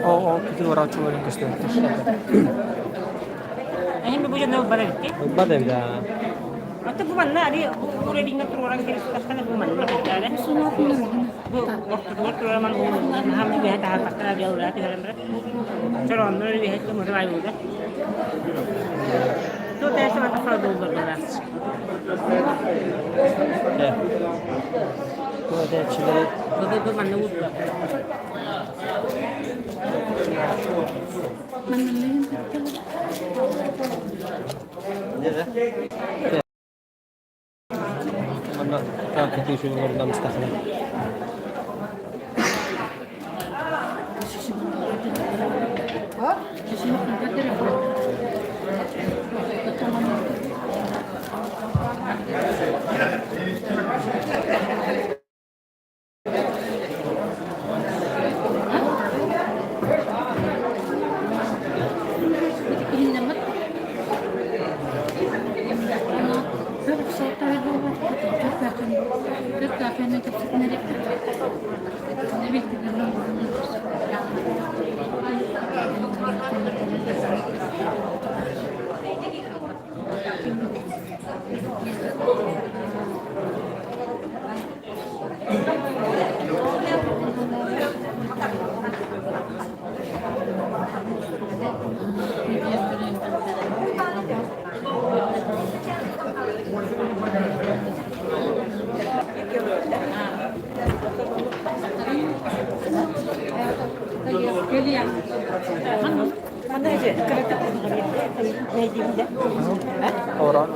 Ол кытыгырааччыларын көстүбэттэр. Эһим бу дьоно ылбар эбит. Ылбат эбит аа. Аты бу манна али уровеньга туруоран кэбиспэххэ бу манна кытаары. Бу ортотугар туруоран наһаа үөһэ таһаарбакка дьаллара түһэрэн барар. Чорооннор үөһэ кымыры айылда. Тут эсэ мата фадуллар была. Бу этээччилэри Бу манна уурда. Манна таах китии олорунан мыстахына. Орон.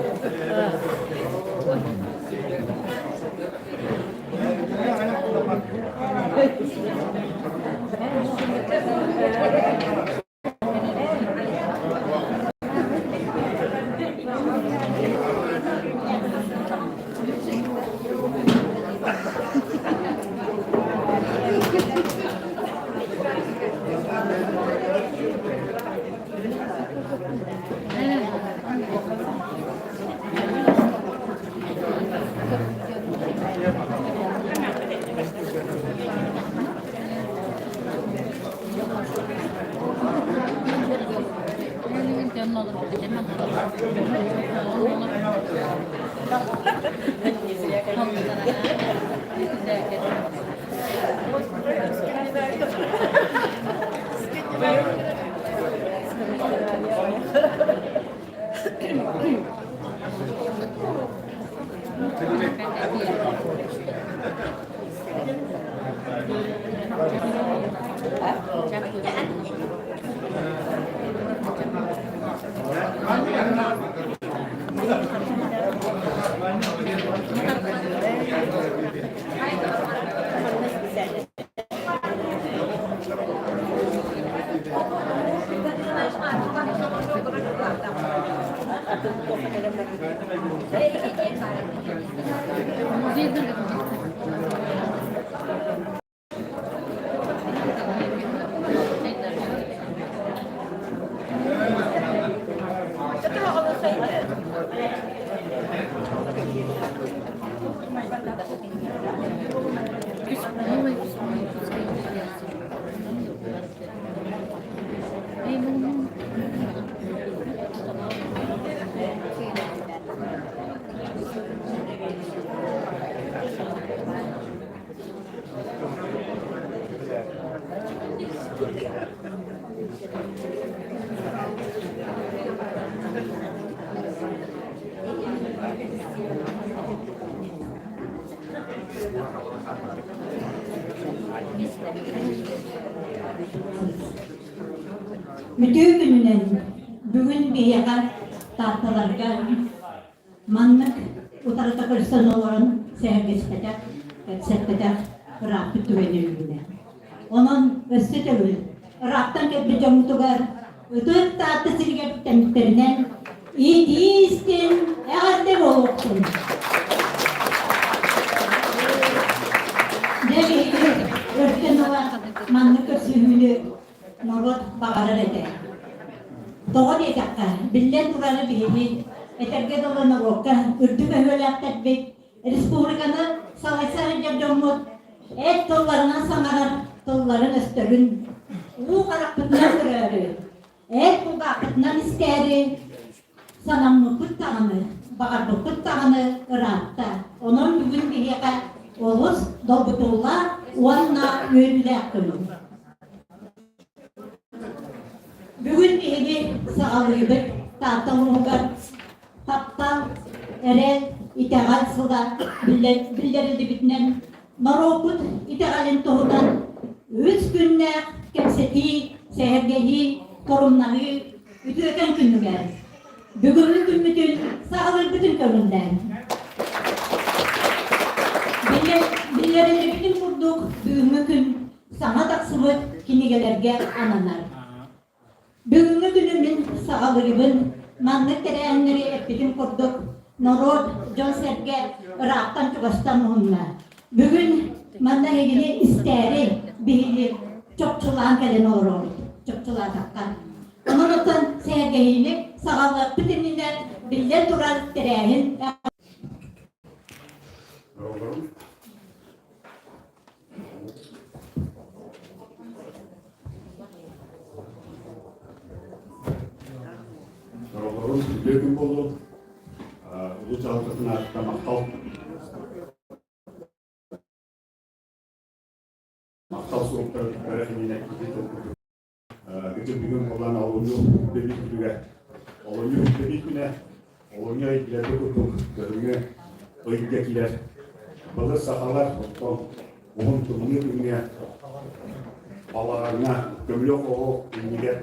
Үтүө күнүнэн бүгүн биһиэхэ Таатталарга маннык утарыта көрсөн олорон сэһэргэспэтэх, кэпсэппэтэх ырааппыт түгэнэ үүннэ. Онон өссө төгүл ыраахтан кэлбит дьоммутугар ытык Таатта сиригэр тэмиктэринэн итии истин эҕэрдэ буолуохтун! Дьэ биһиги өртөн ыла маннык көрсүһүүнү норуот баҕарар этэ. Тоҕо диэтэххэ, биллэн турары биһиги этэргэ дылы норуокка үрдүк өһүөлээхтэрбит, республиканы салайса сылдьар дьоммут эт тылларынан саҥарар тылларын-өстөрүн уу харахпытынан көрөөрү, эт кулгаахпытынан истээри санаммыппыт даҕаны, баҕарбыппыт даҕаны ыраатта. Онон бүгүн биһиэхэ олус долгутуулаах уонна үөрүүлээх күн. Бүгүн биһиги саҕалыыбыт Таатта улууһугар таптал, эрэл, итэҕэл сыла биллэриллибитинэн норуоппут итэҕэлин туһунан үс күннээх кэпсэтии, сэһэргэһии, торумнаһыы үтүөкэн күнүгэр бүгүҥҥү күммүтүн саҕалыырбытын көҥүллээн. Биллэриллибитин курдук бүгүҥҥү күн саҥа тахсыбыт кинигэлэргэ ананар. Бүгүҥҥү күнү мин саҕалыыбын. Маннык тэрээһиннэри эппитим курдук, норуот, дьон-сэргэ ыраахтан-чугастан муһунна. Бүгүн манна эһигини истээри биһиги чопчулаан кэлэн олоробут, чопчулаатахха. Онон оттон сэһэргэһиини саҕалыахпыт иннинэ биллэн турар тэрээһин Сорохторун үтүө күн буоллун. Улуу дьаһалтатын аатыттан махтал. Махтал суруктары туттарар иннинэ ити тылбытын. Кытын бүгүн буолан олунньу бүтэбит күнүгэр. Олунньу бүтэбит күнэ олунньу ый билэргэ курдук көһүҥҥү ыйга киирэр. Былыр сахалар оттон уһун тымныы күҥҥэ балаҕаҥҥа көмүлүөк оһох иннигэр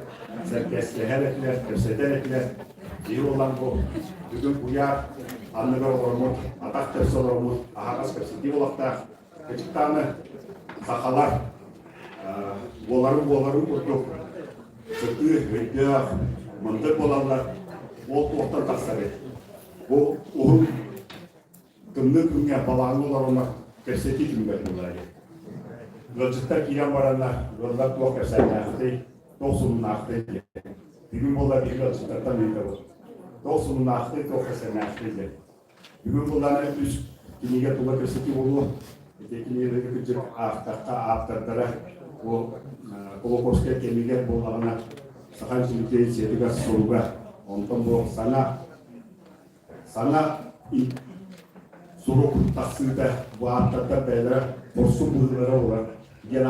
сэргэстэһэр этилэр, кэпсэтэр этилэр. Киһи буолан бу бүгүн куйаар анныгар олороммут, атах тэпсэ олороммут аһаҕас кэпсэтии буолуохтаах. Кычыктааны сахалар буоларын буоларын курдук сытыы, өйдөөх, мындыр буолаллар. Ол туохтан тахсарый? Бу уһун тымныы күҥҥэ балаҕаҥҥа олороннор кэпсэтии түмүгэр буолар диэн. Ыалдьыттар киирэн бараннар, ыаллар туох кэпсээннээхтий, туох сонуннаахтый диэн. Бүгүн буолла биһиги ыалдьыттартан ыйытабыт. Туох сонуннаахтый, туох кэпсээннээхтий диэн. Бүгүн буоллаҕына үс кинигэ тула кэпсэтии буолуо. Ити кинигэлэри кырдьык аахтахха ааптардара бу Кулаковскай кэмигэр буоллаҕына Саха интеллигенциятыгар суруга, онтон бу саҥа саҥа сурук тахсыыта бу ааптардар бэйэлэрэ хорсун быһыылара буолар диэн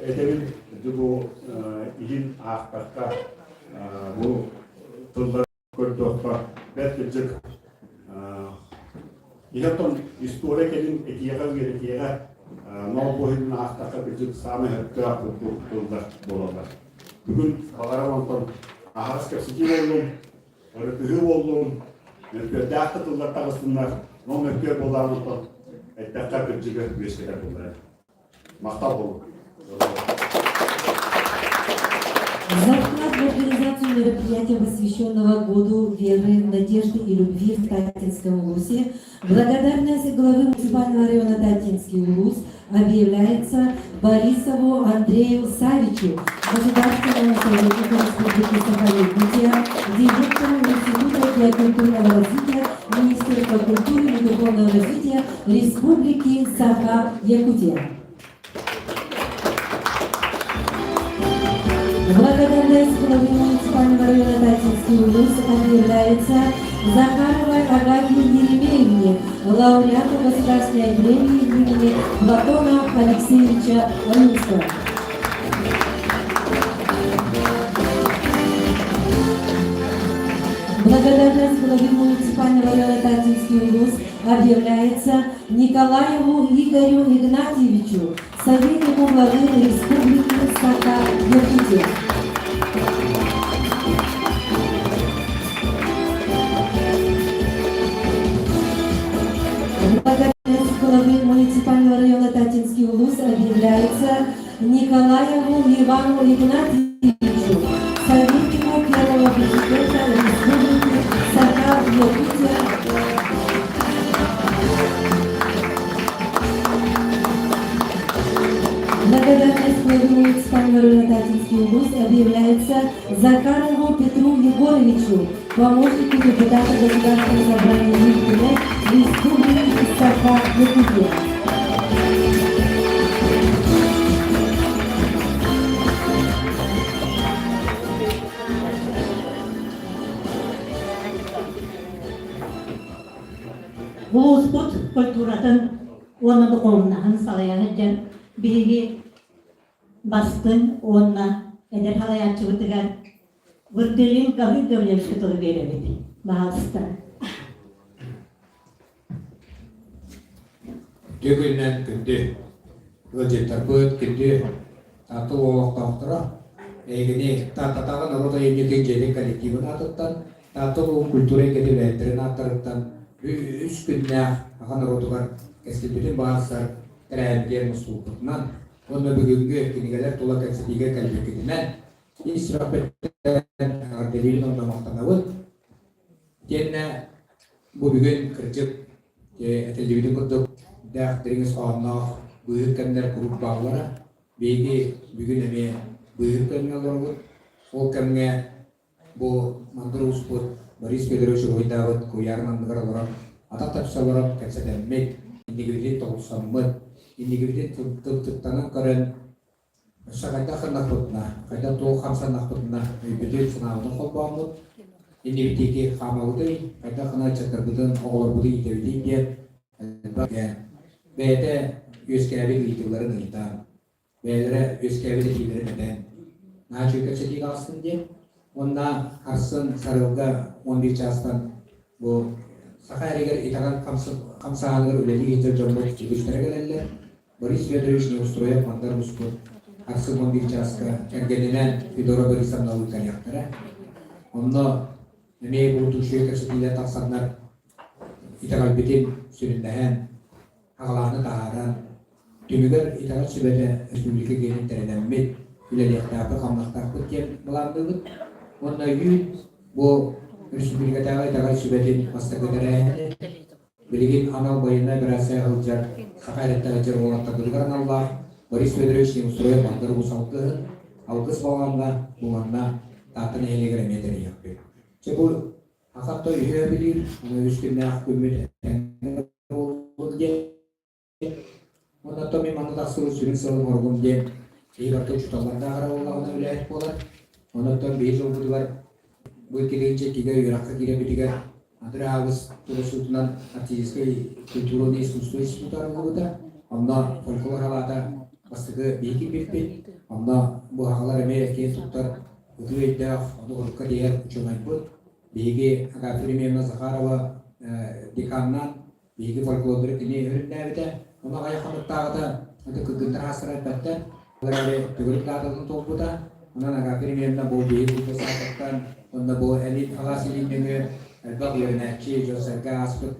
этэбин. Бу иһин аахтахха бу тыллар көрдөххө бэрт кырдьык иһэ история кэлин этиэҕэ үөрэтиэҕэ ноо буоһунун аахтахха кырдьык саамай сөптөөх курдук тыллар буолаллар. Бүгүн баҕарам онтон аһаҕас кэпсэтии буоллун, ырытыһыы буоллун, мөккүөрдээх да тыллар таҕыстыннар, но мөккүөр буоллаҕын онтон эттэххэ кырдьыгы үөскэтэр буоллар. Махтал буолуҥ. За вклад в организацию мероприятия, посвященного Году веры, надежды и любви в Таттинском улусе, благодарность главы муниципального района Таттинский улус объявляется Борисову Андрею Савичу, государственному советнику Республики Саха-Якутия, директору Института геокультурного развития Министерства культуры и духовного развития Республики Саха-Якутия. Благодарность главы муниципального района Таттинский улус объявляется Захаровой Агафье Еремеевне, лауреату государственной премии имени Платона Алексеевича Ойунского. Благодарность главы муниципального района Татинский улус объявляется Николаеву Игорю Игнатьевичу, советнику главы Республики Саха-Якутия. Благодарность главы муниципального района Татинский улус объявляется Николаеву Ивану Игнатьевичу, советнику первого президента Республики Саха-Якутия. Благодарность главы муниципального района Татинский улус объявляется Захарову Петру Егоровичу, помощнику депутата Государственного собрания Ил Республики Саха-Якутия. Улууспут культуратын уонна духовнаһын салайан сылдьан биһиги бастыҥ уонна эдэр салайааччыбытыгар Вырдылин Гаврил Гаврильевичка тылы биэрэбит. Баһаалыста. Үтүө күнүнэн күндү ыалдьыттарбыт, күндү Таатта олохтоохторо, эһигини Тааттатааҕы норуот айымньытын дьиэтин коллективын аатыттан, Таатта улууһун культура эйгэтин үлэһиттэрин ааттарыттан үс күннээх аҕа норуотугар кэскилбитин баҕарсар тэрээһиммитигэр мустубуппутунан уонна бүгүҥҥү кинигэлэр тула кэпсэтиигэ кэлбиккитинэн ис сүрэхпиттэн эҕэрдэлиибин уонна махтанабыт. Итиэннэ бу бүгүн кырдьык этиллибитин курдук дээх дириҥ ис хоһоонноох быыһык кэмнэр куруук бааллара. Биһиги бүгүн эмиэ быыһык кэмҥэ олоробут. Ол кэмҥэ бу мындыр ууспут Борис Федорович уруһуйдаабыт куйаарын анныгар олорон атах тэпсэ олорон кэпсэтэммит, иннигибитин тобулсаммыт, иннигибитин тымтыктанан көрөн Өссө хайдах гыннахпытына, хайдах туох хамсаннахпытына өйбүтүн, санаабытын холбооммут, иннибитиги хаамабытый, хайдах гына ыччаттарбытын, оҕолорбутун иитэбитий диэн элбэх бэйэтэ үөскээбит ыйытыыларын ыйытан, бэйэлэрэ үөскээбит этиилэрин этэн, наһаа үчүгэй кэпсэтии таҕыстын диэн. Уонна арсын сарыалга 11 чаастан бу саха эригэр итэҕэл хамсааһыныгар үлэлии сылдьар дьоммут үгүстэрэ кэлэллэр. Борис Федорович Неустроев Мандар Успут арсын 11 чааска кэргэнинээн Федора Борисовналыын кэлиэхтэрэ. Онно эмиэ бу үчүгэй кэпсэтиилэр тахсаннар итэҕэлбитин сүрүннэһэн, аҕалааны таһааран, түмүгэр итэҕэл сүбэтэ республика киэнин тэринэммит, үлэлиэхтээхпит, хамнастаахпыт диэн былаанныыбыт. Уонна өйүүн бу республикатааҕы итэҕэл сүбэтин бастакы тэрээһини Билигин анал байыаннай операция сылдьар саха эрэттэ сылдьар уолаттарбытыгар аналлаах Борис Федорович Неустроев Мандар Уус алгыһын алгыс балаҕаҥҥа бу манна Таатта нэһилиэгэр эмиэ тэрийиэхпит. Чэ бу Хахатта үһүө билиир, аны үс күннээх күммүт этэҥҥэ буоллун диэн Уонна оттон мин манна тахсыбыт сүрүн сыалым оругум диэн киһи барыта учууталлардаах эрэ буоллаҕына үлэһит буолар. Онон биһи дьолбутугар бу иккилиинчэ иккигэ үөрэххэ киирэрбитигэр Андрей Аабыс туруорсуутунан Артистическай культурный искусство института арыллыбыта. Онно фольклор халаата бастакы биһи киирбиппит. Онно бу аҕалар эмиэ киэн туттар ытыы өйдөөх, ону урукка тиийэр учуонайбыт. Биһиги Агафья Еремеевна Захарова деканнаан Биһиги фольклордары кини өрүннээбитэ, ону аҕыйах хонуктааҕыта аты кыргыттар аастара элбэттэр. Ол эрээри төгүрүк даататын туолбута. Онон Агафья Еремеевна бу биһиги култуура саатыттан уонна бу элит алаас илин нөҥүө элбэх үөрэнээччи, дьон-сэргэ ааспыт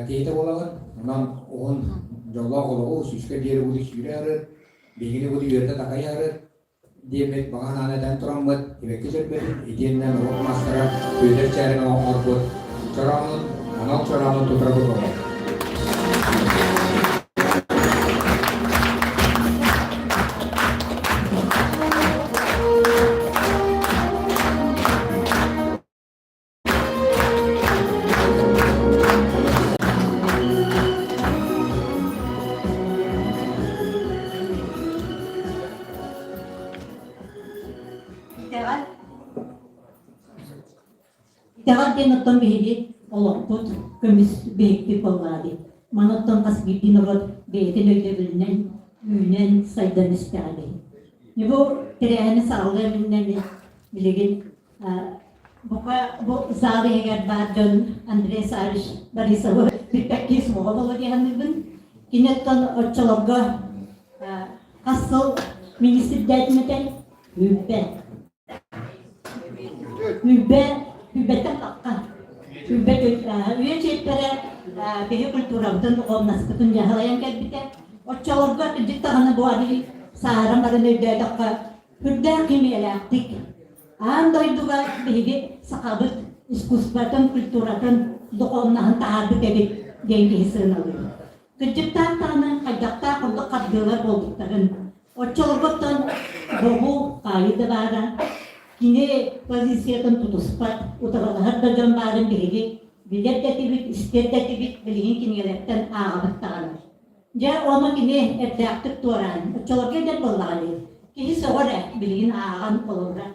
киһитэ буолаҕын. Онон уһун дьоллоох олоҕу сүүскэ диэри буду сүүрэ арыт, биһигини буду үөрдэ такайа арыт. Диэммит баҕа санааны этэн тураммыт, сибэкки дьөрбөтүн итиэннэ норуот маастара Сүөдэр Чээрин оҥорбут чороонун, анал чороонун тутарбыт буолар. Итэҕэл Итэҕэл диэн оттон биһиги олохпут көмүс биһикпит буоллаҕа дии. Маны оттон хас биирдии норуот бэйэтин өйдөбүлүнэн үүнэн сайдан истэҕэ дии. Бу тэрээһини саҕалыам иннинэ билигин. Бука бу зал иһигэр баар дьон Андрей Савич Борисовы бүппэккии суоҕа буолуо дии саныыбын. Кини оттон оччолорго хас сыл министрдээтин этэн Үүбэ. Үүбэ, үүбэттэн тахха. Үүбэ үйэ чиэппэрэ биһи культурабытын, духовнаспытын дьаһалайан кэлбитэ. Оччолорго кырдьык даҕаны бу арыы сааһыран баран өйдөөтөххө, үрдээх кимиэлээхтик аан дойдуга биһиги сахабыт искусствотын, культуратын, духовнаһын таһаарбыт эбит диэн киһи сыаналыыр. Кырдьыктаах даҕаны хайдахтаах курдук хардыылар буолбуттарын, Оччолорготтон бобуу хаайыы да баара, кини позициятын тутуспат, утарылаһар да дьон баарын биһиги билэр да этибит, истэр да этибит, билигин кинигэлэртэн ааҕабыт даҕаны. Дьэ, ону кини эрдээхтик туораан, оччолорго эдэр буоллаҕа дии, киһи сөҕөр ээ, билигин ааҕан олорор.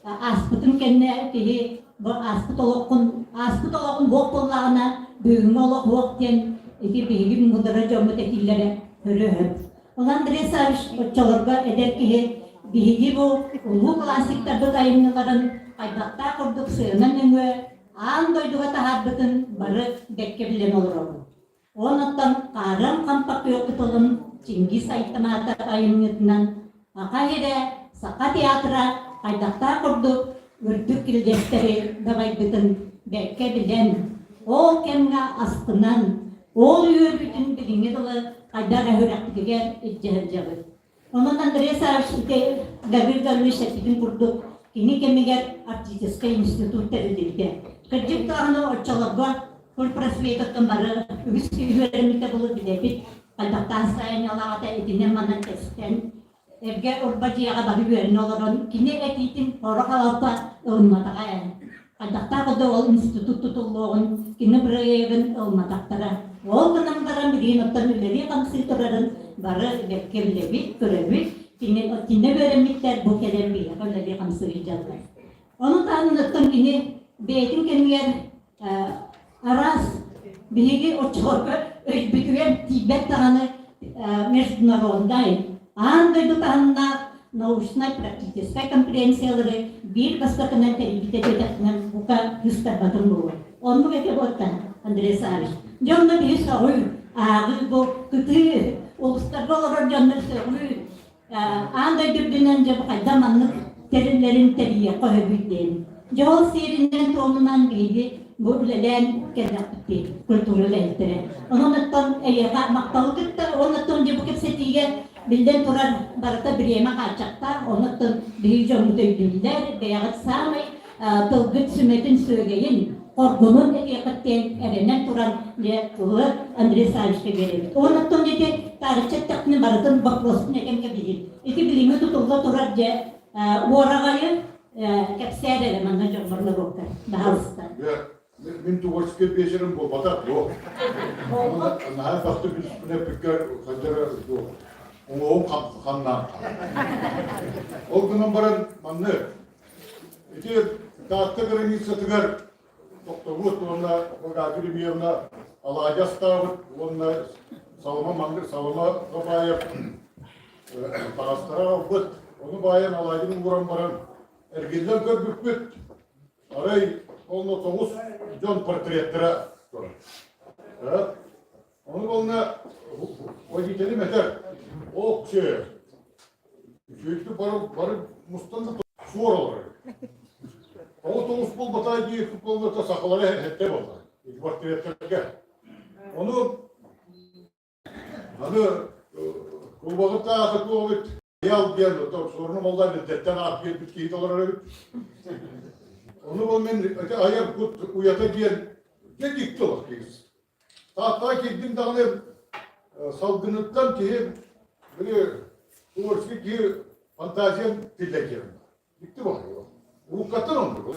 Ааспытын кэннэ киһи бу ааспыт олоххун, ааспыт олоҕун буох буоллаҕына, бүгүҥҥү олох уох диэн ити биһиги мудара дьоммут этиилэрэ өрө-өһөт. Ол Андрей Саввич оччолорго эдэр киһи биһиги бу улуу классиктарбыт айымньыларын хайдахтаах курдук сыана нөҥүө аан дойдуга таһаарбытын бары бэккэ билэн олоробут. Онуттан Хаарыан хампа күөх кытылын Чингиз Айтматов айымньытынан Аха сирэ Саха театра хайдахтаах курдук үрдүк кирилиэстэри дабайбытын бэркэ билэн, ол кэмҥэ астынан, ол үөрүүтүн билиҥҥи дылы хайдах эрэ үрэхпитигэр илдьэ сылдьабыт. Онон Андрей Саввич ити Гаврил Гаврилович эппитин курдук, кини кэмигэр Арктическай институт тэриллибитэ. Кырдьык даҕаны оччолорго культпросветаттан бары үгүс киһи үөрэммитэ булу билэбит, хайдахтаах сайынньалаах этэ итинэн-манан тэстэн, эргэ урба дьиэҕэ бары үөрэнэ олорон, кини этиитин сорох алалта ылымматаҕа ээ. Хайдахтаах да ол институт тутуллуоҕун, кини бырайыагын ылымматахтара. Ол гынан баран билигин оттон үлэлии-хамсыы турарын бары бэркэ билэбит, көрөбүт. Кини кинини үөрэммиттэр бу кэлэн биһиэхэ үлэлии-хамсыы сылдьаллар. Ону таһынан оттон кини бэйэтин кэмигэр араас биһиги оччолорго өйбүтүгэр тиийбэт даҕаны международнай аан дойду таһымнаах научнай-практическай конференциялары биир бастакынан тэрийбитэ диэтэхпинэ бука кыыстарбатым буолуо. Оннук этэ буоттан Андрей Савич. Дьэ онно биһи сөҕүү, ааҕыы бу кытыы улуустарга олорор дьоннор сөҕүү Аан дойду үрдүнэн дьэ бу хайдах маннык тэриллэрин тэрийиэххэ сөбүй диэн. Дьэ ол сиэринэн-туомунан биһиги бу үлэлээн кэллэхпит культура үлэһиттэрэ. Онон оттон эйиэхэ махталы кытта уонна оттон дьэ бу кэпсэтиигэ биллэн турар барыта бириэмэ хааччахтаах, онон биһиги дьоммут өйдүүллэр, бэйэҕит саамай тылгыт сүмэтин сүөгэйин, хоргунун этиэххит диэн эрэнэн туран дьэ тылы Андрей Савичка биэрэбит. Онон ити таарычча эттэхпинэ барытын боппуруоспун этэн кэбиһин. Ити билиҥҥи тутулла турар дьэ уораҕайы кэпсээр эрэ манна дьоммор норуокка баһаалыста. Мин творческий вечером буолбатах дуо? Наһаа бахты бүспүнэ бүккэ хаддара дуо? Оҥоһум ханнаан. Ол гынан баран манны Ити Таатта границатыгар тохтобут уонна Богатырь Ильевна алаадьы астаабыт уонна салама маннык салама баайап таҥастара аҕалбыт. Ону баайан алаадьын ууран баран эргиллэн көрбүппүт арай онно тоҕус дьон портреттара турар. Ону уонна водителим этэр, ок чэ, үчүгэйдик бары, бары мустан да суор олорор. Тоҕус тоҕус буолбата дии футболга сахалары эһэттэ буолла. Ити портреттергэ. Ону аны кулбаҕыттаах туоҕут Ял диэн суорну моллар эрдэттэн аат биэрбит киһи толорор эбит. Ону ол мен ити айар кут уйата диэн дьэ дьикти олох киһи. Тааттаҕа киирдим даҕаны салгыныттан киһи били творческий киһи фантазиям тиллэн киирэн Дьикти баҕайы. Уруккаттан оннук.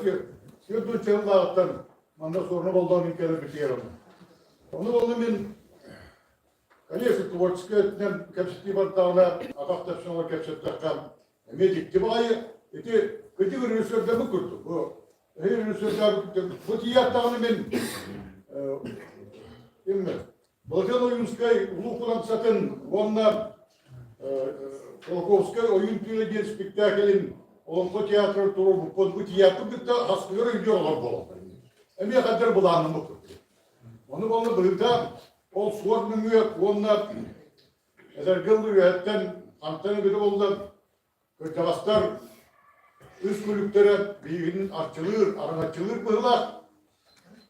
Сир дунчаллааҕыттан манна суорна болдоон кэлэн битиэр онно. Ону болду мин Конечно, творческай өттүнэн кэпсэтии бардаҕына, атах тэпсэн кэпсэттэххэ, эмиэ дьикти баҕайы. Ити кырдьык режиссердаммыт курдук. Бу режиссердаабыт бу тиийээт мин ким Владимир Ойуунскай Улуу Курамсатын уонна Кулаковскай Ойуун түүлэ диэн спектаклин. Олоҥхо театрын туруорбуппут, бу театры кытта хаскыгар өйдүөр олор буолаллар. Эмиэ хаддар былааннаммыт курдук. Ону буолла быһыыта ол суор нөҥүө уонна эдэргэ үөһэттэн хантан эбитэ буолла кырдьаҕастар үс күлүктэрэ биһигин арчылыыр, араҥаччылыыр быһыылаах.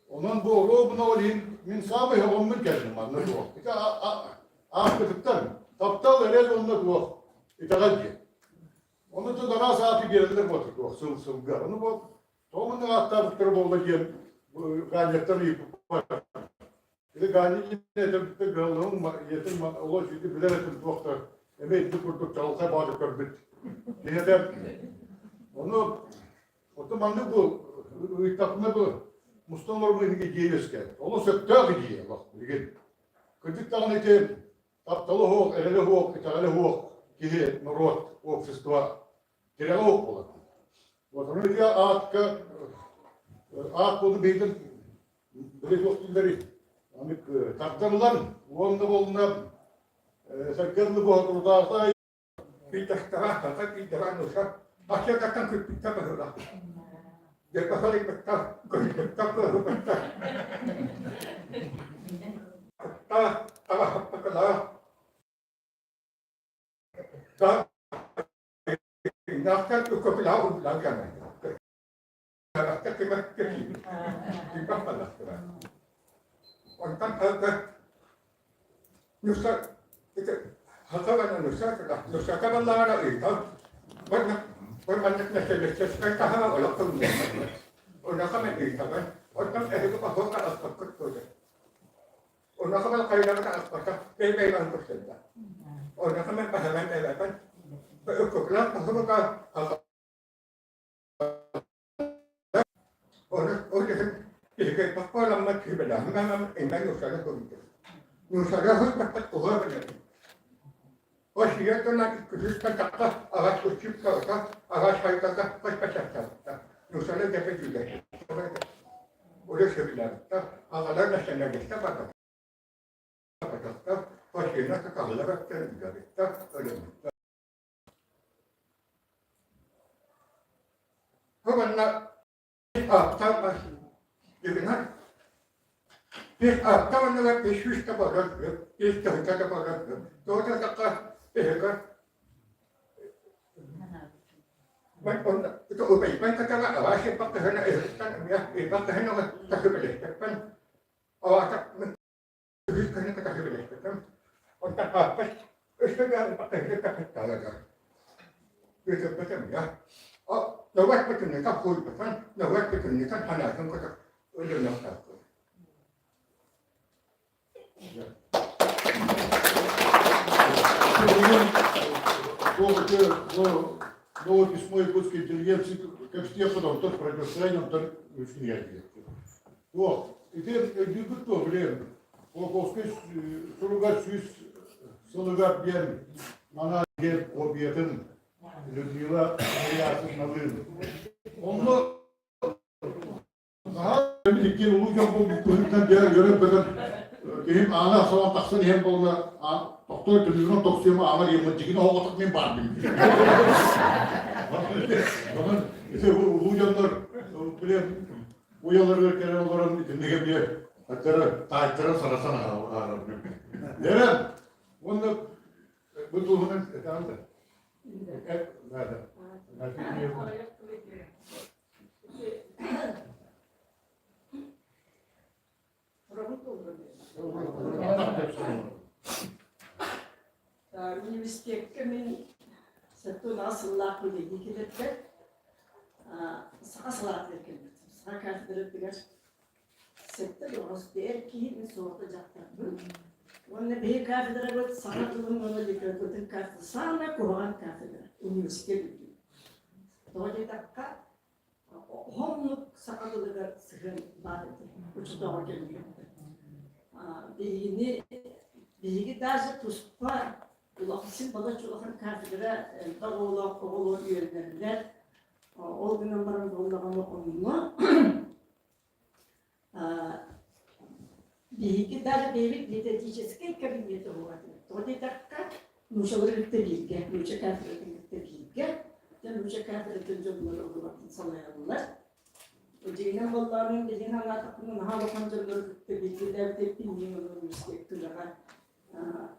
Онон бу оруобуна ол иһин мин саамай өҕөммүн кэллим манна туох. Ити ааспытыттан таптал эрэл уонна туох итэҕэл диэн. Ону да араас ааты биэрэллэр буолла туох сыл сылга. Ону бу тоҕо маннык ааттаабыттара буолла диэн Ганяттан ыйыппыппар. Ити Ганя этэрбиттэн кыһаллыбын ийэтин олох ити билэр этим туох да эмиэ ити курдук чаҕылхай баҕа көрбүт. Киһи Ону оттон маннык бу ыйыттахпына бу мустан олорбут идея үөскээн. Олус сөптөөх идея олох билигин. Кырдьык даҕаны ити таптала суох, эрэлэ суох, итэҕэлэ суох киһи, норуот, общество тирэҕэ суох буолар. Вот ону ити аатка аат буолу биһигин били туох дииллэрий анык тардарылар уонна буолна сэргэлли буһа Кыйдахтара, хата кыйдара нуша, ахсыататтан күппүттэ быһыылаах. Дьэ, көһүппүттэ, кыһыппыттар. Та, таҕаһаппакалаа. Та, наахтан үкөпүлаа уллаа кэмэ. Онтон Манна Новое письмо якутской интеллигенции кэпсиэх онтон противостояние онтон үчүгэй Туох, ити өйдүүрбүт туох, билиэн, Кулаковскай суругар 100 сылыгар диэн мана диэн копиятын Людмила Ильясовналыын. Онно наһаа иккиэн улуу дьон буолбуппутуттан дьэ үөрэн-көтөн киһим аана сабан тахсан иһэн буолла тохтоо түннүгүнэн тохсуйма аана диэммит дьигин оһоҕотох мин баар дим. Онон ити улуу дьоннор билэн уйаларыгар кэлэн олорон итинник эмиэ аттара таайтара сарасан аарар. Эрэн уонна бу туһунан этаан да. Надо. Университекка мин сэттэ сыллаах үлэлии кэлэрбэр саха салаатыгар кэлбитим. Саха кафедратыгар сэттэ тоҕус эр киһи мин суолта дьахтарбын. Уонна биһи кафедрабыт саха тылын уонна литературатын кафедра саамай куһаҕан кафедра университет үрдүнэн. Тоҕо диэтэххэ, Хомнук саха тылыгар сыһыан баар этэ, учуутал кэмигэр. Биһигини, биһиги даже туспа улахан син балачча улахан кафедра элбэх оҕолоох оҕолор үөрэнэллэр. Ол гынан баран буоллаҕына онно биһиги даже бэйэбит методическай кабинет оһугатыбыт. Тоҕо диэтэххэ, нуучалары кытта бииргэ, нууча кафедратын кытта бииргэ. Нуучча кафедратын дьоннор оҕолорун салайаллар. Дьиҥинэн буоллаҕына, билигин санаатахпына, наһаа улахан дьоннору кытта бииргэлээбит эбиппин, мин университет үлэҕэ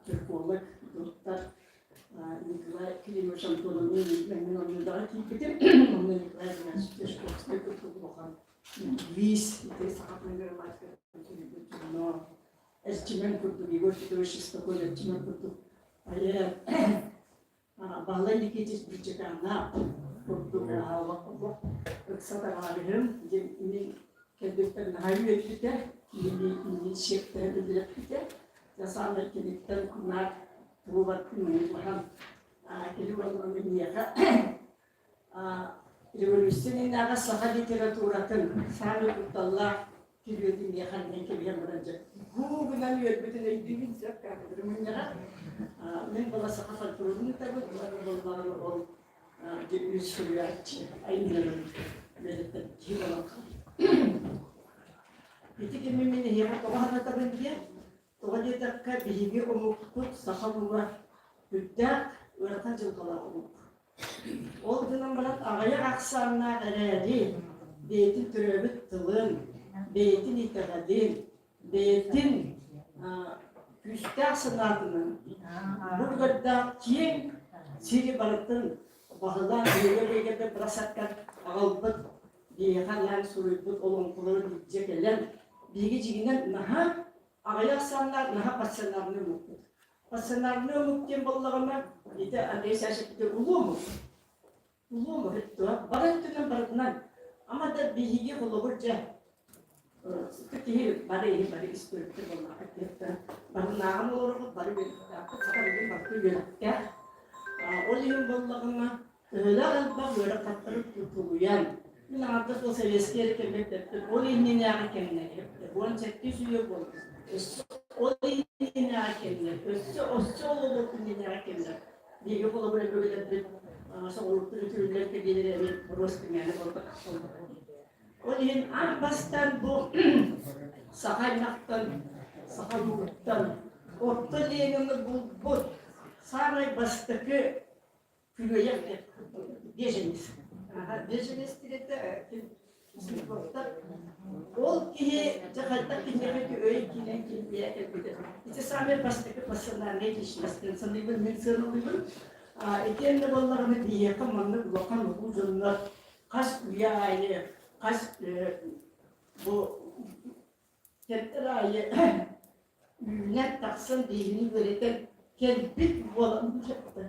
тюрколог, доктор Николай Климович Антоновны мин оннудаҕа киирбитим. Онно Николай Игнатьевич Тишковскай курдук улахан лингвист, ити саха тылын грамматикатын суруйбут дьонно Эрчимэн курдук, Егор Петрович Шестаков Эрчимэн курдук поэт, Баһылай Никитич Бырдьыкааннаах курдук олох ыкса табаарыһым, мин кэлбиттэр наһаа үөрбүтэ, кинини иннин сиэптэрэ үлэлэппитэ. Дьэ саамай киниттэн наар тугу барытын улахан кини уонна миэхэ революция иннинээҕи саха литературатын саамай кутталлаах күрүөтүн миэхэ анньан кэбиһэн баран дьэ гуу гынан үөрбүтүн өйдүүбүн сөп кафедра мунньаҕа мин була саха фольклорун ыытабыт уонна буоллаҕына ол дьэ үс суруйааччы айымньыларын үөрэттэр киһи буолан Ити кими мин эһиэхэ тоҕо санатабын диэн, тоҕо диэтэххэ биһиги омукпут саха омуга үрдээх ыарахан дьылҕалаах омук. Ол гынан баран аҕыйах ахсааннаах эрээри, бэйэтин төрөөбүт тылын, бэйэтин итэҕэлин, бэйэтин күүстээх санаатынан бу үлүгэрдээх киэҥ сири барытын баһылаан бэйэ-бэйэгэ бырасаккан аҕалбыт биһиэхэ анаан суруйбут олоҥхолорун илдьэ кэлэн биһиги дьиҥинэн наһаа аҕыйах ахсааннаах наһаа пассионарнай омукпут. Пассионарнай омук диэн буоллаҕына, ити Андрей Сашевич улуу омук. Улуу омук бары өттүнэн барытынан. Ама да биһиги холобур дьэ киһи бары иһи бары историктар буоллахпыт диэхтэн барынааҕын олоробут, бары үөрэхтээхпит, саха билигин барыта үөрэхтээх. Ол иһин буоллаҕына, төһөлөөх элбэх үөрэх хаттары тулуйан, мин аҥардас ол советскай эрэ кэмҥэ эппэппин, ол иннинээҕи кэмнэр 17 үйэ буолла. Өссө ол иннинээҕи кэмнэр, өссө өссө ол олох иннинээҕи кэмнэр. Биһиги холобур өбүгэлэрбит соҕурууттан үтүрүллэр кэлиилэрэ эмиэ боруос кимээнэ буолбатах. Ол иһин аан бастаан бу саха аймахтан, саха омугуттан орто Ленины булбут саамай бастакы күрүөйэх беженец. Беженец диэте Ол киһи дьэ хайдах киниэхэ өй киирэн килбиэ кэлбитэ. Ити самый бастакы пассионарнай личностьтан саныыбын, мин сыаналыыбын. Итиэннэ буоллаҕына биһиэхэ маннык улахан улуу дьоннор хас үйэ аайы, хас бу кэртэр аайы үүнэн тахсан биһигини үөрэтэн кэлбит буолан сөптө.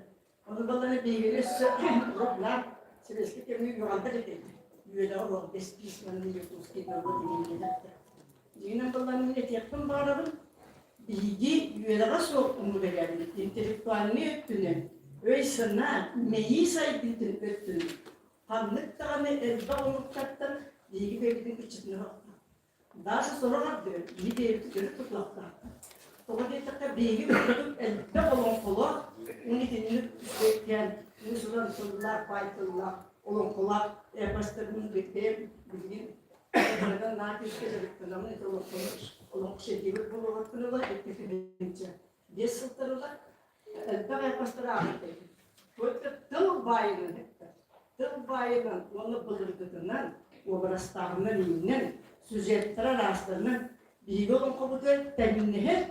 Ону балары биһигини өссө урут сэбиэскэй кэмҥэ үөҕэллэр этэ. Үөрэҕэ уох бесписьменный якутский народ диэн диэтэхтэ. Дьиҥинэн балларын этиэхпин баҕарабын. Биһиги үөрэҕэ суох умулэрээбит интеллектуальнай өттүнэн, өй-санаа, мэйии сайдыытын өттүнэн ханнык даҕаны элбэх омуктартан биһиги бэйэбитин кыччатына Даже сорох ардыгар киһи бэйэбит төрүт тутулуктаахпыт. Тоҕо диэтэххэ, биһиги курдук элбэх олоҥхолоох, уонна итинник үчүгэйкээн, уус-уран тыллаах, баай тыллаах олоҥхолоох эпостарбын бэйэм билигин барытын наар күүскэ дьарыктанаммын ити олоҥхону олоҥхо шедевр буолуоҕуттан ыла 2005 сылтан ыла элбэх эпостары ааҕар Только тыл баайынан эттэ. Тыл баайынан уонна былыргытынан, уобарастааҕынан иҥнэн, сюжеттара араастарынан биһиги олоҥхобутугар тэҥнэһэр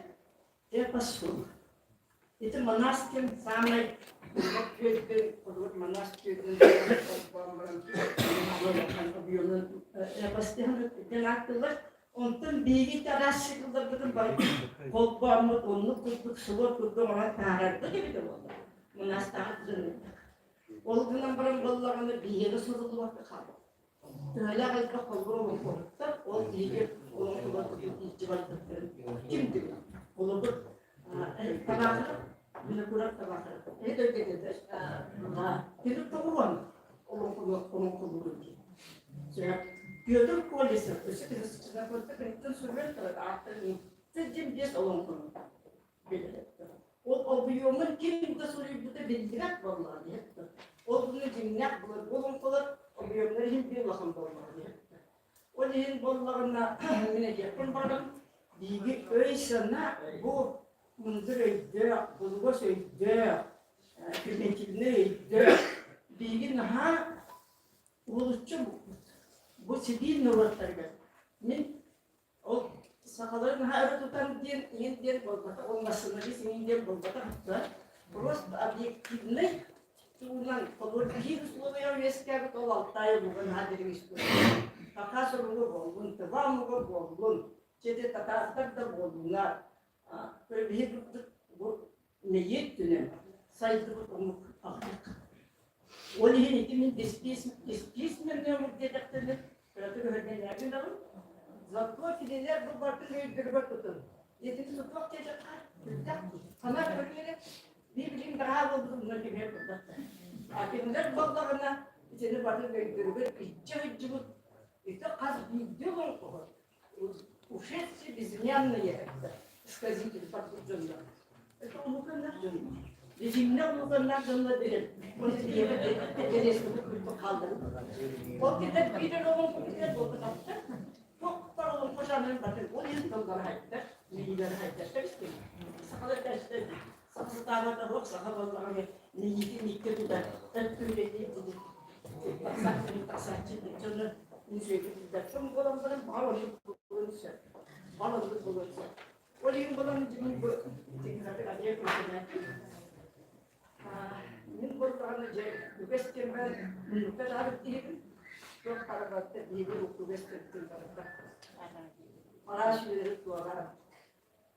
эпос суох. Ити Манас диэн саамай күөлтэн, холобур Манас күөлүн холбоон баран эпос диэн ааттыыллар. Онтон биһиги араас циклларбытын бары холбооммут оннук курдук суор курдук оҥорон таһаарарбыт эбитэ буолла. Мунаастааҕы тутуннардах. Ол гынан баран буоллаҕына биһиэхэ суруллубакка хаалла. Төһөлөөх элбэх холбор олоҥхоһуттар ол биһиги олоҥхолорбутун илдьэ барбыттарын ким билэр. Холобур, табаахырап, Винокуров табаахырап. Это өйдөтөтөр. Кини тоҕуон олоҥхолуурун диэн. Петр Колесов өссө кыһын суруйан турар ааттарын сылдьан биэс олоҥхону билэр. Ол объемун ким да суруйбута биллибэт буоллаҕа диэхтэр. Ол гына дьиҥнээх былыргы олоҥхолор объемнар иһин биир улахан буоллаҕа диэхтэр. Ол иһин буоллаҕына мин этиэхпин баҕарабын биһиги өй-санаа бу мындыр өйдөөх, булугас өйдөөх, примитивнэй өйдөөх. Биһиги наһаа уһулуччу бу сибиир норуоттарыгар мин ол сахалары наһаа өрө тутан диэн иҥин диэн буолбатах, ол националист иҥин диэн буолбатах да просто объективный тугунан холуор биир условия үөскээбит ол Алтай омуга наһаа дириҥ история. Хакас омуга буоллун, Тыва омуга буоллун, чэти татаардар да буоллунар. Биһиги бу мэйиэт түнэн сайдыбыт омук аҕыйах. Ол иһин ити мин бесписьменный омук диэтэхтэринэ кыратык өһөргөннөөбүн даҕаны. Зато кинилэр бу бардын өйдөрүгэр тутун. Итини тутуох диэтэххэ сүрдээх ханар көрүҥэ биир билим даҕаа буолбут умнан түһэр курдаттар. А кинилэр буоллаҕына итини бардын өйдөрүгэр иччэ сылдьыбыт ити хас биирдии олоҥхоһут ушедшие безымянные это сказитель дьоннор. Это улуканнар дьоннор. Режимне улуканнар дьоннор берет. Оны диэбэ курдук хаалдырып. Ол кинилер биир оҕон купитер болбатахтар. Тоқтар олон қожанын батын ол ен тыллар хайттар, миилер хайттар истин. Сахалар тәстер. Сахасытаабата жоқ саха боллаҕына миигин икки тутар. Өттүлэти тахсааччы дьоннор Үчүгэй буолан баран баҕар оннук буолуон сөп. Баҕар оннук буолуон сөп. Ол иһин буолан дьиҥин бу тиҥхатык адьыйа көрсүнээччи. Мин буоллаҕына дьэ үгэс кэмҥэ муннукка таһарып диэбин. Туох харабатта биһиги үгэс кэмтэн барыта. Араас үөрэ туораа.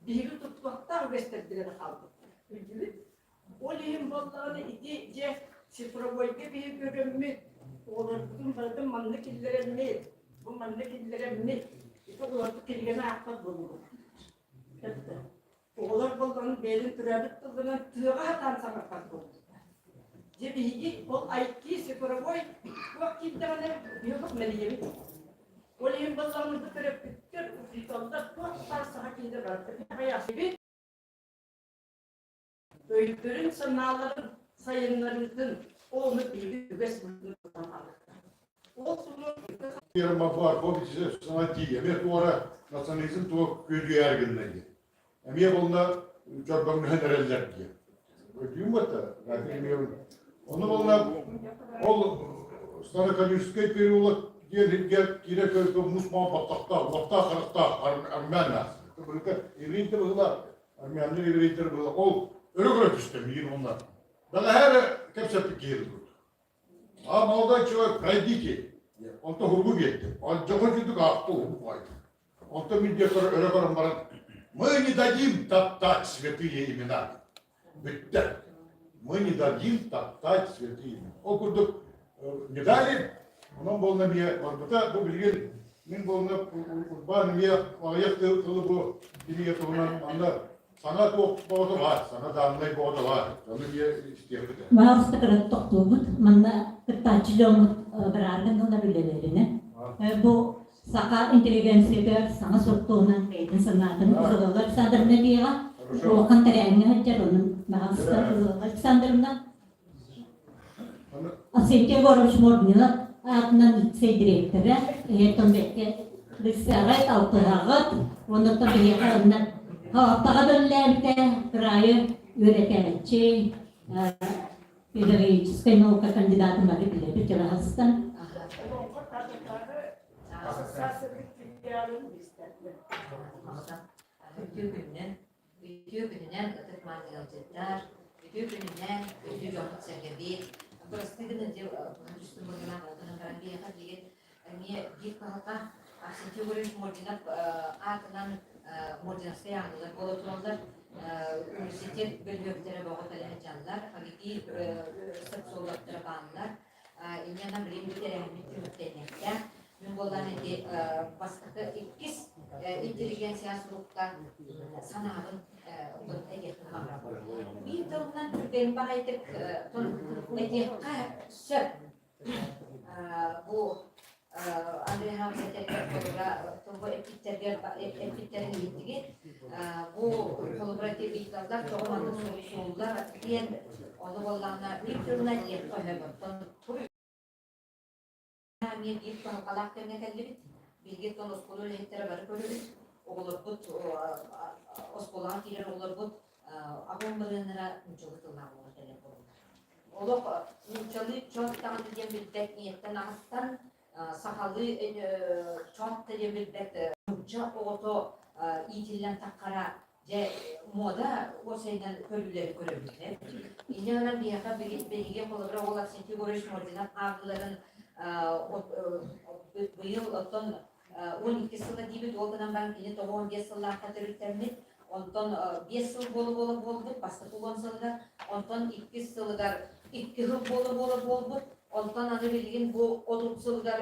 Биһиги туттуохтаах үгэстэрбитин хаалбыттар. Үрдүбүт. Ол иһин буоллаҕына ити дьэ цифровойга биһи көрөммүт, оҕолорбутун барытын манна киллэрэммит, бу манна киллэрэммит, ити оҕолорбут кинигэни аахпат буоллубут. Оҕолор буоллаҕына бэйэлэрин төрөөбүт тылларынан тыаҕа сатаан саҥарбат буолбуттар. Дьэ биһиги ол IT цифровой туох киирдэҕинэ биһиги олох мэлийэбит. Ол иһин буоллаҕына бу төрөппүттэр, учууталлар туох баар саха киһитэ барыта хайаахсыбыт өйдөрүн-санааларын сайыннарыытын ону биһиги үгэс быһыытынан хаалыахтаах. Ол суну Первомафаркович тиийэ эмиэ туора национализм туох күөдүйээр гынна диye. Эмиэ болна чорбоҥнаһан эрэллэр диye. Өйдүүм батта, Ону болна ол Старокалюжский переулок диэн сиргэ киирэ көргө мус маан баттахтаах, уоттаах харахтаах армян ааспыт. Еврейдэр быһыылаах, армяннар еврейдэр быһыылаах. Ол өрө көрө түстэ миигин уонна. Бэҕэһээ эрэ кэпсэппит киһи курдук. А молодой человек, пройдите. Онто хуругу биэрдим. Алдьархай курдук аахта уһун баайда. Онто мин диэки өрө көрөн баран, мы не дадим топтать святые имена. Бүттэ. Мы не дадим топтать святые имена. Ол курдук не дали, онон буолна эмиэ барбыта. Бу билигин мин буолна урбаан эмиэ аҕыйах тылы бу кинигэ туһунан манна Саҥа туох боҕото баар, саҥа дааннай боҕото баар. Ону дьиэ истиэхпит. Баҕалыста кыра тохтуубут. Манна кыттааччы дьоммут бырааргын тыллар үлэлэринэ. Бу саха интеллигенциятыгар саҥа сорттуунан бэйэтин санаатын Изабелла Александровна диэҕэ. Улахан тэрээһиҥҥэ сылдьар, онон баҕалыста Изабелла Александровна. Авсентий Егорович Мординов аатынан лицей дириэктэрэ, ийэтон бэккэ билсэҕит, алтыһаҕыт, уонна биһиэхэ онно Тааттаҕа да үлэлээбитэ, кыраайы үөрэтээччи, педагогическай наука кандидатын бары билэбит дьараһастан. Үтүө күнүнэн, Үтүө күнүнэн ытык мааны ыалдьыттар, үтүө күнүнэн күндү дьоммут сэргэбит. Бырастыы гына дьэ түстүм быһыылаах ол гынан баран биһиэхэ билигин эмиэ биир кыһалҕа Арсентий Егорович Мординов аатынан Мординовскай ааҕыылар буола тураллар. Университет бөлүһүөктэрэ бөҕө кэлэ сылдьаллар, АГИТИ социологтара бааллар. Инньэ билигин бу тэрээһиммит түмүктэниэхтээх. Мин буоллаан ити бастакы иккис интеллигенция сурукка санаабын этиэхпин баҕарабын. Биир тылынан түргэн баҕайытык этиэххэ сөп. Бу Андрей Хамсатер холобура эппиттэргэр эппиттэрин иһиттигит. Бу холобура ыйыталлар тоҕо маннык суруйсууллар диэн ону буоллаҕына биир тылынан диэххэ сөп. Эмиэ биир кыһалҕалаах кэмҥэ кэллибит. Биһиги оттон оскуола үлэһиттэрэ бары көрөбүт. Оҕолорбут оскуолаҕа киирэр оҕолорбут аҕа бырыаннара нууччалыы тыллаах буолар кэлэр буолаллар. Олох нууччалыы чот даҕаны диэн билбэт ийэттэн аҕаттан сахалыы чот да диэн билбэт нуучча оҕото иитиллэн таххара дьэ муода уопсайынан көрүүлэри көрөбүт. Инньэ гынан биһиэхэ биһиги холобура ол Арсентий Егорович Мординов ааҕыыларын быйыл оттон 12 сыла диибит, ол гынан баран кини 95 сыллаахха төрүттэммит, онтон 5 сыл буола-буола буолбут, бастакы уон сылыгар, онтон иккис сылыгар икки сыл буола-буола буолбут, онтон аны билигин бу 30 сылыгар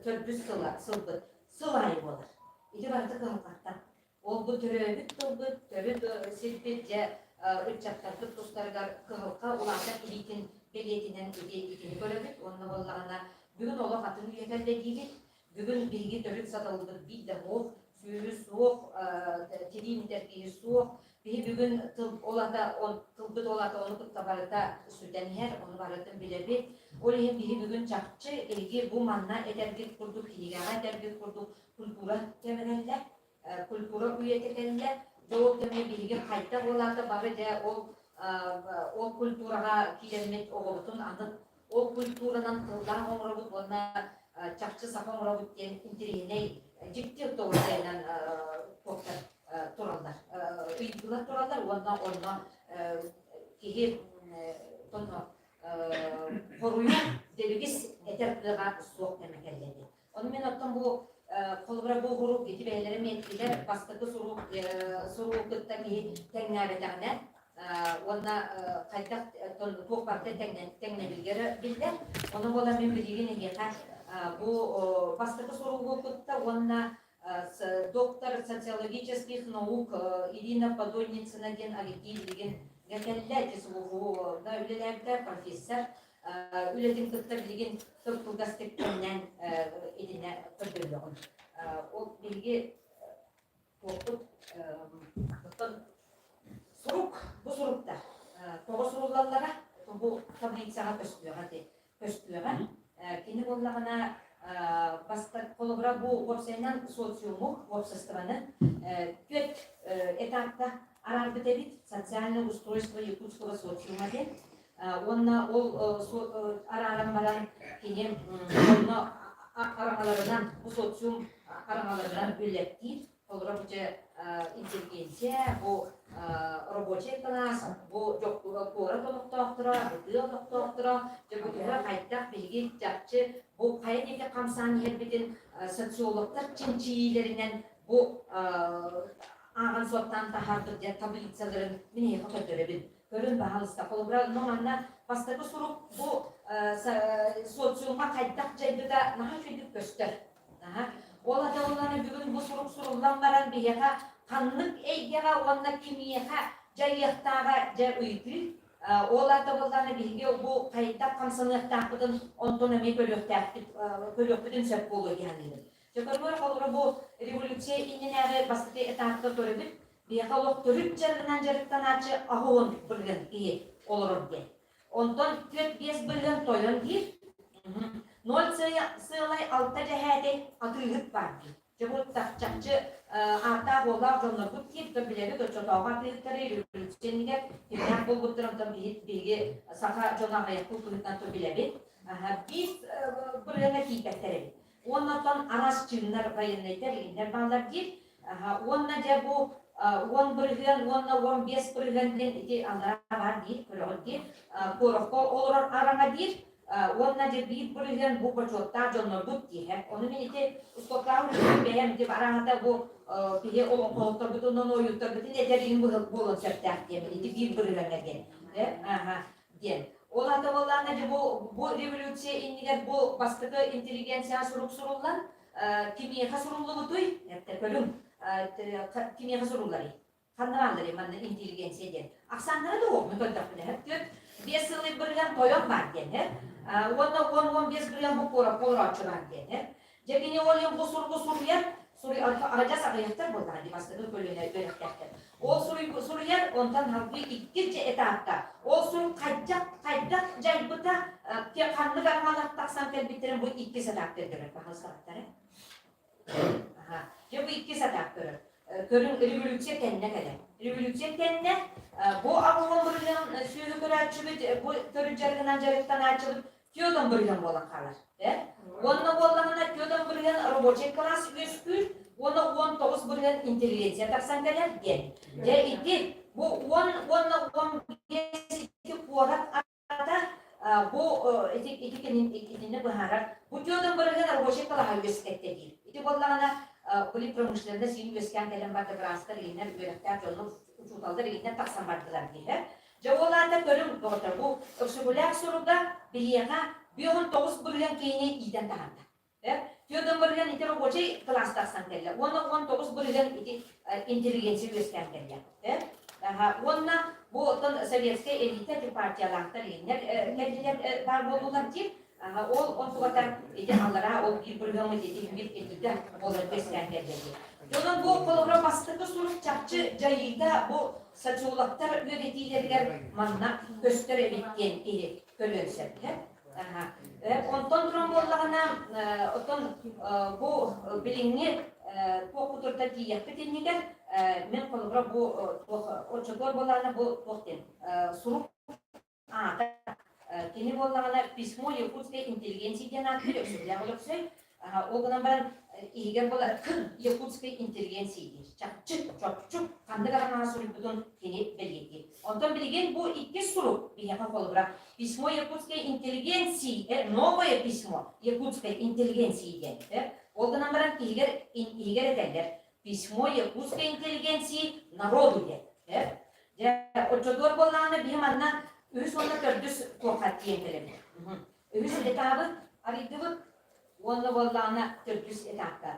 төрдүс сыла сылбыт, сыл аайы буолар. Ити барыта кыһалҕаттан. Ол бу төрөөбүт тылбыт, төрүт сирбит дьэ ыччаттарбыт тустарыгар кыһалҕа улаатар илиитин бэлиэтинэн ити итини көрөбүт. Уонна буоллаҕына бүгүн олох атын үйэ кэллэ диибит. Бүгүн биһиги төрүт саталбыт биир да суох, сүүрү суох, тирии митэргиһи суох. Биһи бүгүн тыл ол ата, тылбыт ол ата ону кытта барыта сүтэн иһэр, ону барытын билэбит. Ол иһин биһи бүгүн чахчы эһиги бу манна этэргит курдук, кинигэҕэ этэргит курдук культура кэмэ кэллэ, культура үйэтэ кэллэ. Дьэ ол кэмҥэ биһиги хайдах ол аата бары дьэ ол ол культураҕа киирэммит оҕобутун аны ол культуранан тыллаах оҥоробут уонна чахчы саха оҥоробут диэн интэриэһинэй дьикти тоҕусайынан туохтар тураллар ыйытыылар тураллар уонна онно киһи тонно хоруйу дэбигис этэр кыаҕа суох кэмэ кэллэ диэн. Ону мин оттон бу холобура бу урук ити бэйэлэрэ миэттилэр бастакы сурук суругу кытта киһи тэҥнээбэтэҕинэ уонна хайдах туох барыта тэҥнэбилгэ биллэр. Ону буолан мин билигин эһиэхэ бу бастакы суругу кытта уонна доктор социологических наук Ирина Подольницына диэн Алексей билигин кэллэ ТСУ-га үлэлээбитэ профессор үлэтин кытта билигин кып-кылгастык кэмнээн итиннэ көрдөрүөҕүм. Ол биһиги туохпут оттон сурук бу суруктар тоҕо суруллаллара бу таблицаҕа көстүөҕэ ити көстүөҕэ. Кини буоллаҕына бастак холобура бу уопсайынан социуму уопсастыбаны түөрт этапка араарбыт эбит социальное устройство якутского социума диэн Уонна ол арааран баран кини онно араҥаларынан, бу социум араҥаларынан үллэттиир. Холобура, бу дьэ интеллигенция, бу рабочай класс, бу куорат олохтоохторо, тыа олохтоохторо, дьэ бу төһө хайдах биһиги чахчы бу хайа диэки хамсаан иһэрбитин социологтар чинчийиилэринэн бу ааҕан суоттаан таһаарбыт дьэ таблицаларын мин эһиэхэ көрдөрөбүн. Көрүн баһаалыста. Холобура, онно манна бастакы сурук бу социумҥа хайдах дьайбыта наһаа үчүгэйдик көстөр. Ол ата буоллаҕына бүгүн бу сурук суруллан баран биһиэхэ ханнык эйгэҕэ уонна кимиэхэ дьайыахтааҕа дьэ ыйытыы. Ол ата буоллаҕына биһиги бу хайдах хамсаныахтаахпытын онтон эмиэ көрүөхтээхпит көрүөхпүтүн сөп буолуо дии саныыбын. Дьэ көрүҥэр холобура бу революция иннинээҕи бастакы этапка көрөбүт. Биһиэхэ олох төрүт дьарыгынан дьарыктанааччы аһоон бырыһыан киһи олорор диэн. Онтон 4-5 бырыһыан тойон диир. 0,6 дьэһээтэй атыыһыт баар диир. Дьэ бу чахчы ааттаах уоллаах дьоннорбут диир, то билэбит оччотооҕу атыыһыттары революция иннигэр кимнээх буолбуттарын онтон биһиги саха дьоно аҕыйахпыт быһыытынан то билэбит. Биир бырыһыаҥҥа тиийбэттэр эбит. Уонна оттон араас чыыннар, военнайдар, игиннэр бааллар диир. Уонна дьэ бу 10% уонна 15% диэн ити аллараа баар диир, көрөҕүт диир. Куоракка олорор араҥа диир. Уонна дьэ 1% бу бочуоттаах дьоннорбут диир. Ону мин ити ускоптаах бэйэм ити арааһата бу киһи олоҥхоһуттарбытын, ойууттарбытын этэр иһин буолуон сөптөөх диэмин. Ити 1%-ҥа диэн. Диэн. Ол аата буоллаҕына дьэ бу, бу революция иннигэр бу бастакы интеллигенция сурук суруллан, кимиэхэ суруллубутуй? Эптэ көрүҥ, кимиэхэ сурулларый? Ханна баалларый манна интеллигенция диэн? Ахсааннара да уох, көрдөхпүнэ, түөрт биэс сылый бырыһыан тойон баар диэн, уонна 10-15 бырыһыан бу куоракка олорооччу баар диэн. Дьэ кини ол иһин бу суругу суруйар, адьас аҕыйахтар буоллаҕа дии бастакы көлүөнэ үөрэхтээхтэр. Ол суруйар, онтон салгыы иккис этапта ол сурук хайдах хайдах дьайбыта, ханнык араҥалар тахсан кэлбиттэрин бу иккис этап көрдөрөр. Баһылыстаҕыттара. Дьэ бу иккис этап көрөр. Көрүҥ революция кэннэ кэлэр. Революция кэннэ бу аҕыһын бырыһыан сүөһү көрөөччүбүт, бу төрүт дьарыгынан дьарыктанааччыбыт түөрт бырыһыан буолан хаалар. Уонна буоллаҕына түөрт бырыһыан рабочай класс үөскүүр, уонна 19 бырыһыан интеллигенция тахсан кэлэр диэн. Дьэ ити бу 10 уонна 15 ити куорат ата бу ити ити итинни быһаарар. Бу түөрт бырыһыан рабочай класс үөскэттэ диир. Ити буоллаҕына били промышленность иин үөскээн кэлэн барда быраастар ииннэр үөрэхтээх дьоннор учууталлар ииннэр тахсан бардылар диир. Дьэ ол аата көрүҥ, доҕоттор, бу Өксөкүлээх суруга биһиэхэ 59 бырыһыан киһини иитэн таһаарда. Түөрт бырыһыан ити рабочай кылаас тахсан кэллэ. Уонна 19 бырыһыан ити интеллигенция үөскээн кэллэ. Уонна бу оттон советскай элита ити партиялаахтар иһиннэр кэллилэр баар буоллулар диир. Ол онтугата ити аллараа ол биир бырыһыаммыт ити биир элита буолан үөскээн кэллэ диир. Онон бу холобура бастакы сурук чахчы дьайыыта бу социологтар үөрэтиилэригэр манна көстөр эбит диэн киһи көрүөн сөп. Онтон туран буоллаҕына, оттон бу билиҥҥи туох кутурда тиийиэхпит иннигэр мин холобура бу туох оччотугар буоллаҕына бу туох диэн сурук аата кини буоллаҕына письмо якутской интеллигенции диэн ааттыыр Өксөкүлээх Өлөксөй ол гынан баран иһигэр буолар к якутской интеллигенции диир чахчы чопчу ханнык араҥаҕа суруйбутун кини бэлиэтиир онтон билигин бу иккис сурук биһиэхэ холобура письмо якутской интеллигенции новое письмо якутской интеллигенции диэн ол гынан баран иһигэр иһигэр этэллэр письмо якутской интеллигенции народу диэн Дьэ, оччотугар буоллаҕына биһи манна үһүс уонна төрдүс туохха тиийэн кэлэбит. Үһүс этабы арыйдыбыт уонна буоллаҕына төрдүс этапка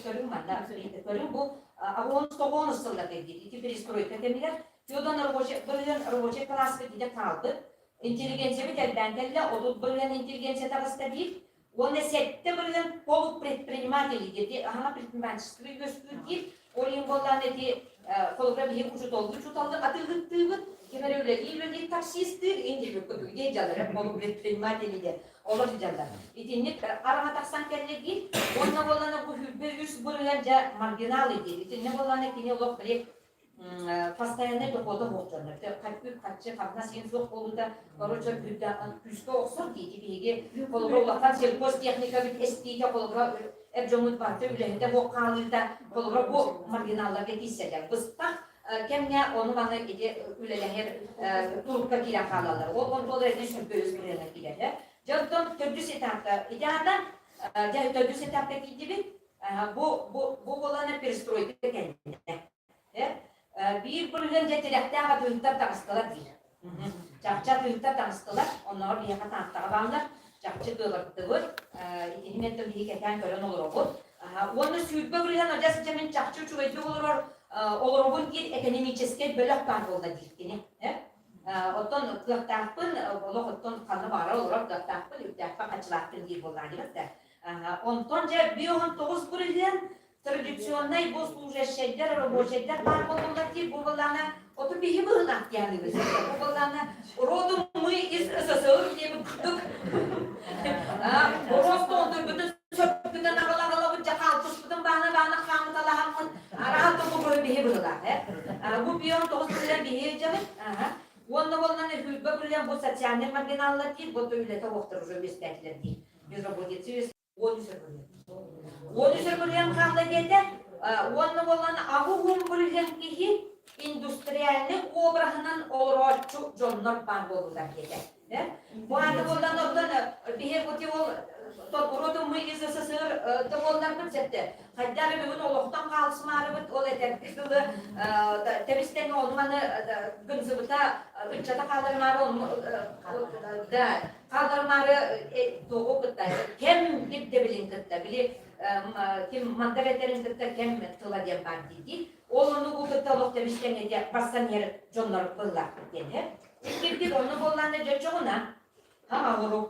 көрүҥ манна көрүҥ бу аҕыс тоҕуонус сылларга диир ити перестройка кэмигэр Федор рабочий бырыһыан рабочий класспыт ити хаалбыт интеллигенциябыт элбээн кэллэ 30% интеллигенция таҕыста диир Уонна 7% полупредприниматели диэти аһаҥа предпринимательство үөскүүр диир. Ол иһин буоллаан эти холобура биһи учууталлыы учууталлыы атыыһыттыыбыт, ким эрэ үлэлии үлэлии таксистыыр, иин диэбит курдук дьаллар полупредприниматели диэн олор дьаллар. Итинник араҥа тахсан кэллэ диир. Уонна буоллаана бу 23% дьэ маргиналы диир. Итиннэ буоллаана кини олох били постоянный дохода суох дьоннор. Үп-харчы, хамнас иһин суох буолуута, короче, күүскэ охсор дии. Биһиги холобура улахан сельхозтехникабыт эстиитэ, холобура эр дьоммут барыта үлэһитэ суох хаалыыта, холобура бу маргиналларга киирсэллэр. Быстах кэмҥэ ону-маны ити үлэлэһэр турукка киирэн хаалаллар. Ол онтуолар эти сүргөйүс бырыана киирэллэр. Дьэ оттон төрдүс этапка, ити аата, дьэ төрдүс этапка киирдибит. Бу бу бу буолана перестройка кэннэ. Биир бырыһыан дьэ тирэхтээх атыыһыттар таҕыстылар диир. Чахчы атыыһыттар таҕыстылар, оннооҕор биһиэхэ Тааттаҕа бааллар, чахчы кыалартыбыт, итини мен биһиги кэтээн көрөн олоробут. Уонна 20% адьас дьэ мин чахчы үчүгэйдик олорор олоробун диир экономическэй бөлөх баар буолла диир кини. Оттон кыахтаахпын, олох оттон ханна баҕарар олорор кыахтаахпын, үптээхпин, хаччылаахпын диир буоллаҕа диэбит да. Онтон дьэ 59% традиционнай бу служащайдар, рабочайдар баар буоллулар дии, бу былаана оту биһи быһылаах дианыыбыз. Бу былаана родом мы из СССР диэбит курдук. Просто онтурбутун сөппүтүн аҕала-аҕалабыт дьэ хаалтыспытын баана-баана хаамыталаһаммыт араал тобу бу биһи быһылаах. Бу бион тоҕус быһылаах биһи дьабыт. Уонна буоллан хүлбэ быһылаах бу социальный маргиналлар диир, бу үлэтэ уохтар уже үөскээтилэр диир. Безработица 13 бырыһыан. 13 бырыһыан хаалла диэтэ. Уонна буолан аҕы уон бырыһыан киһи индустриальный обраһынан олорооччу дьоннор баар буоллулар диэтэ. Бу аата буолан оттон биһи бути ол родом мы из СССР буолларбыт септе. Хайдах бүгүн олохтон хаалсымаарыбыт ол этэргэ дылы тэбистэн ону маны гынсыбыта ыччата хааларымаары да Хаалларымаары туоҕу кытта кэм ирдэбилин кытта били ким мандар этэрин кытта кэм тыла диэн баар дии ол ону бу кытта олох тэбистэн этэ барсан иһэр дьоннор быһылаахпыт диэн һэ иккирдик онно буоллаана дьоччоҕуна хаҥа урук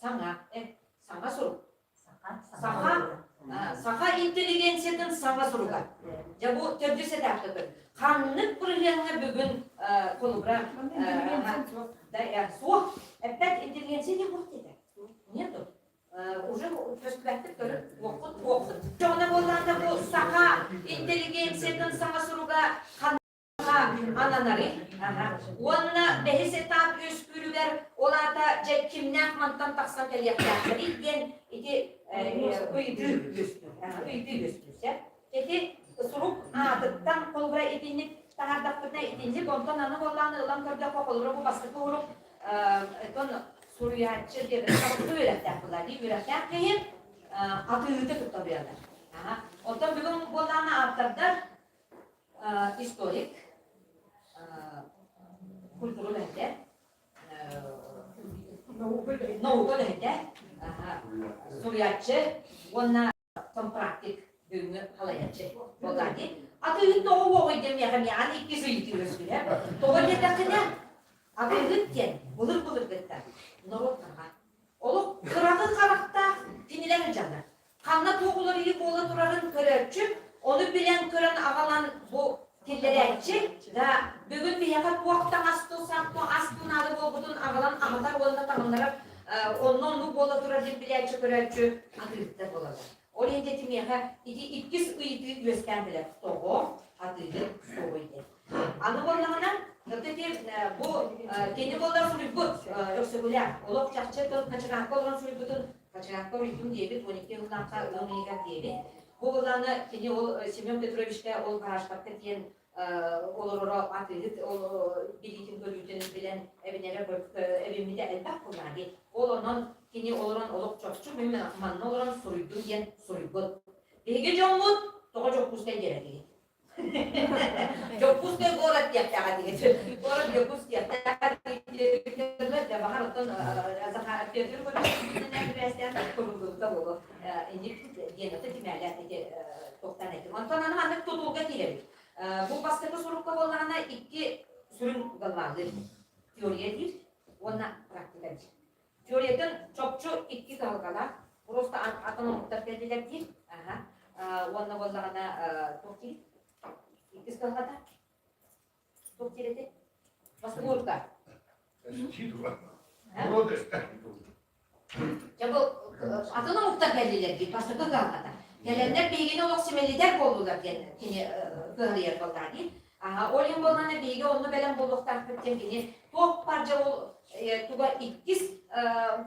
саҥа саҥа сурук Саха, саха интеллигенциятын саҥа суруга. Дьэ бу төрдүс этаптыкын. Ханнык бырыһыаҥҥа бүгүн холобура суох. Эппэт интеллигенция не буох диэтэ. Нету. Уже көстүбэттик көрүп уоппут уоппут. Чоҕуна буоллаанда бу саха интеллигенциятын саҥа суруга ананарый? Уонна бэһис этап үөскүүрүгэр ол аата дьэ кимнээх мантан тахсан кэлиэхтээхтэрий диэн ити ыйытыы үөскүүр. Ыйытыы үөскүүр. Ити сурук аатыттан холобура итинник таһаардахпытына итинник онтон аны буоллаҕына ылан көрдөххө холобура бу бастакы урук оттон суруйааччы диэн үөрэхтээх буолла дии үөрэхтээх киһи атыыһыты кытта уруйаллар. Оттон бүгүн буоллаҕына ааптардар историк, культура үлэһитэ, наука үлэһитэ, суруйааччы уонна практик бүгүҥҥү халайааччы буоллаҕа дии. Атыыһыт тоҕо уоҕуй диэмиэхэ эмиэ аны иккис ыйытыы үөскүүрэ. Тоҕо диэтэххинэ, атыыһыт диэн былыр-былыргыттан норуот хараҕа. Олох кыраҕы харахтаах кинилэр дьаҥа. Ханна туох уларыйыы буола турарын көрөөччү, ону билэн-көрөн аҕалан бу киллэрээччи да бүгүн биһиэхэ туох таҥас саппы ас наада буолбутун аҕалан аһатар уонна таҥыннарар онно оннук буола турар диэн билээччи көрөөччү атыыһыттар буолаллар. Ол иһин ити миэхэ ити иккис ыйытыы үөскээн кэлэр. Тоҕо атыыһыт суоҕуй диэн. Аны буоллаҕына, ити бу кини буоллар суруйбут Өксөкүлээх олох чахчы тыл хачыгаакка олорон суруйбутун Хачыгаакка уруйдум диэбит, 12 сыллаахха ыам ыйыгар диэбит. Бу былааны кини ол Семен Петровичка ол гаражтарга тиийэн олороро атыыһыт ол билиитин-көрүүтүн билэн эбинэрэ эбиммитэ элбэх буоллаҕа дии. Ол онон кини олорон олох чопчу мин манна олорон суруйдум диэн суруйбут. Биһиги дьоммут тоҕо Дьокуускай диэрэтигит? Дьокуускай город диэхтээх этигит. Город Якутск диэхтээх этигит. Баҕар оттон Петр Егорович куруллубута буолуо. Инник диэн ото тимээлээх ити туохтан этим. Онтон аны маннык тутулга киирэбит. Бу бастакы сурукка буоллаҕына икки сүрүн главный теория диир уонна практика диир. Теориятын чопчу икки кыһалҕалаах, просто атын омуктар кэллилэр диир. Аха. Уонна буоллаҕына туох диир? Иккис кыһалҕата? Туох диир этэй? Бастакы Дьэ бу атын омуктар кэллилэр диир бастакы кыһалҕата. Кэлэннэр биһигини олох симэлитэр буоллулар диэн кини кыһалыйар буоллаҕа дии. Ол иһин буоллаҕына биһиги онно бэлэм буолуохтаахпыт диэн кини туох баар дьэ ол туга иккис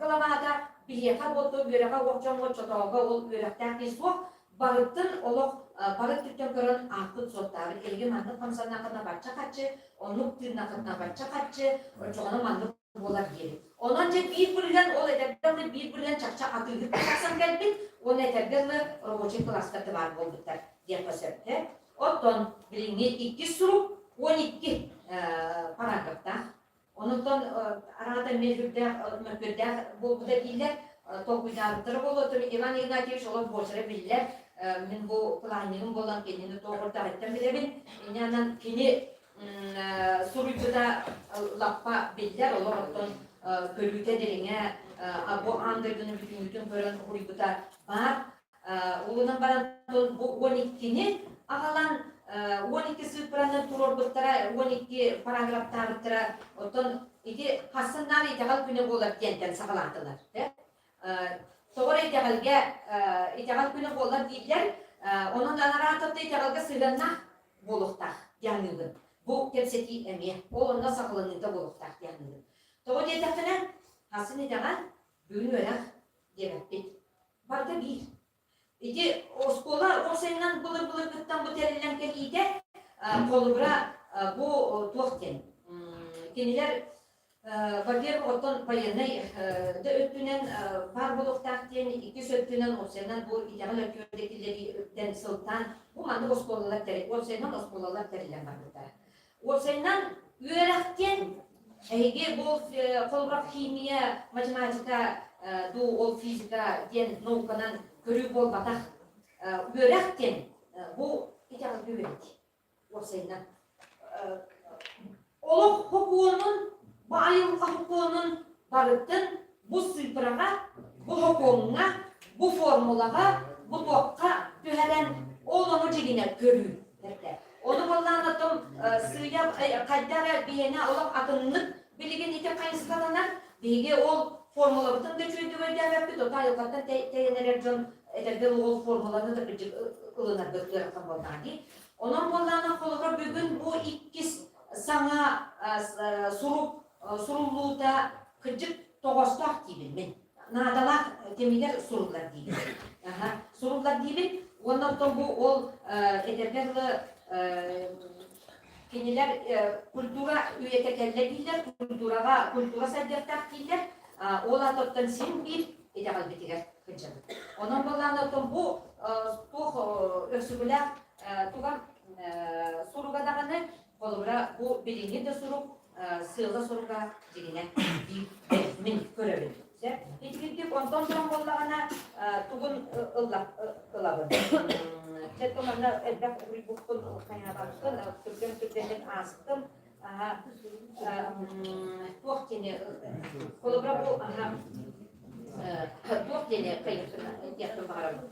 главата биһиэхэ буолту үөрэҕэ уох дьоҥҥо оччотооҕуга ол үөрэхтээх киһи суох барытын олох бары өттүттэн көрөн аахпыт суоттаабыт эһиги маннык хамсаннаххытына бачча харчы оннук тыыннаххытына бачча харчы оччоҕуна маннык буолар диэбит. Онон дьэ биир бырыһыан ол этэргэ дылы биир бырыһыан чахчы атыыһыт тахсан кэлбит уонна этэргэ дылы рабочай класстар да баар буолбуттар диэххэ сөп. Оттон билиҥҥи иккис сурук 12 параграфтаах. Онтон араата эмиэ сүрдээх мөккүөрдээх буолбута дииллэр. Толкуйдаабыттара буолуо. Оттон Иван Игнатьевич олох буочара биллэр. Мин бу кылаанньыгым буолан кинини туох ордоҕуттан билэбин. Инньэ кини суруйбута лаппа биллэр, олох оттон көрүүтэ дириҥэ, бу аан дойдуну бүтүннүүтүн көрөн уһуйбута баар. Улунан баран бу 12-ни аҕалан 12 сыыппараны туруорбуттара, 12 параграфтаабыттара. Оттон ити хассыннаан итэҕэл күнэ буолар диэнтэн саҕалаатылар. Тоҕо эрэ итэҕэлгэ итэҕэл күнэ буолар дииллэр. Онон анараататта итэҕэлгэ сыһыаннаах буолуохтаах дианыыбын. Бу кэпсэтии эмиэ ол онно саҕаланыыта буолуохтаах дианыыбын. Тоҕо диэтэххинэ, хасын итэҕэл бүгүн үөрэх диэбэппит. Барыта биир. Ити оскуола уопсайынан былыр-былыргыттан бу тэриллэн кэлиитэ, холобура, бу туох диэн, кинилэр во-первых, оттон военнай да өттүнэн баар буолуохтаах диэн, иккис өттүнэн уопсайынан бу итэҕэл өттүгэр киллэрииттэн сылтаан бу маннык оскуолалар уопсайынан оскуолалар тэриллэн барбыттара. Уопсайынан үөрэх диэн эһиги бу холобура химия, математика дуу ол физика диэн науканан көрүү буолбатах. Үөрэх диэн бу итэҕэлгэ үөрэтии уопсайынан. Олох сокуонун, бу айылҕа сокуонун барытын бу сыыппараҕа, бу сокуоҥҥа, бу формулаҕа, бу туохха түһэрэн ол ону дьиҥинэн көрүү бэрдэ. Ону буоллаан оттон сыыйа хайдах эрэ биһиэнэ олох атыннык билигин ити хайысхаланар. Биһиги ол формулабытын да үчүгэйдик өйдөөбөппүт, ото айылҕаттан тэйэн эрэр дьон Этэргэ ол формуланы да кырдьык ылынаргыт ыарахан буоллаҕа дии. Онон буоллаҕына холобура бүгүн бу иккис саҥа сурук суруллуута кырдьык тоҕоостоох диибин мин. Наадалаах кэмигэр суруллар диибин. Суруллар диибин. Уонна оттон бу ол этэргэ дылы кинилэр культура үйэтэ кэллэ дииллэр, культураҕа культура сайдыахтаах дииллэр. Ол аата син биир итэҕэлбитигэр сылдьабыт. Онон буоллаҕына оттон бу туох өксөкүлээх туга суруга даҕаны холобура бу билиҥҥи да сурук сыала-соруга дьиҥинэн биир мин көрөбүн. Сөп? Итигирдик онтон туран буоллаҕына тугун ылабын. Чэ, манна элбэх уруйбуккун хайаабаппын, түргэн түргэнник аастым. Туох диэни холобура бу туох диэни диэхпин баҕарабын.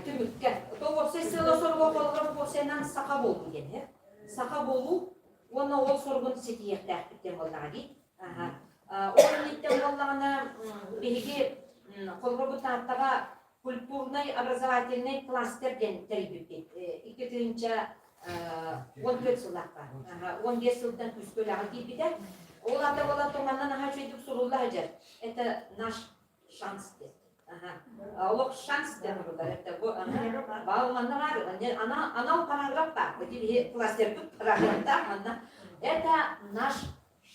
Түмүккэ. То уопсай сыала-соруга холобура бу уопсайынан саха буолуу диэн. Саха буолуу уонна ол соругун ситиһиэхтээхпит диэн буоллаҕа дии. Ол инниттэн буоллаҕына биһиги холобура бу Тааттаҕа культурнай образовательный кластер диэн тэрийбиппит. 2014 сыллаахха. 15 сылтан күүскэ үлэҕэ киирбитэ. Ол аата буолан туманна наһаа үчүгэйдик сурулла сылдьар. Это наш шанс диэн. Олох шанс диэн урулар. Это бу баал манна баар анал параграф баар. Бу биһи кластербыт параграфтаах манна. Это наш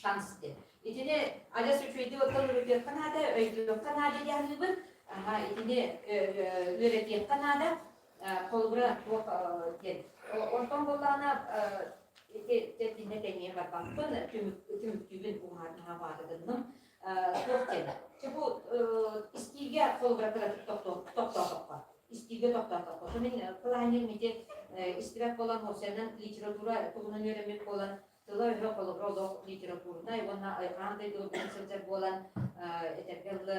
шанс диэн. Итини адьас үчүгэйдик оттон ырытыахха наада, өйдүөххэ наада диэхлиибин. Аха, итини үөрэтиэххэ наада. Холобура, туох диэн. Онтон буоллаҕына ити тэтинэ тэҥиэ барбаппын, түмүктүүбүн уһаатаха гынным. Туох диэн. Чэ бу истиигэ холобура кыратык тохтоотоххо. Истиигэ тохтоотоххо. Мин кылаанньым ити истибэт буолан, уопсайынан литература туһунан үөрэммит буолан, тыла-өһө холобура олох литературнай уонна аан дойдуга билэн сылдьар буолан этэргэ дылы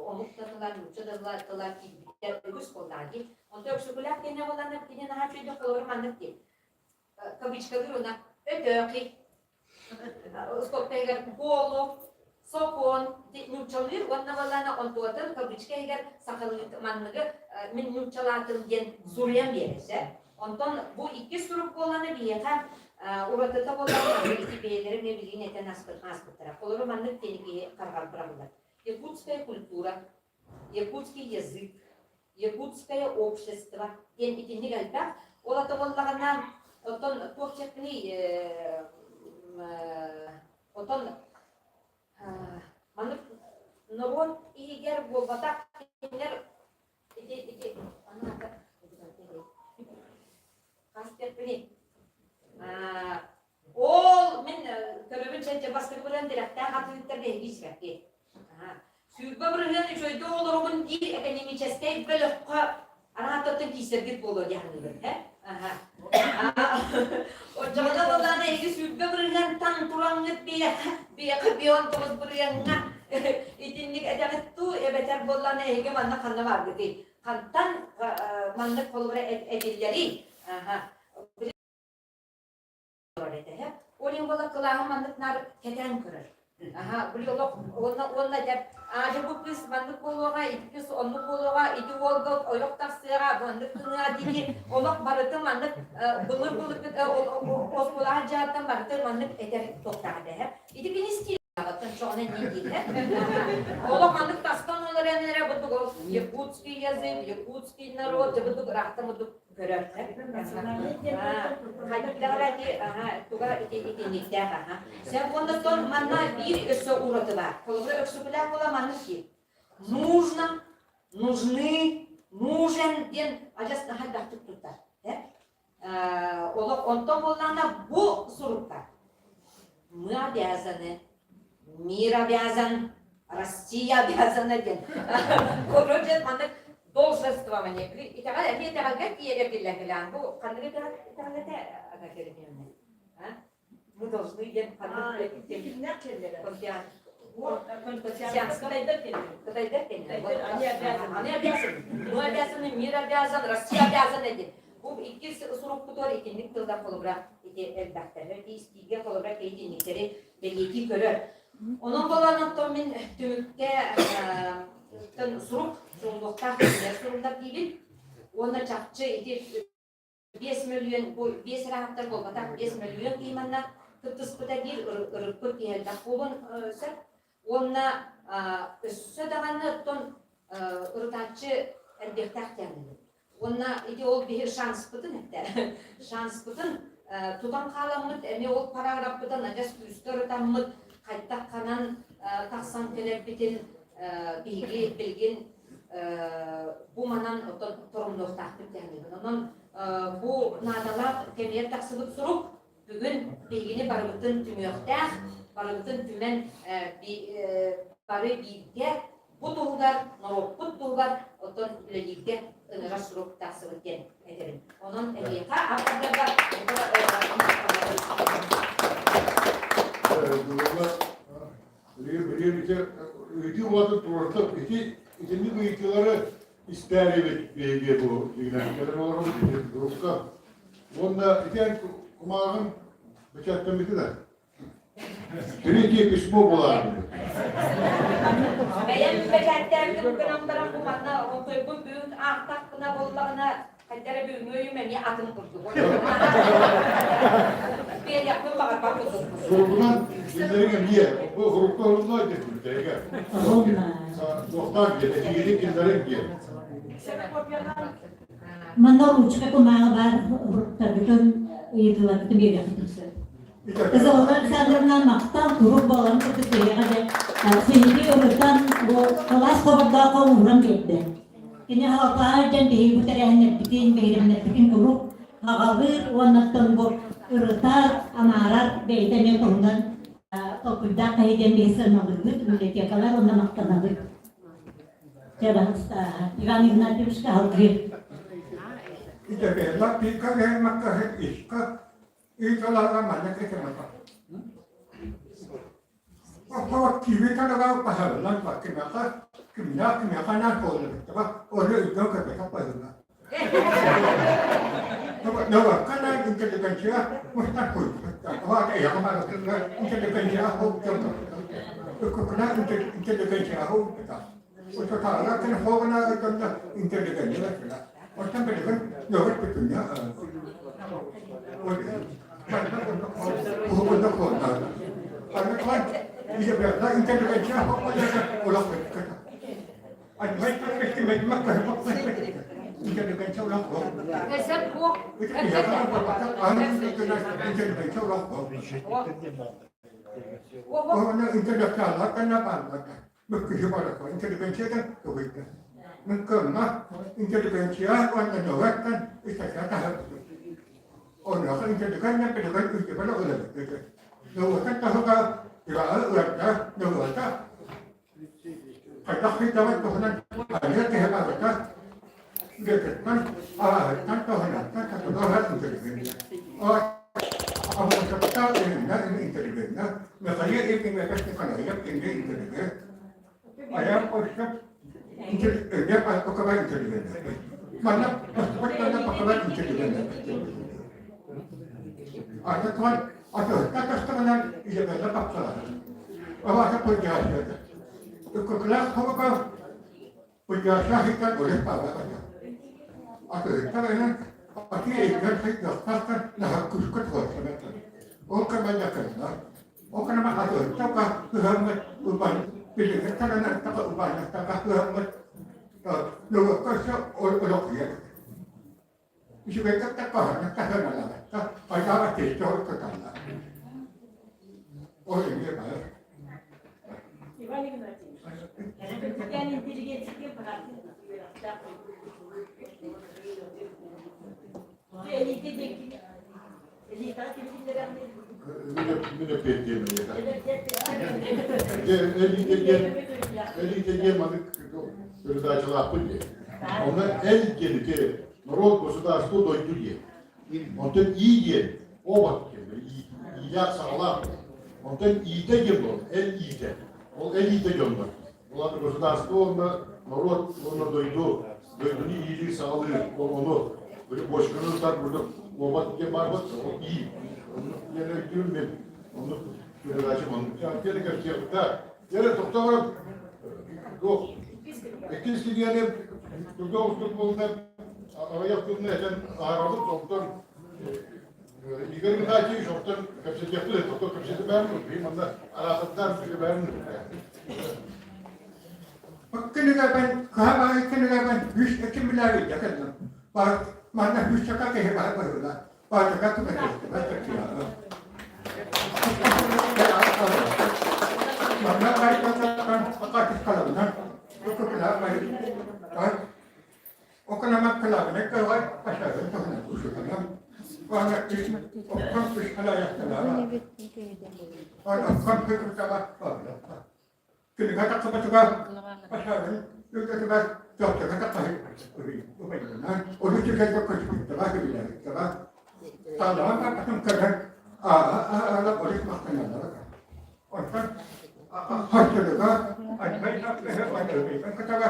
омук да тыла, нуучча да тыла тыла киирбитэ үгүс буоллаҕа дии. Онто Өксөкүлээх киэнэ буоллаҕына кини наһаа үчүгэйдик холобура маннык дии. Кавычкалыыр уонна өтөөхи скобкайыгар буолу сокуон нууччалыыр уонна буоллаҕына онтуотун кавычка иһигэр сахалыы манныгы мин нууччалаатым диэн суруйан биэрэр Онтон бу иккис сурук буолана биһиэхэ уратыта буоллаҕына ити бэйэлэрэ эмиэ билигин этэн ааспыттара. Холобур маннык диэни киһи харҕар быраҕыллар. Якутская культура, якутский язык, якутское общество диэн итинник элбэх. Ол ата буоллаҕына, оттон туох диэхпиний, отон маннык норуот иһигэр буолбатах кинилэр Ити ити анаата хас диэхпиний ол мин көрөбүн чэ бастакы бырыан тирэхтээх атыыттар биһиги испэкки 20% үчүгэйдик олоробун диир экономическэй бөлөххө араататтан киирсэргит буолуо дии саныыбын э Оччоҕуна буоллаҕына эһиги 20%-тан тураҥҥыт биэхэ биэхэ бион тоҕус бырыһыаҥҥа итинник этэҕит дуу эбэтэр буоллаҕына эһиги манна ханна бааргытый хантан маннык холобура этиллэрий Ол иһин буолла кылааһым маннык наар кэтээн көрөр. Аха, били олох уонна уонна этэр, аа дьэ бу кыыс маннык буолуоҕа, ити кыыс оннук буолуоҕа, ити уолга ойох тахсыаҕа, маннык гыныа дии олох барыта маннык былыр былыргы оскуолаҕа дьааттан барыта маннык этэр туохтаах этэ. Ити кини стиль чоҕунан диир Олох маннык тастан ол эрэн эрэ бутук ол якутский язык, якутский народ, дьэ бутук ыраахтан бутук көрөр. Туга итинниктээх аха. Сен уонна манна биир өссө ураты баар. Холобура өксөкүлээх буола маннык дии. Нужно, нужны, нужен диэн адьас наһаа элбэхтик туттар. Олох онтон буоллаҕына бу сурукка мы обязаны, мир обязан, Россия обязана диэн. Короче, маннык должествование. Итэҕэл эмиэ итэҕэлгэ тиийэрэ биллэн Бу ханнык итэҕэл итэҕэлэтэ ага Мы должны диэн ханнык Кытайдар Они обязаны. Мы обязаны, мир обязан, Россия обязана диэн. Бу иккис сурукпутугар итинник тылдар холобура ити элбэхтэр. Ити истиигэ холобура итинниктэри бэлиэтии көрөр. Онон буолан оттон мин түмүккэ. сурук суруллуохтаах кэмигэр суруллар диибин. Уонна чахчы ити 5 мөлүйүөн бу 5 ыраахтар буолбатах 5 мөлүйүөн киһи манна кыттыспыта диир ырыппыт киһи элбэх буолуон сөп. Уонна өссө даҕаны оттон ырытааччы элбиэхтээх диэн Уонна ити ол биһи шанспытын эттэ. Шанспытын тутан хааламмыт, эмиэ ол параграфпытын адьас күүскэ ырытаммыт, хайдах ханан тахсан кэлэрбитин биһиги билигин бу манан оттон торумнуохтаахпыт диэн Онон бу наадалаах кэмигэр тахсыбыт сурук бүгүн биһигини барыбытын түмүөхтээх, барыбытын түмэн бары бииргэ бу туһугар, норуоппут туһугар оттон үлэлииргэ ыҥырар сурук тахсыбыт диэн этэбин. Онон эһиэхэ автордарга Ыйытыы улатын туруорда ити итинник ыйытыылары истээрибит биһиги бу дьиҥинэн кэлэн олоробут ити группка уонна ити эн кумааҕын бэчээттэммитэ да Третье письмо буолаары. Бэйэм бэчээттээбитим гынан баран бу манна онтойбун бүгүн аахтахпына буоллаҕына хайда эрэ бүгүҥҥү өйүм эмиэ атын курдук. Биэриэхпин баҕарбат курдук. Суругунан киллэриҥ эмиэ. Бу сурукка орунна диэбиттэригэр. Туохтаах диэн, этиигини киллэриҥ диэн. Манна ручка кумааҕы баар уруктаргытын ыйытыыларгытын биэриэххитин сөп. Изабелла Александровна махтал куруук буоларын курдук биһиэхэ дьэ сиһилии ырытан бу кылаас хобордооххо ууран биэрдэ. Кини халапааһы дьэн биһиги бу тэрээһиннэрбитин, биһирэмнэрбитин куруук аҕалыыр уоннаттан бу ырытар, анаарар бэйэтэ эмиэ туһунан толкуйдаах киһи диэн биһи сыаналыыбыт, библиотекалар уонна махтанабыт. Дьэ, Иван Игнатьевичка алгыы. Изабелла пика ишка Ыыталарга маннык этимата. Оттон киви таныгар паһарынан кимиэхэ кимнээх кимиэхэ анаан туоллубуттара, ону өйдөөн көрбөтөх быһыылаах. Нөҕөххө анаан интеллигенция мустан куйбуттар. Оҕо эйэҕэ барытыгар интеллигенция Ыккыкына интеллигенция ууппута. Утутаалар телефоҕуна дьонно интеллигенция Оттон билигин нөҕөр бүтүннэ Онуоха интеллигенция билигин үрдүгэр ылыллыбыт. Норуотун таһыгар ыраҕы ыарда норуота хайдах сылдьарын туһунан аныа киһи барыта үлэтиттэн, ааһыттан, туһунаттан сатылаһар интеллигенция. Абылатыттан иннэ интеллигенция, Михаил Ефимович Николаев иннэ интеллигент, Айар Костя интеллигент, покабай интеллигент. Манна поступать покабай интеллигент. Ата атыһыкка тастаҕынан илэбэлэ тапсалар. Алаата пырдьаасыата. Ыккыкылаах хорука пырдьаасаах иттэн олес паалаата. Атыһыктар энэн ати эйгэр хайдахтахтан наһа күскэ туһалсаната. Ол кэмэллэкэллэр. Ол кэнэмэ атыһыктарга ыһаммыт убай билигин таранаттака убайнаттака ыһаммыт нөрөккө өссө олохуйар. Үчүгэйдик таккаһына таһыналаабатта, хайдаҕа тиэстэ ортоталлар. Ол эмиэ баар. Иван Игнатьевич, Кэрэн интеллигенция быһаарсыы үөрэхтээх Элита диэки элитаҕа кимтиллэрэҕиний? Мин эппиэттиэм эйиэхэ. Элита диэн элита диэн маннык передачалаахпын диэн. Онно эл диэн ити Народ, государство, дойду диэн. Онтон ии диэн обот диэн, иилээх саҕалаах. Онтон иитэ диэн буолар, эл иитэ. Ол эл иитэ дьоннор. Ол аата государство уонна народ уонна дойду, дойдуну иилиир саҕалыыр, ол ону бочканы ытар курдук обот диэн баар бот, ол ии. Оннук диэн өйдүүм мин. Оннук передача оннук. Дьэ, кэпсиэхтэ. Дьэ, тохтоорум. Туох. Иккис кинигэни туга устук буолла аҕыйах тылны этэн аһарабыт, онтон Игорь Игнатьевич оттон кэпсэтиэхпит, оттон кэпсэтимээн, биһи манна араатардаан кэпсэтимээн. Кинигэбин, кыһа кинигэбин үс этим билээбит кэллим. Манна үс чака киһи баар быһыылаах. Баатака түбэһиэхтибэт таксиаҕа. Манна айтатан акатыскалабынан Окономаккалаабына кыаҕай пашатын туһунан ушутанам. Уонна үс окком үс халаайахталаaba. Уонна окком хыкыртаба бааллаппа. Күнүгэ тахсыбатыгар пашатын үлэтигэр тохтоко тахсаһы убайынан олус үчүгэйгэ көтүпүттаба сөбүлээбиттаба. Таалаҕан барбатын көрөн ааҕа-ааҕа олус махтаналлара. Онтон харчылыга альбай тахсыһы альбайбын кытага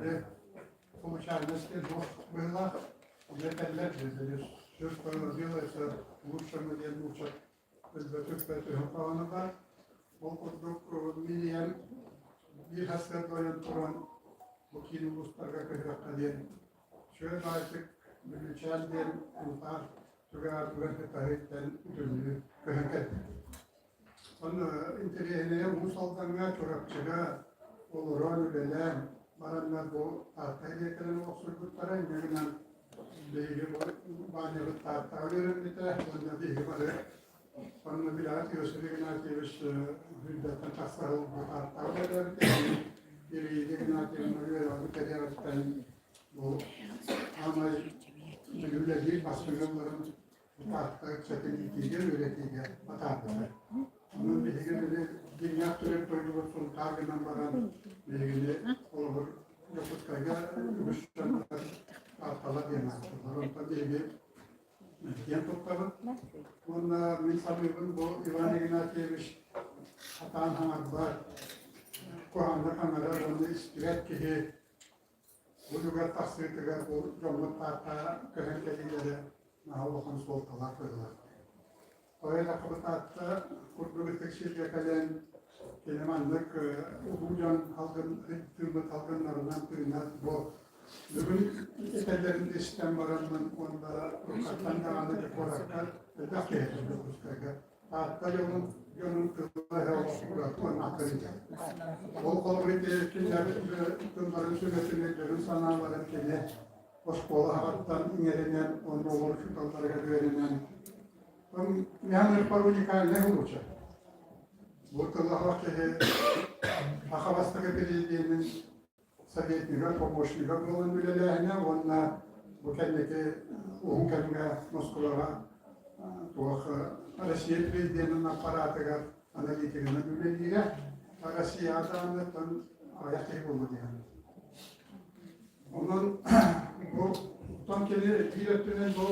били получальность суох быһыылаах. Онно этэллэр били все, что делается лучшему диэн нуучча өлбөтүк түһэн хаалана баар. Ол курдук мин ийэм биир сарсыарда ойон туран бу киин улуустарга көһүөххэ диэн үчүгэй баайдык Бүлүүчээн диэн Сунтаар түгэҕэр турар Кытаһыттан үтүллүү көһөн кэлбит. Онно интэриэһинэйэ Уус Алдаҥҥа, Чурапчыга олорон, үлэлээн бараннар бу Таатта иһиэкэлэрин олохсуйбуттара. Инньэ гынан биһиги бу Баанньабыт Тааттаҕа үөрэммитэ уонна биһиги бары онно билэҕит Иосиф Игнатьевич Бүлбэттэн тахсар бу Тааттаҕа үлэлээбитэ. Ирина Игнатьевна үөрэҕин кэриэҕиттэн бу аамай үлэлиир бастыҥ Таатта ыччатын иитиигэ, үөрэтиигэ батаарбыта. Онон биһиги били дьиҥнээх төрүт дойдубут Сунтаар гынан баран биһигини холобур Дьокуускайга үгүс дьон Таатталар диэн ааттыыллар. Онтон биһиги диэн туттабыт. Уонна мин саныыбын бу Иван Игнатьевич сатаан хаҥарбат, куһаҕаннык хаҥарар уонна истибэт киһи Бу тахсыытыгар бу дьоммут Таатта көһөн кэлиилэрэ наһаа улахан суолталаах быһыылаах. Тоҕо диэтэххэ Таатта курдук ытык сиргэ кэлэн кини маннык улуу дьон алгын тыыммыт алгыннарынан тыынар бу бүгүн этэллэрин истэн бараммын уонна уруккаттан даҕаны куоракка элбэх киһи Дьокуускайга Таатта дьонун дьонун тыла уонна атын Ол холобур кинилэр тылларын сүбэтин өйдөрүн санааларын кини оскуола аҕаттан иҥэринэн уонна олор учууталларыгар үөрэнэн Михан уникальный случай. Бу тыллаах киһи саха бастакы президенин советнига, помощнига буолан үлэлээһинэ уонна бу кэнники уһун кэмҥэ Москваҕа туох Россия президенин аппаратыгар аналитигынан үлэлиирэ. Россияҕа даҕаны аҕыйах киһи буолла диэн. Онон бу оттон кини биир өттүнэн бу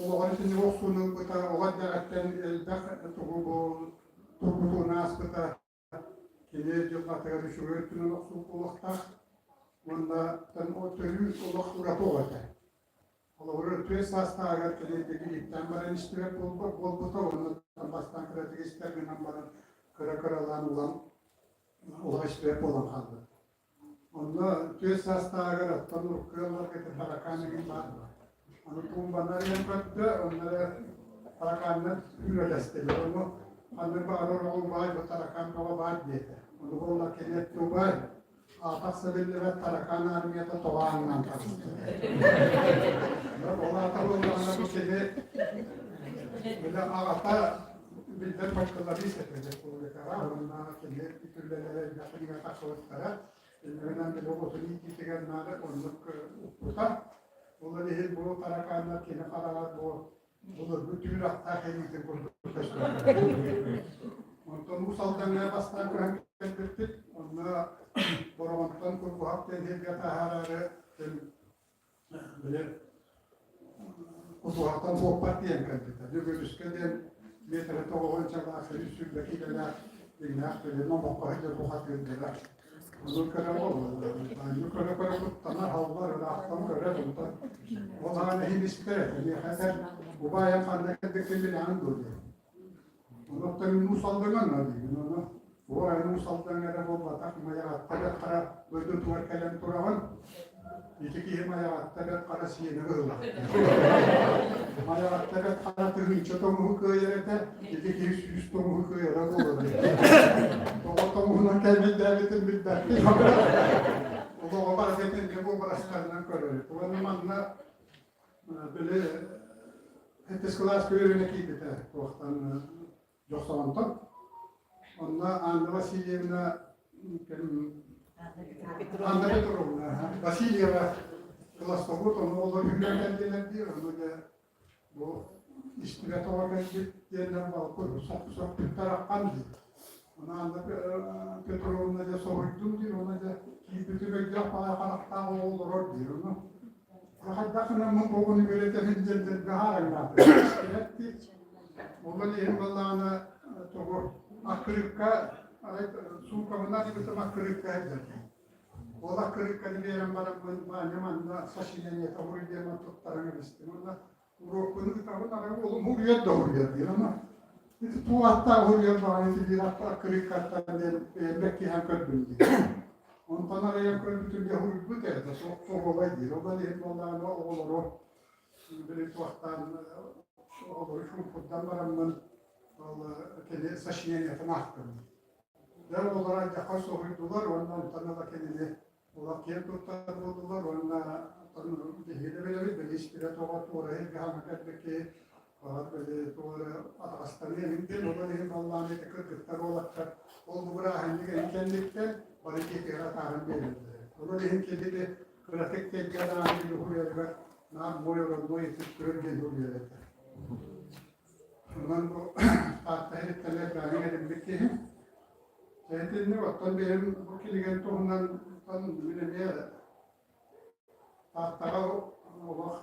олоҕор итинник охсууну ылбыта, оҕо эрдэҕиттэн элбэх тугу бу тургутууну ааспыта. Кини дьылҕатыгар үчүгэй өттүнэн охсуу буолуохтаах уонна төрүүр олох ураты оҕо этэ. Холобур, түөрт саастааҕар кини ититтэн баран истибэт буолбута уонна бастаан кыратык истэр гынан баран кыра-кыралаан улам олох истибэт буолан хаалбыт. Онно түөрт саастааҕар оттон урукку ыалларга таракаан игин баар дуо? Аны туумбанар диэн көрдө, онно эрэ таракааннар үүрэлэстилэр. Ону ханнык баҕарар оҕо убаай, бу таракаан тоҕо баар диэтэ. Ону буолла кини эттэ убаай, аатахса биллибэт таракаан армията тоҕо ааҥнаан таҕыста. Ол аата буоллаҕына бу кини били аҕата биллэр фольклорист этэ республикаҕа уонна кини үтүллэлэрэ элбэх кинигэ тахсыбыттара. Иннинэн били оҕотун иитиитигэр наада оннук укпута. Ол иһин бу таракааннар кини хараҕар бу былыргы түүр аттаах илиитин курдук көстөр. Онтон Уус Алдаҥҥа бастаан көһөн кэлбиппит. Онно Бороҕонтон Курбуһах диэн сиргэ таһаараары били Кутуһахтан суоппар тиийэн кэлбитэ. Дьөгүөрүскэ диэн миэтэрэ тоҕуһунчалаах, 120 киилэлээх дьиҥнээх били номоххо сылдьар бухатыырдара. Ону көрө буолла. Көрө-көрө куттанар, халлар, ыраахтан көрөр, онтон ол аҕан иһин истэр этэ. Миэхэ этэр, убайым ханна кэлбиккин билэҕин дуо диэн. Онуоха мин Уус Алдаҥҥа диибин. Ону Уо, эн Уус Алдаҥ эрэ буолбатах, Майаҕатта Бэрт Хара дойдутугар кэлэн тураҕын. Ити киһи Майаҕатта Бэрт Хара сиэнэ быһыылаах. Майаҕатта Бэрт Хара тыһыынча тоҥуһу кыайар этэ, ити киһи 100 тоҥуһу кыайара буолар. Тоҕо тоҥуһунан кэмэйдээбитин билбэппин. Олоҕо барыта итинник уобарастарынан көрөр. Уонна манна Били сэттис кылааска үөрэнэ киирбитэ туохтан Дьохсоҕонтон. Онно Анна Васильевна Анна Петровна Васильева класстабыт, ону олор үүнэн кэллилэр диир, ону дьэ бу истибэт оҕо кэлбит диэннэр балкон соппуттар аххан диир. Ону Анна Петровна дьэ соһуйдум диир, ону дьэ киирбитим өйдөөх баҕайы харахтаах оҕо олорор диир. Ону Хайдах гынаммын оҕону үөрэтэбин диэн дэлби хаараҥнаатым. Ол иһин буоллаҕына тоҕо аккырыыкка арай суумкабынан ыбытым аккырыыкка сылдьар. Ол аккырыыкканы биэрэн бараммын Ваня манна сочинениета уруйдуйан туттаран кэбистим. Уонна уруокпун ыытабын, арай уолум уруйар да уруйар диир. Ама ити туох аттаах уруйар баҕайы ити биир аттаах аккырыыккаттан диэн бэйэм бэккиһээн көрдүм диир. Онтон арайан көрбүтүм дьэ уруйбут ээ, суох суруобай диир. Ол иһин буоллаҕына оҕолору били туохтаан оҕолору чуумпурдан бараммын ол кини сочинениетын аахтым. Дьэ оҕолор алдьархай соһуйдулар уонна онтон ыла кинини олох киэн туттар буоллулар уонна биһиги да билэбит, били истибэт тоҕо туора иһиргэ хаҥа кэлбит киһи баҕар били туора атаҕастаныа иһин диэн ол иһин баллаан ити кыргыттар уолаттар ол бу бырааһынньык эҥин кэнниттэн бары дьиэтигэр атааран биэрэллэр. Ол иһин кини кыратык кэлгэ даҕаны уһуйарыгар наар мой родной ытык диэн уһуйар этэ. Онон бу Таатта иһиттэн элбэҕи иҥэриммит киһи. Итинник оттон бэйэм бу кинигэм туһунан мин эмиэ Тааттаҕа олох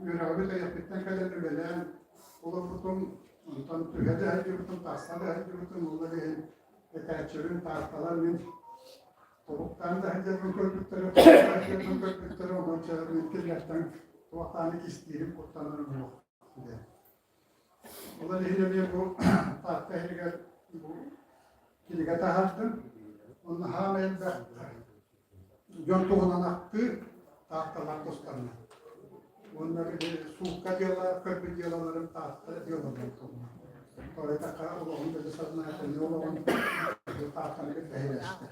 үөрэҕи бүтэрбиттэн кэлэн үлэлээн олорбутум, онтон түһэ да сылдьыбытым, тахса да сылдьыбытым, ол иһин этээччибин Таатталар мин тобуктаан да сылдьарбын көрбүттэрэ, тобуктаан сылдьарбын көрбүттэрэ, онон мин кинилэртэн туох даҕаны кистиирим, куттанарым суох. Ол иһин эмиэ бу Таатта иһигэр бу кинигэ таһаардым. Онно хаама элбэх дьон туһунан ахтыы Таатталар тустарынан. Уонна били суукка дьыала, көрбүт дьыалаларым Таатта дьыалаларын туһунан. Тоҕо диэтэххэ олоҕум били сознательнай олоҕун Тааттаны кытта иһилэстэ.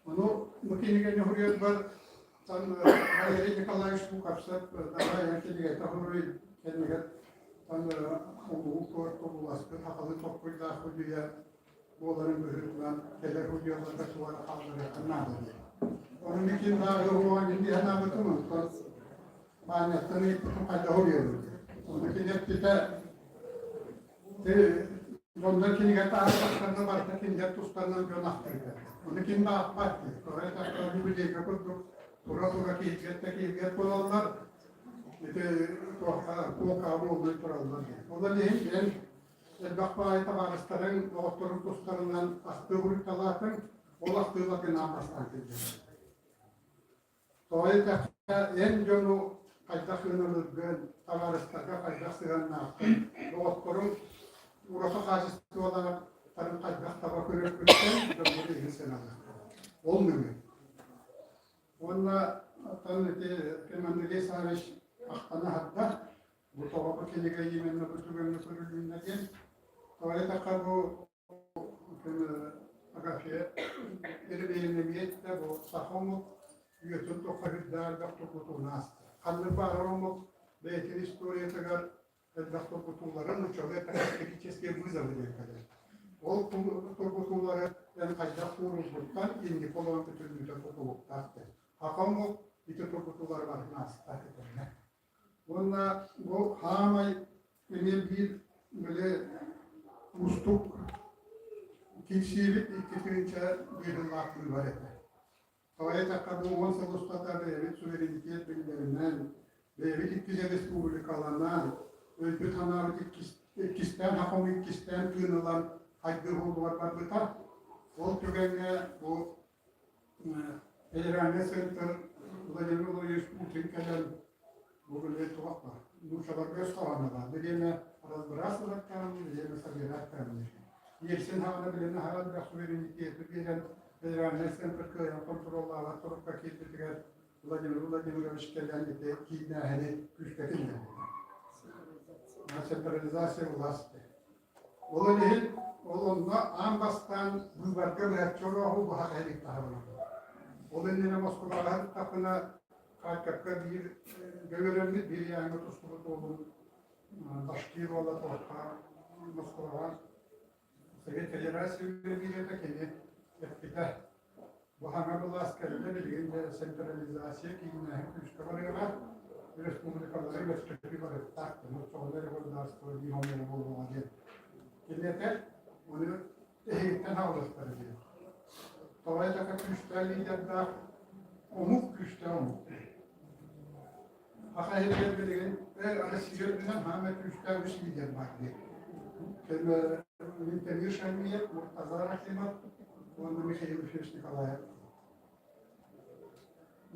Ону бу кинигэни суруйарбар Валерий Николаевич Луковцев Давай кинигэтэ суруй кэннигэр улуу куорт уласпыт сахалыы толкуйдаах судьуйа буоларын быһыытынан кэлэр судьуйаларга туора хаалларыахха наада диэн. Ону мин ким бааҕы уоҕан инди санаабытым, онтон Маанньаттан ыйыппытым хайдах уруйабын диэн. Ону кини эппитэ Дьоннор кинигэ таһаарбаттарына барыта кинилэр тустарынан дьон ахтыыта. Ону ким да аахпат дии. Тоҕо эттэххэ юбилейга курдук тура-тура киһиргэт да киһиргэт буолаллар. Ити туохха туохха буоллун тураллар дии. Ол иһин бэйэҥ элбэх баайы табаарыстарыҥ, доҕотторуҥ тустарынан ахтыы суруйталаатыҥ, ол ахтыыларгын аан бастаан киллэрэр. Тоҕо диэтэххэ, эн дьону хайдах сыаналыыргын, табаарыстарга хайдах сыһыаннааххын, доҕотторуҥ ураты хаачыстыбалаахтарын хайдах таба көрөргүттэн дьоҥҥор иһин сыаналыахтара. Ол нөҥүө. Уонна оттон ити Ким Андрей Саввич ахтана аһарда, бу тоҕо бу кинигэ именно бу түгэҥҥэ көрүлүннэ диэн. Тоҕо диэтэххэ, бу Агафья Еремеевна бу саха омук үйэтин тухары үрдээх элбэх тургутууну ааста. Ханнык баҕарар омук бэйэтин историятыгар элбэх тургутууларын нууччалыы эттэххэ вызовы диэн кэлэр. Ол тургутуулары эн хайдах туоруургуттан инники олорон бүтүннүүтэ тутулуктаах диэн. Саха омук ити тургутуулары барытын ааста этэннэ. Уонна бу хаамай эмиэ биир били уустук киирсиибит 2001 сыллаах быыбар этэ. Тоҕо диэтэххэ бу 10 сыл устата бэйэбит суверенитет биллэринэн, бэйэбит иккис республикаланан, өйбүт-санаабыт иккистээн хахом иккистээн тыын ылан хайдыы уһуллубар барбыта. Ол түгэҥҥэ бу Федеральный центр Владимир Владимирович Путин кэлэн бу билигин туох баар нууччаларга өс хоһооно баар билиэмэ разбрасывать камни билиэмэ собирать камни Ельцин хаҕына билиэмэ аһара элбэх суверенитеты биэрэн федеральный центр кыайан контроллаабат турукка киирбитигэр Владимир Владимирович кэлэн ити кииннээһини күүскэ киллэрбитэ. Централизация власти. Ол иһин ол онно аан бастаан быыбарга быһаччы орооһуу быһах иһин таһабын. Ол иннинэ Москубаҕа сырыттахпына Харьковка биир бөҕөрөммүт биир ыйааҥҥа тустубут уолум Башкир уола туохха Москваҕа Совет Федерация үлэлиир этэ кини эппитэ Бу саҥа былаас кэллэ, билигин дьэ централизация кииннээһин күүскэ барыаҕа, республикалары өстөһүү барыахтаах, оччоҕуна эрэ государство биир омуга буолуоҕа диэн кини этэр, ону эһигиттэн хаалыахтара диэн. Тоҕо этэххэ күүстээх лидердаах омук күүстээх омук. Саха иһигэр билигин Россия үрдүнэн хаама күүстээх үс лидер баар диэн. Минтемир Шаймиев, Муртаза Рахимов уонна Михаил Ефимович Николаев.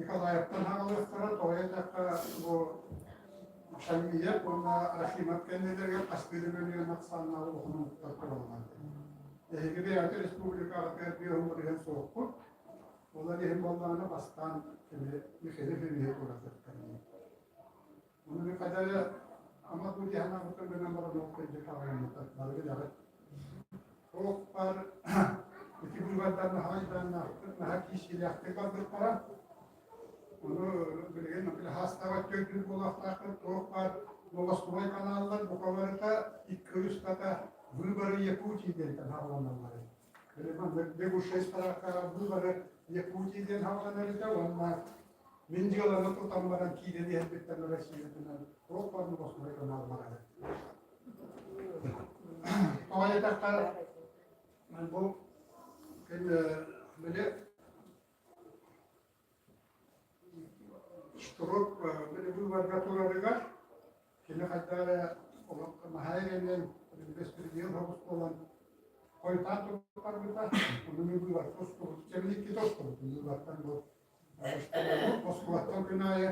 Николаевтан хаалыахтара, тоҕо диэтэххэ бу Шаймиев уонна Рахимов кэннилэригэр хастыы да мөлүйүөн ахсааннаах улахан омуктар тураллар. Эһиги бэйэҕит республикаҕытыгар биэһун бырыһыан суохпут. Ол иһин буоллаҕына бастаан кини Михаил Ефимовиһы туоратыахтара. Ону мин хайда эрэ ама дуу дии санаабытым гынан баран ол кырдьык аҕыйаммыта бары билэҕит. Туох баар ити быыбардар наһаа айдааннаахтык, наһаа киирсиилээхтик барбыттара. Ону билигин хаастаабат төрдүн буолуохтаахпыт. Туох баар новостной каналлар бука барыта икки ый устата выборы Якутии диэнтэн саҕаланаллар. Билигин бегущая справкаҕа выборы Якутии диэн саҕаланар этэ уонна Мин дьыаланы тутан баран киирэн иһэрбиттэн Россиятынан туох баар новостной канал барара. Тоҕо диэтэххэ, бу били Штуров били быыбарга турарыгар кини хайдах эрэ олох наһаа эрэнэн бэспиридиэл соҕус буолан хойутаан туттарбыта, ону мин быыбарга устубут, чэбин иккитэ устубут быыбартан бу Москваттан күн аайы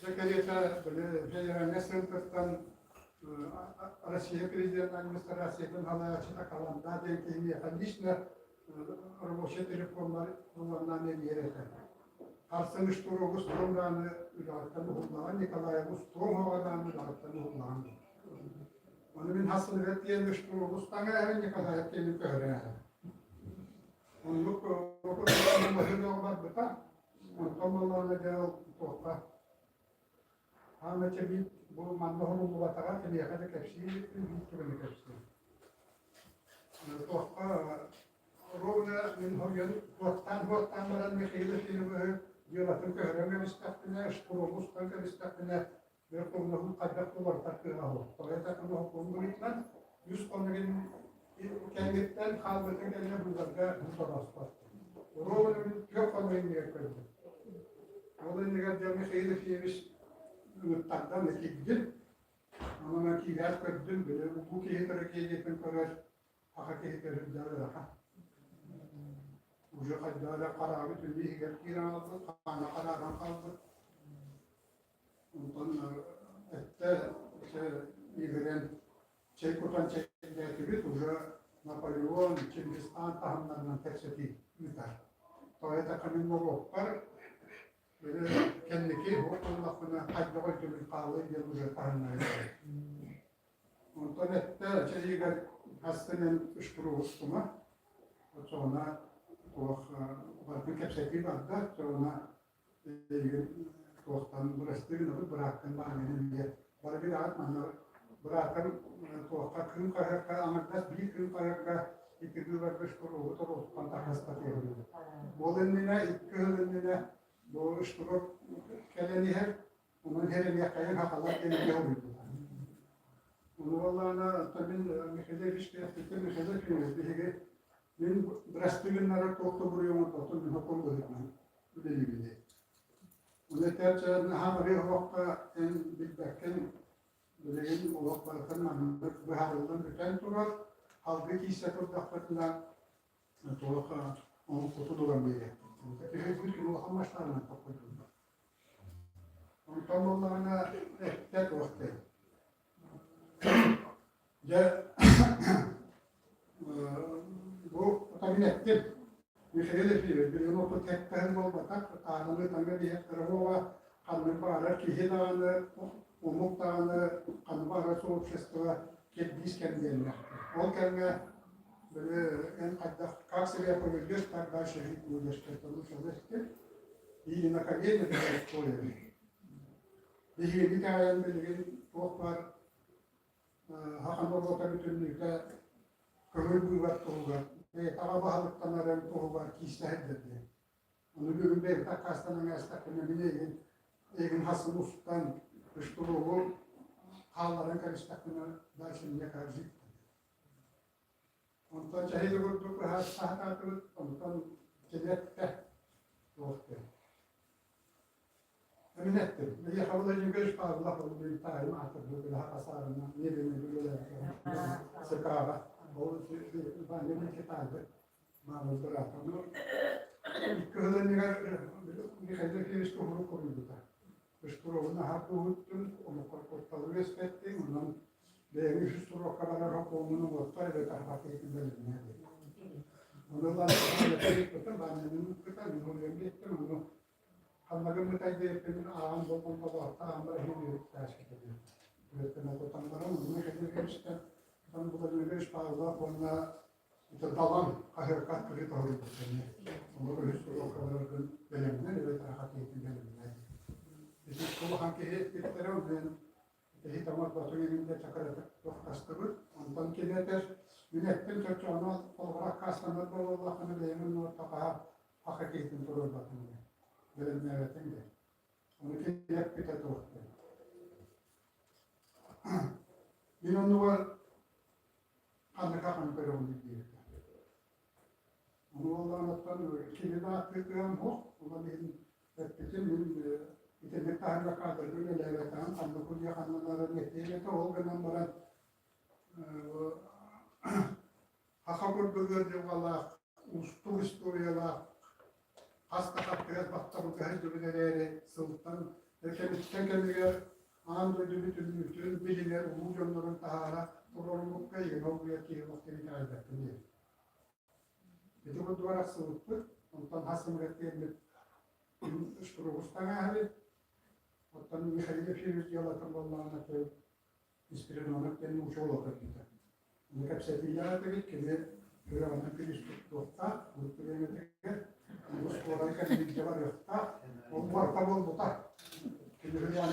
дьэ кэриэтэ били федеральнай центртан Россия президент администрациятын салайааччыта Каланда диэн киһи миэхэ лично рабочий телефоннар ылларнаан эрийэр этэ. Харсын Штуров устуом даҕаны үлэҕиттэн уһуллаҕын, Николаев устуом оҕо даҕаны үлэҕиттэн уһуллаҕын. Ону мин хасыныгар тиийэн Штуров устаҥа эһэн Николаев киэнин көһөрөн эһэн. Оннук маһыынаҕа барбыта. Онтон буоллаҕына дьэ ол туохха Аана биир бу манна уһуллубатаҕа киниэхэ да кэпсии иликпин, биир түгэни кэпсиим. Туохха ровно мин хоруйан туохтаан-туохтаан баран Михаил Ефимовиһы дьыалатын көһөрөн кэбистэхпинэ, шкуру устан кэбистэхпинэ, Верховноһун хайдах уларытар кыаҕа суох. Тоҕо этэ хонуһуккун быһыытынан үс хонугун кэнниттэн хаалбытын кэннэ быыбарга сорооспот. Ровно мин түөрт хонук иннигэр көрдүм. Ол иннигэр дьэ Михаил Ефимович ыҥыттардан киирдим. Онон киирээт көрдүм, били улуу киһи трагедиятын көрөр саха киһитэ үрдэ ыарахан. Уже хайдах эрэ хараабы түннү иһигэр киирэн хаалбыт, хаана харааран хаалбыт. Онтон эттэ Игорен чэй кутан чэйдээтибит, уже Наполеон, Чингисхан таһымнарынан кэпсэтии ыытар. Тоҕо эттэххэ мин норуоппар кэнники уһук буоллахпына хайдах өйдөбүл хаалыай диэн уже таһымнары Онтон эттэ чэйигэр астынан ышпыругустума. Оччоҕуна туох барытын кэпсэтии барда, оччоҕуна Эйигин туохтан бырастыы гынабыт, бырааттан баанньаны эмиэ бары билэҕит манна бырааттан туохха кыым хаһыакка аҥардас биир кыым хаһыакка икки быыбарга шкуругу торуоттан тарҕаспатыаҕын. Ол иннинэ икки сыл иннинэ бу шкурок кэлэн иһэр, онон иһэр хахалар диэн эмиэ уруйбута. Ону буоллаҕына, оттон мин Михаил Ильич Михаил Ефимович биһиги мин бырастыы гыннарар туох да буруйу оҥорботум, мин хокуон быһыытынан үлэлиибин. Ону этээччи наһаа барыа оһоххо эн билбэккин билигин олох барытын маннык быһаарыллан бүтэн турар, салгыы киирсэ турдахпытына туох оҥкутун ылан биэриэхпит. Киһи биир күн улахан масштабынан тохтотуллар. Онтон буоллаҕына эттэ туох диэн. Дьэ бу отамин эттим. Михаил Ефимович билигин опыт кэппэһин буолбатах, таананы таҥа диэхтэрэ буола, ханнык баҕарар киһи даҕаны, омук даҕаны, ханнык баҕарар сообщество кирбиис кэм диэннэр. Ол кэмҥэ били эн хайдах как себя поведешь, так дальше жить будешь, потому что и на колени это Биһигини итэҕэйэн билигин туох баар хахан норуота бүтүннүүтэ көҥүл быыбар туһугар, бэйэтэ аҕа баһылыктанарын туһугар киирсэһэрдэр диэн. Ону бүгүн бэйэбит аккаастанан ээстэхпинэ мин эйигин эйигин хасын устан, штурву хаалларан кэбистэхпинэ дальше мне как жить Онтон чэһиги курдук ыһаатаатыбыт, онтон кини эттэ туох диэн. Мин эттим, миэхэ Владимир Павлов мин таайым аатырбыт билэһэ хасаарына небене билэлэргэ СК-ҕа ол Ваня Китайбыт маамы быраата. Икки сыл иннигэр Михаил Ефимович туһурук хоруйбута. Ышкуровун аһар туһуттун, омуккар кутталы үөскэттиҥ, онон бэйэҥ үһүс суруокка барар хокуоҥҥун уҥуохтар эбэтэр хатыытын бэлэмнээ диэн. Ону ылан ыппытым, баанньанын ыппыта, мин уруйан биэттим, ону ханна гыммытай диэппин ааҕан болҕомтолоохтоох ааммар иһин үөрүктээскитэ диэн. Үөртэн отутан баран, ону Михаил Ефимовичтан Владимирович Павлов уонна Далан хаһыакка кырыы тоһуйбут эмиэ. Олор үһүс уруокка бараргын бэлэмнэн эбэтэр хатыытын бэлэмнээ. Ити улахан киһи эппиттэрэ онон киһи тамар батын иҥинде чакыратык тохтастыбыт. Онтон кини этэр мин эттим чочооно холобура аккаастанар буоллаххына бэйэм оннуоттахаһа хаха киһитин туруорбатын диэн. Бэлэмнээбэтиҥ диэн. Ону кини эппитэ туох диэн. Мин оннугар ханныка хан көрөҕүн диэбитэ. Ону буоллаҕына кини да ааттыы кыам суох, онон иһин эппитим мин итинник таһымҥа кадрга үлэлээбэтэҕим, ханнык улуйа ханна баран этиэм этэ, ол гынан баран саха курдук ыар дьылҕалаах, уустук историялаах хас да хаттыгас баттабылга сылдьыбыт эрээри сылтан кэмиттэн кэмигэр аан дойду бүтүннүүтүн билинэр улуу дьоннорун таһаара туруоруммукка ийэм олуйар киһи олох диэн итэҕэйбэппин диэн. Ити курдук арахсыбыппыт, онтон хас сымыгар тиэрмит штурубус таҥааһыбыт. Оттон Михаил Ефимович дьыалатын буоллаҕына Спиридонов диэн нуучча уола көрбүтэ. Ону кэпсэтиилээх этибит, кини сүрэҕинэн күнүс туттуохтаах, урут бириэмэтигэр улуус куорай кэлбигэ барыахтаах, ол барыта буолбута. Кини хүлээн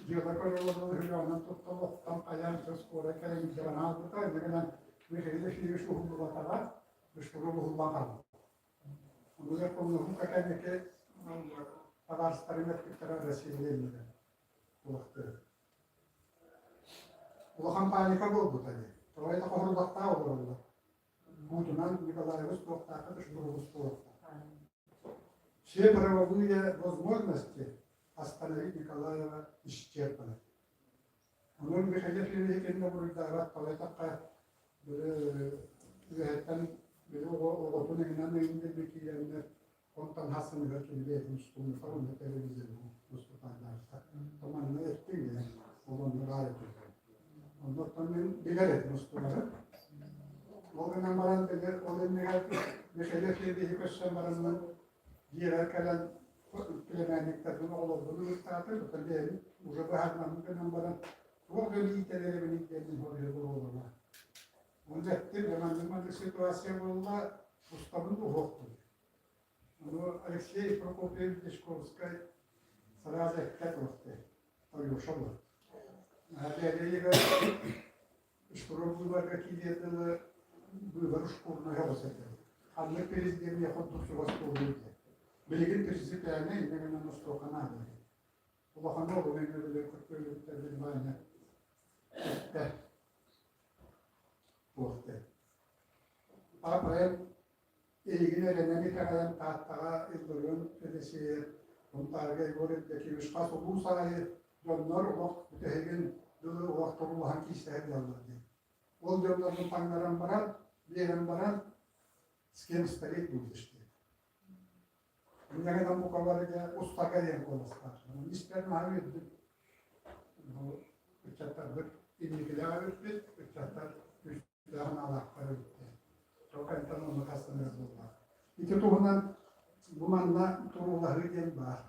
дьыала көрөр хүлээнэн туттан оттон хайаан сөс куорай кэлэн илдьэ баран хаалбыта, инньэ гынан Михаил Ефимович уһуллубатаҕа, Бышкуров уһуллан хаалбыта. Онугар хомуһун кэнники табаарыстарым эппиттэрэ Россия иннигэр туохтыыр. Улахан паника буолбута дии. Тоҕо это хоһурбахтаах олороллор. Буутунан Николаевич туохтаахха Шмурович туохтаах. Все правовые возможности остановить Николаева исчерпаны. Онон Михаил Ефимович кэннэ буруйдаабат тоҕо үөһэттэн били оҕотун иҥинэн ыйын киирэннэр Онтон хасыныгар кини бэйэтин устуммута уонна телевизорга устутааннаабыта. Манна эттиҥ ээ, ол онно баар этэ. Оннуттан мин билэр этим устулары. Ол гынан баран били ол иннигэр Михаил Ефимовиһы көрсөн баранмын дьиэбэр кэлэн племянниктарбын оҕолорбун ыҥыртаатым, оттон бэйэм уже быһаарынаммын гынан баран туох дьон иитэлэрэбиний диэн хоруйа буолуола. Онно эттим, маннык маннык ситуация буолла, устабын уһуохпун. Ону Алексей Прокопьевич Дьячковскай сразу эттэ туохты, Алеша был. Бэйэйигэр шкуру быыбарга киириэр дылы быыбар шкурнай оҕус этэ. Ханнык президент курдук чугас буолуой диэн. Билигин президенэ иннэ гынан устуохха наада. Улахан уолу өҥөбүлэр көттөрүлүттэр билбаайна эттэ. Туохты. Папа Эйигин эрэнэн итэҕэйэн Тааттаҕа Илларион Федосеев, Сунтаарга Егор Евдокимович хас улуус аайы дьоннор олох бүтэһигин дылы олох туруулаһан киирсэһэр дьаллар диэн. Ол дьоннорун таҥнаран баран, биэрэн баран, с кем стареть будешь диэн. Инньэ гынан бука барыга устарга диэн куоластаах. Испэр наһаа үөрдүм. Бу ыччаттарбыт инникилээх эбиппит, ыччаттар күүстээх эбиттэр. Тоқайтан онно хастан буоллаах. Ити туһунан бу манна туруулаһыы диэн баар.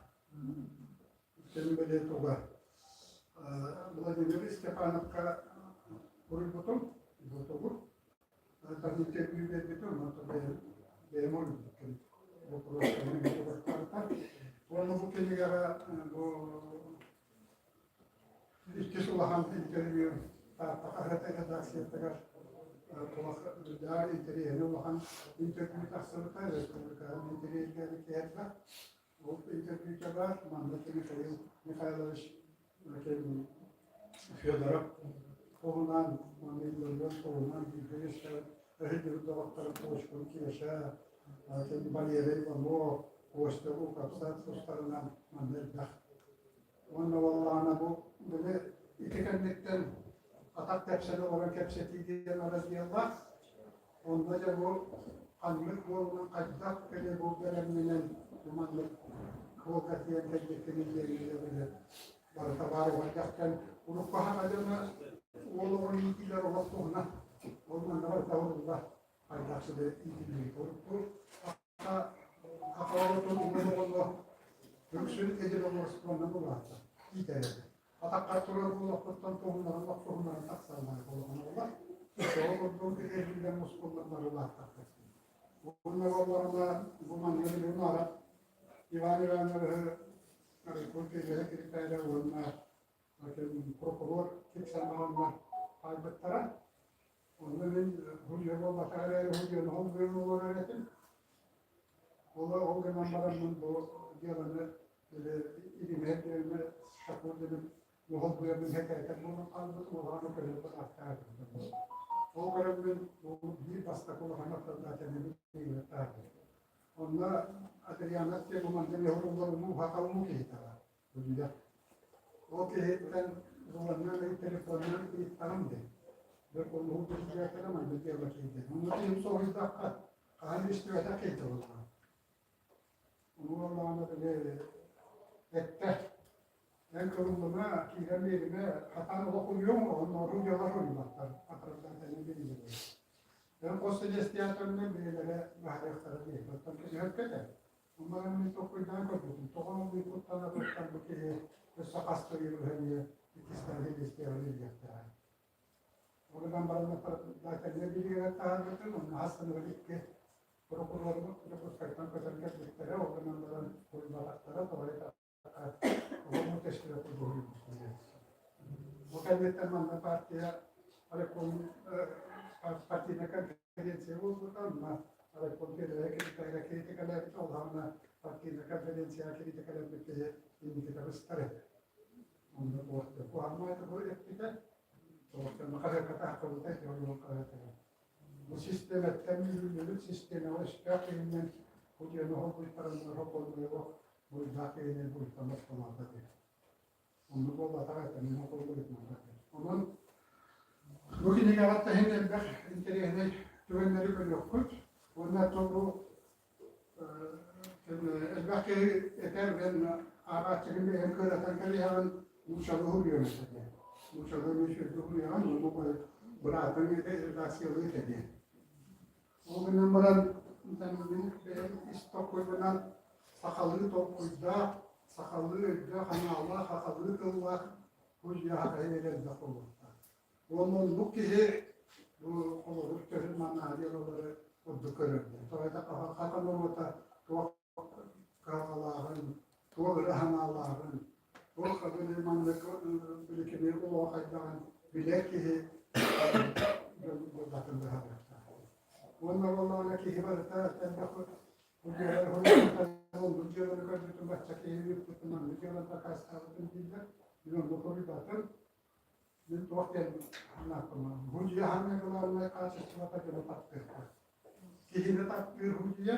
Кэлин бэлиэ туга. Владимир Степановка уруйбутум, бутугу. Тан интервью бербитим, онно бэйэм бэйэм уруйбутум. Уонна бу кинигэҕэ бу Иккис улахан интервью Таатта хаһыат редакциятыгар туох үрдээх интэриэһинэй улахан интервью тахсыбыта республикаҕа интэриэһиргээбит киһи элбэх. Ол интервьюта баар манна Михаил Михайлович Федоров туһунан уонна Илларион туһунан бииргэ үөскээбит өһүдүбүт доҕотторун Кочкун Кеша, Валерий Иванов, Костя Лукапсат тустарынан манна элбэх Уонна буоллаҕына бу били ити кэнниттэн атах тэпсэн олорон кэпсэтии диэн разделлаах. Онно дьэ бу ханнык буолунан хайдах били бу бэлэмнэнэн бу маннык Куолка тиийэн кэлбиккин диэри барыта баар уһайдахтан урукку хаха дьоно уол оҕону иитиилэр олох туһунан ол манна барыта урулла хайдах сыды иитиллибит урукку хаха оҕотун уол оҕону үксүн единоборствонан улаатта иитэр этэ атахха турар буолуохпуттан туһуннаран охсуһуннаран тахсаллар буолан оҕолор ол курдук эриллэн мускуллан бары улааттахпыт уонна буоллаҕына бу манна билигин Иван Ивановиһы райком кириэһэ секретаря уонна прокурор киксэн бараннар хаайбыттара. Онно мин худья буолбатах эрээри худьяны холбуйан олорор этим. Ол ол гынан бараммын бу дьыаланы илимэһит диэмэ Шакур диэн холбуйаммын хэкээтэр буолан хаалбытым улахан көрүөхпүн ааттаатым. Ол көрөммүн бу биир бастакы улахан оправдательный таһаарбыт. Онно Адрианов диэн манна уһуллар улуу хата улуу киһитэ баар. Бүлүүгэ. Ол киһиттэн буланнан ый телефонунан ыйыттаҕым дии. Бір улуу киһитэ манна дьыала киирдэ. Онно киһим соһуйдахха хаһан истибэтэх киһитэ буоллаҕа. Ону буоллаҕына били эттэ. Эн кылыллыма, киирэн биэримэ, хатан олох уйуоҥ, оннооҕу дьыала суруйбаттар. Оправдательный билиилэр. Эн хос силиэстийээтэринэн бэйэлэрэ быһаарыахтара дии. Оттон кини өккөтө. Онно мин толкуйдаан көрбүтүм. Тоҕо бу куттана туттан бу киһи өссө хас да үйэ иккистээн силиэстийэҕэ биэриэхтээҕэ. Ол гынан баран оправдательнай билиилэр таһаарбытым, онно хас сыныгар икки прокурорбут Дьокуускайтан көтөн кэлбиттэрэ, ол гынан баран суруйбатахтара, тоҕо Оҕону тэстибэт Бу кэнниттэн манна партия райком партийнай конференция буолбута, онно райком критикалээбит, ол аҕана партийнай конференцияҕа критикалээбит киһи инникитэ быстар этэ. Онно куһаҕан бу эппитэ, хаһыакка таахтабыта, Бу систиэмэттэн үүрүллүбүт систиэмэҕэ өстөөх киһинэн бу диэн оһол буйтараннар хокуоннайго буруйдаах киһини буруйтан босхолоото диэн. Оннук буолбатах этэ, мин окуллубут манна. Онон бу кинигэҕэ таһын элбэх интэриэһинэй түгэннэри көрүөххүт. Уонна бу элбэх киһи этэр мен ааҕааччыгын бэйэм кыаратан кэбиһэҕин нууччалыы суруйуом этэ диэн. Нууччалыы эмиэ үчүгэйдик суруйаҕын, ону быраатыҥ редакциялыы этэ диэн. Ол гынан баран мин бэйэм ис толкуйбунан сахалыы толкуйдаах, сахалыы өйдөөх, анаалаах, сахалыы тыллаах бу дьиэҕэ элбэх буолуохтаах. Уонна оннук киһи бу холобур төрүт манна дьыалалары ордук көрөрдө. Тоҕо хата норуота туох кыһалҕалааҕын, туох ыра санаалааҕын, туох били маннык биликини олоҕо хайдаҕын билэр киһи дьон быһаарыахтаах. Уонна буоллаҕына киһи барыта элбэх бу дьыаланы көрбүтүм бачча киһи ыыппытын маннык дьыала дакаастаабытын дииллэр. Мин онно хоруйбатым. Мин туох диэн санаатым. Бу дьиэ хаҥҥа главнай хаачыстыбата дьону таптыахтаах. Киһини таптыыр худьуйа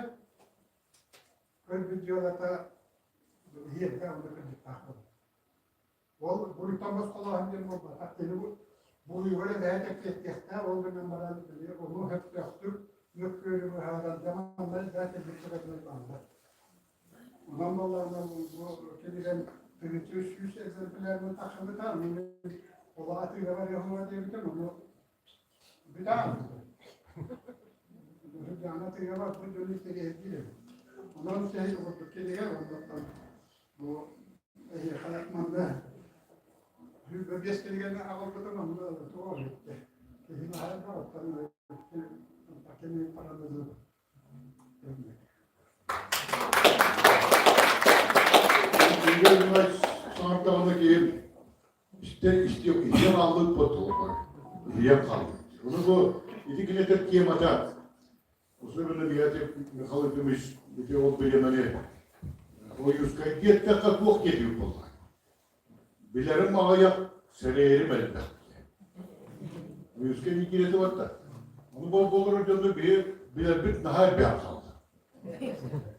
көрбүт дьыалата иһиэргэ онно кырдьыктаах буолар. Ол буруйтан босхолооһун диэн буолбатах. Кини буруйугар эбээт эппиэттиэхтээх, ол гынан баран били ону сөптөөхтүк мөккүөрү быһааран дьэ манна эбээт элбик түгэннэр бааллар. Онон буоллаҕына бу кинигэн 1300 экземплярынан тахсыбыта, ону мин ол атыыга барыахыма диэбитим, ону бүтаан. Дьаана атыыга барбыт дьон интэриэһиргиир эбит. Онон киһи курдук кинигэ оннуттан бу эһиэхэ манна 25 кинигэни аҕалбытым онно туох бүттэ. Киһи наһаа да оттон кини параны Саҥардаҕына киһи истэ истиэх иһийэн хаалбыт буолталлар. Иһийэн хаалбыт. Ону бу ити кинэтэр темата особенно Михаил Михаил Ефимович ити ол бириэмэни Ойуускай диэттэххэ туох диэтибит буолла. Билэрим аҕыйах, сэрэйэрим элбэх. Ойуускай Никиитэ барда. Ону бол болорор дьонно биһи билэрбит наһаа элбээн хаалла.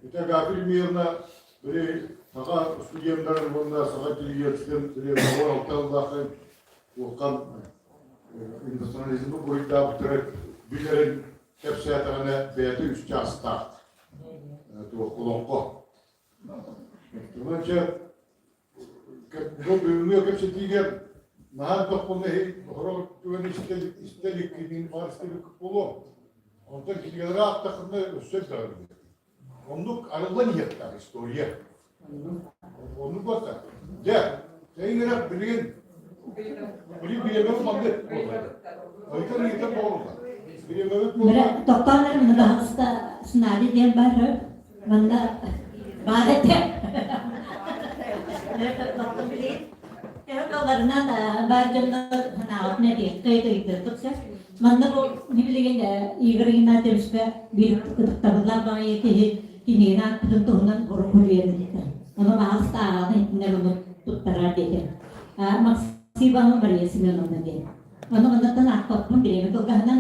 Ити Агафья Ильмиевна били саха студеннарын уонна саха интеллигенциятын били оҕо алталлаахын улахан национализмы буруйдаабыттары билэрин кэпсээтэҕинэ бэйэтэ үс чаастаах туох олоҥхо. Онон чэ, бу бүгүҥҥү кэпсэтиигэ наһаа элбэх буолла сорох түгэн истэ иликкин баар истибиккит буолуо. Онтон кинигэлэри аахтаххына өссө элбэҕи билэҕин. Оннук арыллан иһиэхтээх история. Оннук буолта. Дьэ, тэйин эрэ билигин билигин бириэмэбит маннык буолла. Ыйтан ыйтан боҕуруллар. Бириэмэбит буолла. Тохтоон эрэ мына баһаҕыста сценарий диэн бар манна баар этэ. Төһө баар дьоннор санааҕытын этиэххэ ыйытыаххыт сөп. Манна бу билигин Игорь Игнатьевичка биир ытыктабыллаах баҕайы киһи кинигэни аахпытын туһунан урукку үөрэннэ. Ону баҕаста ааҕан иһитиннэр ону туттарар диэтэ. Максимова Мария Семеновна диэн. Ону оннуттан аахпаппын бириэмэ кылгаһынан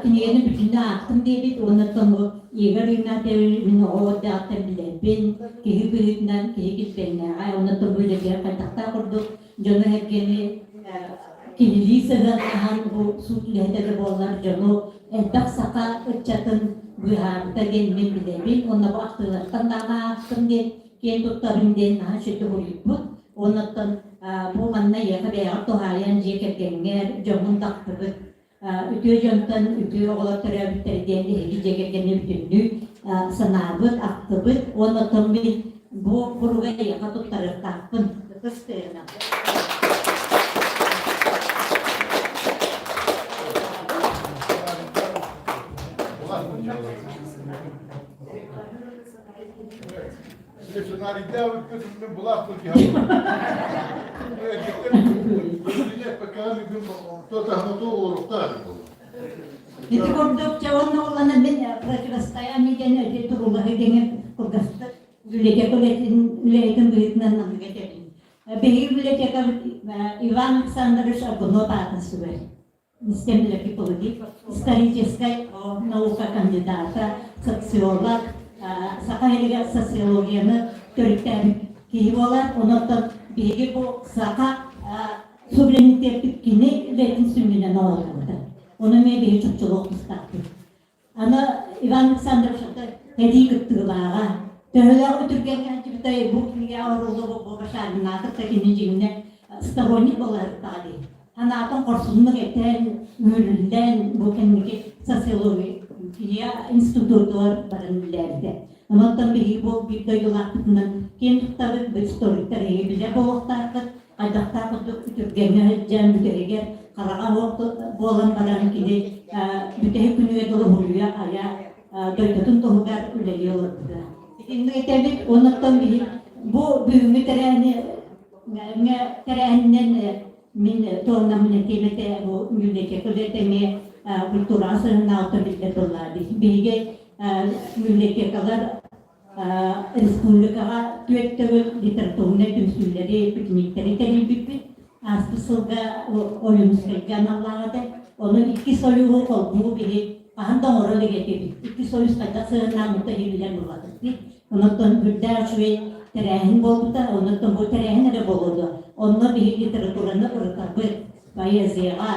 кинигэни бүтүннүү аахтым диэбит уоннаттан бу Игорь Игнатьевич мин оҕо эрдэҕиттэн билэрбин, киһи быһыытынан киһи килбиэннээҕэ, оннуттан бу үлэтигэр хайдахтаах курдук дьону-сэргэни киһилии сыһыаннаһан бу суут үлэһитэ да буоллар дьону элбэх саха ыччатын быыһаабыта диэн мин билэбин уонна бу ахтыылартан даҕаны аахтым диэн киэн туттабын диэн наһаа үчүгэй суруйбут. Уоннаттан бу манна эйиэхэ бэйэҕэр туһаайан дьиэ кэргэҥҥэр дьоҥҥун тахтыбыт үтүө дьонтон үтүө оҕолор төрөөбүттэр диэн эһиги дьиэ кэргэни бүтүннүү санаабыт, ахтыбыт уонна оттон мин бу буруга эйиэхэ туттарыахтаахпын. Ытыс тыаһынан. Сценарийдаабыккытын булаах Ити курдук чэ уонна улана мин противостояние диэн эти турулаһы диэҥи кылгастык библиотека үлэтин үлэһитин быһыытынан намыга этэбин. Биһиги библиотекабыт Иван Александрович Аргунов аатын сүгэр. Историческай историческай наука кандидата, социолог, саха иһигэр социологияны төрүттээбит киһи буолар. Онон биһиги бу саха суверенитеппит кини үлэтин сүнньүнэн оҥоһуллубута. Ону эмиэ биһи чопчулуох тустаахпыт. Аны Иван Александрович кэлии кыттыылааҕа. Төһөлөөх үтүргэҥҥэ сылдьыбытай бу кинигэ оҥоруллубут бу Башариннаах кытта кини дьиҥнэ сторонник буоларыттаҕа дии. Санаатын хорсуннук этэн, үүрүллэн бу кэнники социология институтугар баран үлэлээбитэ. Онон биһиги бу биир дойдулаахпытынан киэн туттабыт, бу историктар эһиги билэр буолуохтааххыт, хайдахтаах курдук үтүргэҥҥэ сылдьан бүтэһигэр хараҕа суох буолан баран кини бүтэһик күнүгэр дылы уһуйа айа дойдутун туһугар үлэлии олорбута. Итинник этэбит, оннуттан биһи бу бүгүҥҥү тэрээһини тэрээһининэн мин туоннаммын этиэм этэ бу библиотека үлэтэ эмиэ культураҕа сыһыннаҕыттан биллэр буоллаа. Биһиги библиотекалар Республикаҕа түөрт төгүл литературнай түмсүүлэри, пикниктэри тэрийбиппит. Ааспыт сылга Ойуунускайга аналлаах этэ. Онон икки союһу холбуу биһи хаһан да оҥоро илик этибит. Икки союз хайдах сыһыаннаабыта иһиллэр буолбатык. Онон үрдээх үчүгэй тэрээһин буолбута. Онон бу тэрээһин эрэ буолуо дуо? Онно биһи литератураны ырытабыт, поэзияҕа,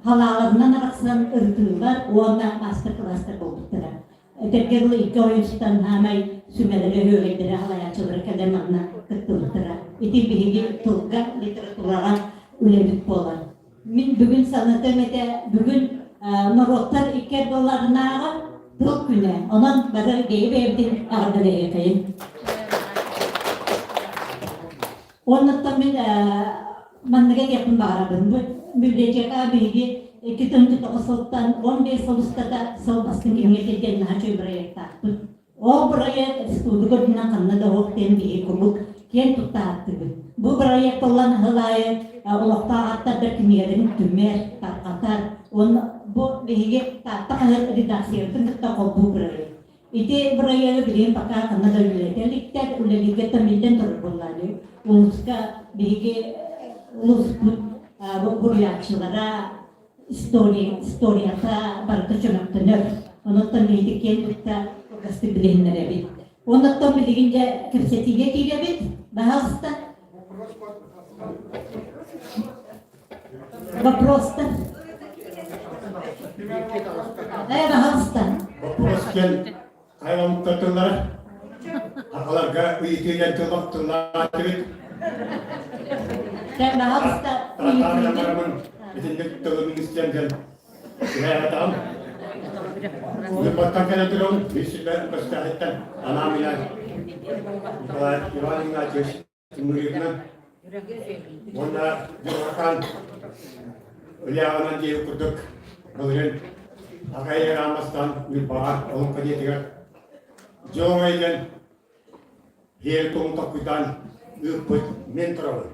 халааларынан арахсан ырытыылар уонна маастар-кылаастар буолбуттара. Этэргэ дылы икки ойуустан хаамай сүмэлэрэ, үөгэйдэрэ, халайааччылара кэлэн манна кыттыбыттара. Ити биһиги тылга, литератураҕа үлэбит буолар. Мин бүгүн санатыам этэ, бүгүн норуоттар икки ардыларынааҕы тыл күнэ. Онон бары бэйэ-бэйэбитин эҕэрдэлэһиэхэйин. Оннуттан мин манныга диэхпин баҕарабын. Бу библиотека биһиги 2009 сылтан 15 сыл устата сыл бастыҥ кинигэ диэн наһаа үчүгэй бырайыактаахпыт. Ол бырайыак республика үрдүнэн ханна да суох диэн биһиги куруук киэн тутта ааттыыбыт. Бу бырайыак тыллан сыл аайы олохтоох ааптардар кинигэлэрин түмэр, тарҕатар. Уонна бу биһиги Таатта хаһыат редакциятын кытта холбуу бырайыак. Ити бырайыагы билигин пока ханна да үлэлэтэ иликтэр, үлэлииргэ төннүллэн турар буоллаҕа. Улууска биһиги улууспут буруйааччылара история, историята барыта чөмөхтөнөр. Онуттан биһиги киэн тутта кылгастык билиһиннэрэбит. Онуттан билигин дьэ кэпсэтиигэ киирэбит. Баһаалыста. Вопростар. Э, пожалуйста. Вопрос кел. Хайа омуктар тыллара? Сахаларга ыйытыы диэн тыл тыллаатыбыт. Дьэ, баһаалыста ыйытыыгын. Итинник тылы министиэн диэн түһээбэтэҕим. Ньурбаттан кэлэн турабын, биир сүбэ көстөөһүттэн анаам ыйан Николай Иван Игнатьевич Тимурьевна уонна Дьулурхан ыйааҕынан диэбит курдук былырыын Акай Араамастан Ньурбаҕа Олоҥхо дьиэтигэр Дьылоҥой диэн Биэр тугун толкуйдаан ыыппыт мин турабын.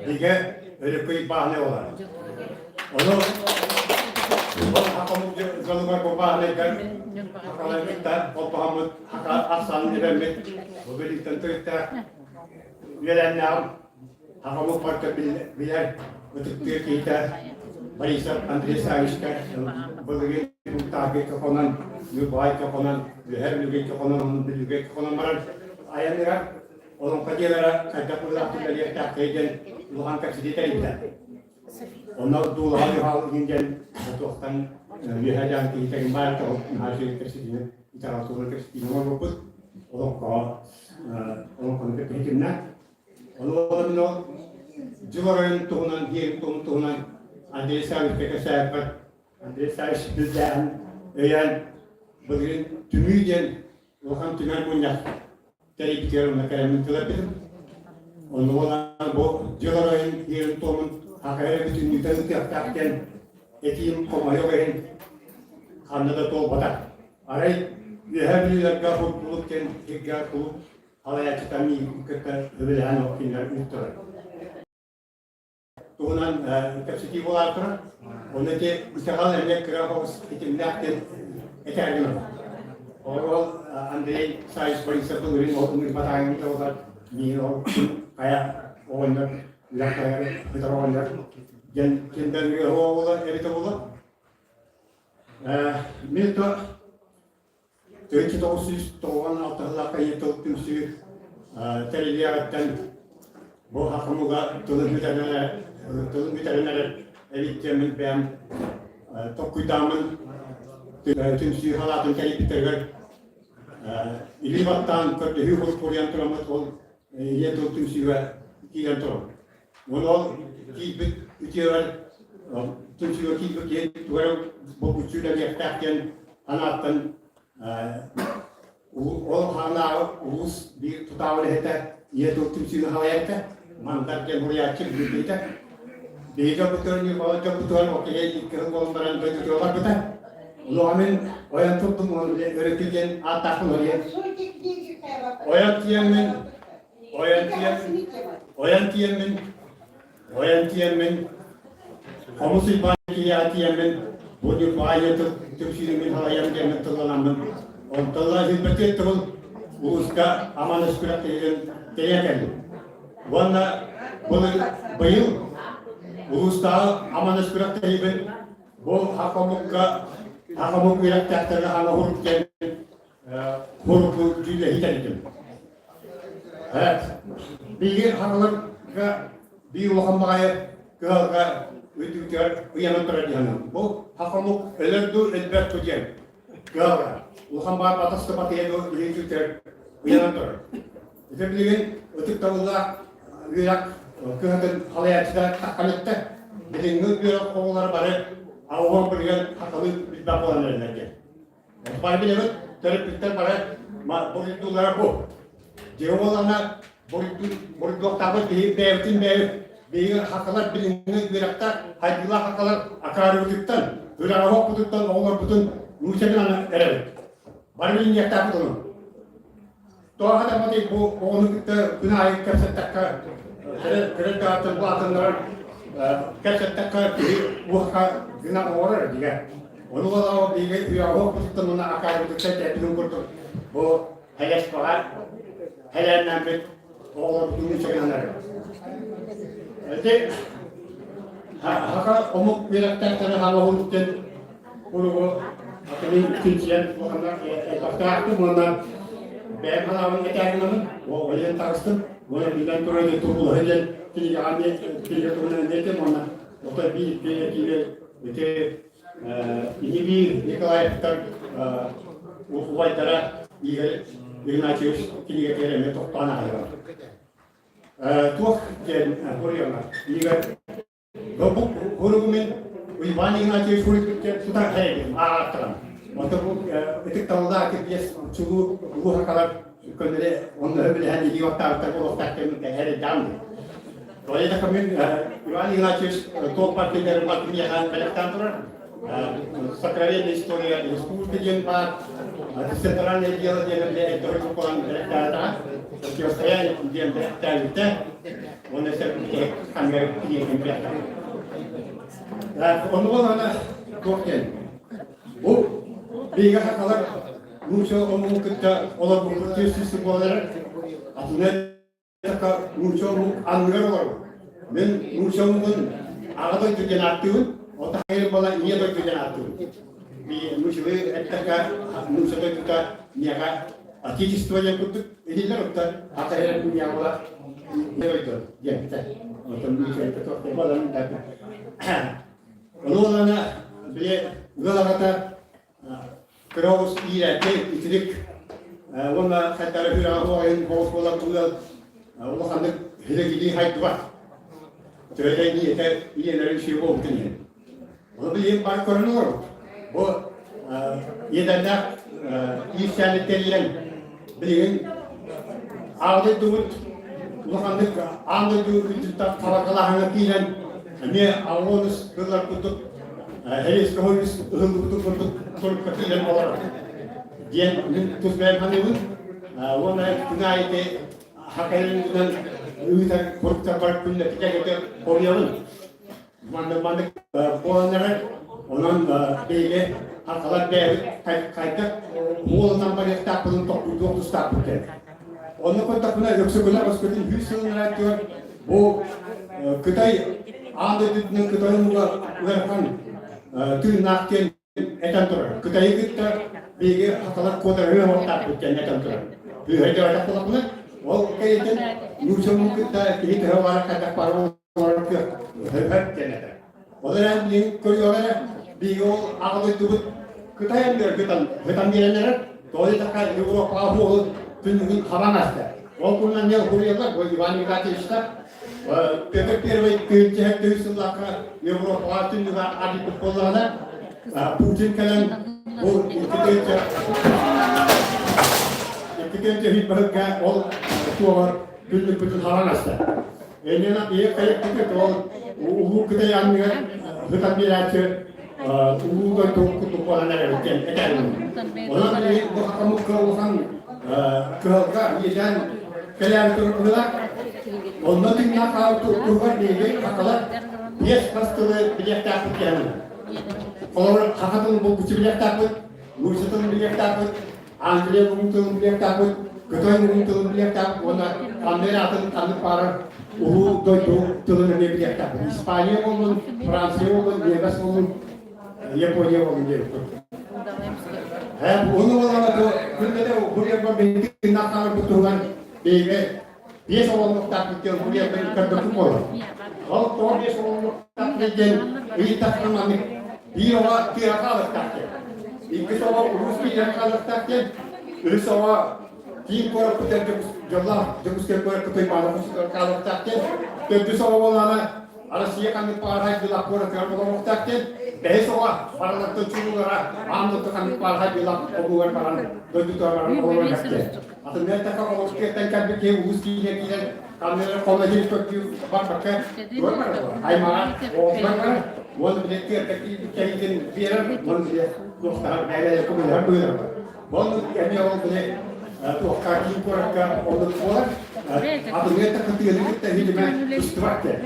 Бигэ өрөкүй бааһынай буолар. Ону ол хакамыт дьонугар бу бааһынайгар хакаларбытта холбоһоммут хака ахсаанын эбэммит бу билиттэн төрүттээх үөлээннээҕим хакамыт барыта билэр ытыктыыр киһитэ Борисов Андрей Савичка былырыын Тааргыйга хонон, Ньурбаайга хонон, Үөһээ Бүлүүгэ хонон, Бүлүүгэ хонон баран айаныгар олоҥхо дьиэлэрэ хайдах быһыылаахтык үлэлиэхтээхтэй диэн улахан кэпсэтии тэрийдэ. Онно дуулаҕа дьуһаал иһин диэн туохтан үөһээ дьаан киһитэгин баар тоҕо наһаа үчүгэй кэпсэтиини итэҕэл туһунан кэпсэтиини оҥорбуппут. Олоҥхоҕо олоҥхону кытта иһитиннэ. Ону мин ол дьыл оройун туһунан, диэри туһунан Андрей Саввичка кэпсээппэр Андрей Саввич билдээһин өйөөн былырыын түмүү диэн улахан түмэр мунньах тэрийбитигэр онно кэлэммин тыл эппитим. Онно буолан бу дьыл оройун иэрин туомун хакайа бүтүннүүтэ ыытыахтаах диэн этиим хомойуох иһин ханна да туолбатах. Арай Үөһээ Бүлүүлэргэ Хурдулук диэн сиргэ кулууп салайааччыта миигин кытта сөбүлэһэн ол кинилэр ыыттылар. Туһунан кэпсэтии буолаары турар. Онно ити итэҕэл эмиэ кыра оҕус итимнээх диэн этээри гынабын. Ол Андрей Савич Борисов былырыын ол ыҥырбатааҥҥын да миигин ол хайа оҕонньор үлэх хайар ыытар оҕонньор диэн кимдэн буола эбитэ буолла. Мин то 1996 сыллаахха ийэ тыл түмсүү тэриллиэҕиттэн бу хакымыга тылын бүтэрэн тылын бүтэрэн эрэр эбит диэммин бэйэм толкуйдааммын түмсүү халаатын тэрийбиттэригэр илии баттаан көрдөһүү суруйан тураммыт ол ийэ тыл түмсүүгэ киирэн турабыт. Уонна ол киирбит үтүөбэр түмсүүгэ киирбит киһи тугу эрэ булгуччу үлэлиэхтээх диэн санааттан ол хаанааҕы улуус биир тутаах үлэһитэ ийэ тыл түмсүүнү салайар этэ Мандар диэн суруйааччы билбитэ. Биһиги дьоммутугар Ньурбалар дьоммутугар ол киһи икки сыл буолан баран дойдутугар барбыта. Онуоха мин ойон турдум уонна өрөкү диэн ааттаахпын оройон. Ойон тиийэммин Ойон тиийэммин, ойон тиийэммин, ойон тиийэммин, хомус уйбаан киһиэхэ тиийэммин, бу Ньурбаайа түмсүүнү мин салайам диэммин тылланаммын, онтон ыла тыл улууска аман өс күрэхтэһиитин тэйэ кэллим. Уонна быйыл улуустааҕы аман өс күрэхтэһиибин бу хакомукка хакомук үөрэхтээхтэргэ хаҥа диэн Курку дьүүллэһии тэрийдим. Биһиги хаҥаларга биир улахан баҕайы кыһалҕа үрдүбүтүгэр ыйанан турар дии саныыбын. Бу хахомук өлөр дуу, өлбөт дуу диэн кыһалҕа. Улахан баҕа батас батыйа дуу биһиги үрдүбүтүгэр ыйанан турар. Ити билигин ытыктабыллаах үөрэх кыһатын халайааччыта таххан эттэ. Билиҥҥи үөрэх оҕолоро бары ауһуон билигин хахалыы билбэт буолан эрэллэр диэн. Бары билэбит, төрөппүттэр бары буруйдууллара бу. Дьиэ уолана буруйдуохтаабыт биһиги бэйэбитин бэйэбит биһиги хакалар билиҥҥи үөрэхтэ хайдыылаах хакалар акаарыбытыттан, үрэҕэ оҕолорбутун нуучча эрэбит. Бары билиниэхтээхпит ону. Тоҕо хатамматый бу оҕону кытта күн аайы кэпсэттэххэ, кыры даатын улаатыннарар кэпсэттэххэ киһи уохха гына оҥорор дигэ. Ону олоо биһиги үөҕү куттан уна акаарбытыттан тэппитин курдук бу хэлэспэҕэ хэлээннэммит оҕолорбутун үчүгэннэр. Ити хака омук үөрэхтээхтэрэ хаҥаһуттан Уругу атынын чинчийэн улаханна элбэхтээхтим уонна бэйэм санаабын этээри ол иһин таҕыстым уонна биллэн турар туруулаһы диэн кинигэҕэ кинигэ туһунан этим уонна ото биир киинэ ити ини биир Николаевтар убайдара. Игорь Игнатьевич кинигэтигэр эмиэ тохтоон аҕайбат. Туох диэн хоруйалар? Игорь Бу хуругу мин Иван Игнатьевич суруйбут тутар хайабын ааҕаттарам. Онто бу ытык таллаах кирбиэс чулуу улуу хакалар көннөрү онно билэһэн илии баттаабыттар буолуохтаах кэмин эрэйдээн. Тоойда мен Иван Игнатьевич туох партияларын бартын бэлэхтээн турар. Сокровенная история республики диэн баар, центральное дело диэн элбэх куолан бэлэхтээтэҕэ, противостояние диэн бэлэхтээбитэ, уонна сэргигэ хангар киниэтин бэлэхтээбитэ. Ону буолана туох диэн, бу биһиги хахалар нуучча омугун кытта олорбуппут түөстүүсү буолар, атыны нуучча омук анныгар олоробут. Мин нуучча омугун аҕа дойду диэн ааттыыбын, ол тахайыр бала ийэ дойду диэн ааттыыбын. Нууччалыы эттэххэ, нуучча дойдута миэхэ отечество диэн курдук этиллэр, оттон атайыр миэхэ була ийэ дойду диэн этэ. Оттон нуучча туох буоларын Ону олана били ыал аҕата Кыра оҕус иирээччи итирик уонна хайдара үрэҕэ уоҕайын оҕус буолар ыал улаханнык хилэгилии хайдыбат. Төһө ийэтэ ийэлэрин үчүгэй буолбутун иһин. Ону билигин бары көрөн олоробут. Бу иэдэннээх иирсээни тэрийэн билигин аан дойдубут улаханнык аан дойду үрдүттэн хабарҕалааһыҥҥа киирэн эмиэ аллонус кыллар курдук Эриэскэ хойус ыһыллыбытын курдук турукка киирэн олорор диэн мин тус бэйэм саныыбын. Уонна күн аайы хакайынан ыытар куруктарбар күннэтэ көтө хоруйабын. Маннык маннык буолан эрэр. Онон биһиги хахалар бэйэбит хайдах уолунан барыахтаахпытын толкуйдуох тустаахпыт диэн. Онно көрдөхпүнэ Өксөкүлээх өскөтүн 100 сылын ырааттыгар бу Кытай аан дойдутунан Кытай омуга ыарахан тыыннаах диэн этэн турар. Кытайы кытта биһиги хахалар куотарыһыы оһохтаахпыт диэн этэн турар. Кыыһайдыбатах буоллахпына, ол кэриэтин нуучча омук кытта киһи төһө баара хайдах баар олорор кыах диэн этэр. Ол эрэн билигин көрүөҕэ эрэ, биһиги ол аҕа дойдубут Кытай анныгар кытан, кытан биэрэн эрэр. Тоҕо диэтэххэ, Европаҕа буолун күнүгүн хабан аста. Ол туһунан эмиэ суруйаллар, бу Иван Игнатьевичтар Петр Первый тыһыынча төһүс сыллаахха Европаҕа түннүгэ арыйбыт буоллаҕына, Путин кэлэн бу 2 тыһыынча баһыкка ол туоҕар күннүкпүтүн хабан аста. Энньэнэ ийэ хайыппыт ол улуу Кытай анныгар сытан биэрээччи улуу дойду курдук буолан эрэр диэн этэрим. Онон бу хатамыкка улахан кыһалҕа иэдээн кэлээри турар Онно тыыннаах хаалбыт туһугар биһиги хахалар биэс хас тылы билиэхтээхпит диэн. Холобур, хаха тылын булгуччу билиэхтээхпит, нуучча тылын билиэхтээхпит, Англия муҥун тылын билиэхтээхпит, Кытай муҥун тылын билиэхтээхпит уонна ханна эрэ атын ханнык баарар улуу дойду тылын эмиэ билиэхтээхпит. Испания буоллун, Франция буоллун, Немец буоллун, Япония буоллун диэбит. Ону буоллаҕына бу күннэтэ бурьярбар биһиги тыыннаах хааларбыт туһугар биһиги биэс оҕолонуохтаахпыт диэн бурьярбар көрбөккүн буолар. Ол тоҕо биэс оҕолонуохтаахпыт диэн ыйыттахпына маннык биир оҕо тыаҕа хаалыахтаах диэн. Иккис оҕо улуус киинигэр хаалыахтаах диэн. Үһүс оҕо киин куораппыт дьоллоох Дьокуускай куоракка Туймаада хаалыахтаах диэн. Төрдүс оҕо буоллаҕына Россия ханнык баҕарар дьылах куоратыгар олоруохтаах диэн. Бэһис оҕо барыларыттан чулуулара аан дойду ханнык баҕарар дьылах омугар баран дойдутугар баран олоруох диэн. Атыннык эттэххэ Холоскуйаттан кэлбит киһи улуус киинэ киирэн ханна эрэ хоно иһин көрдүү барбакка туор барар аймаҕа оҕотугар барар уонна били тыатта киирбит кэриҥин биэрэр уонна били туохтаһар бэйэлэрэ көмөлөһөр быһыылара бар. Ол эмиэ ол били туохха киин куоракка оннук буолар атыннык эттэххэ тыаны кытта иһилимэ быстыбат диэн.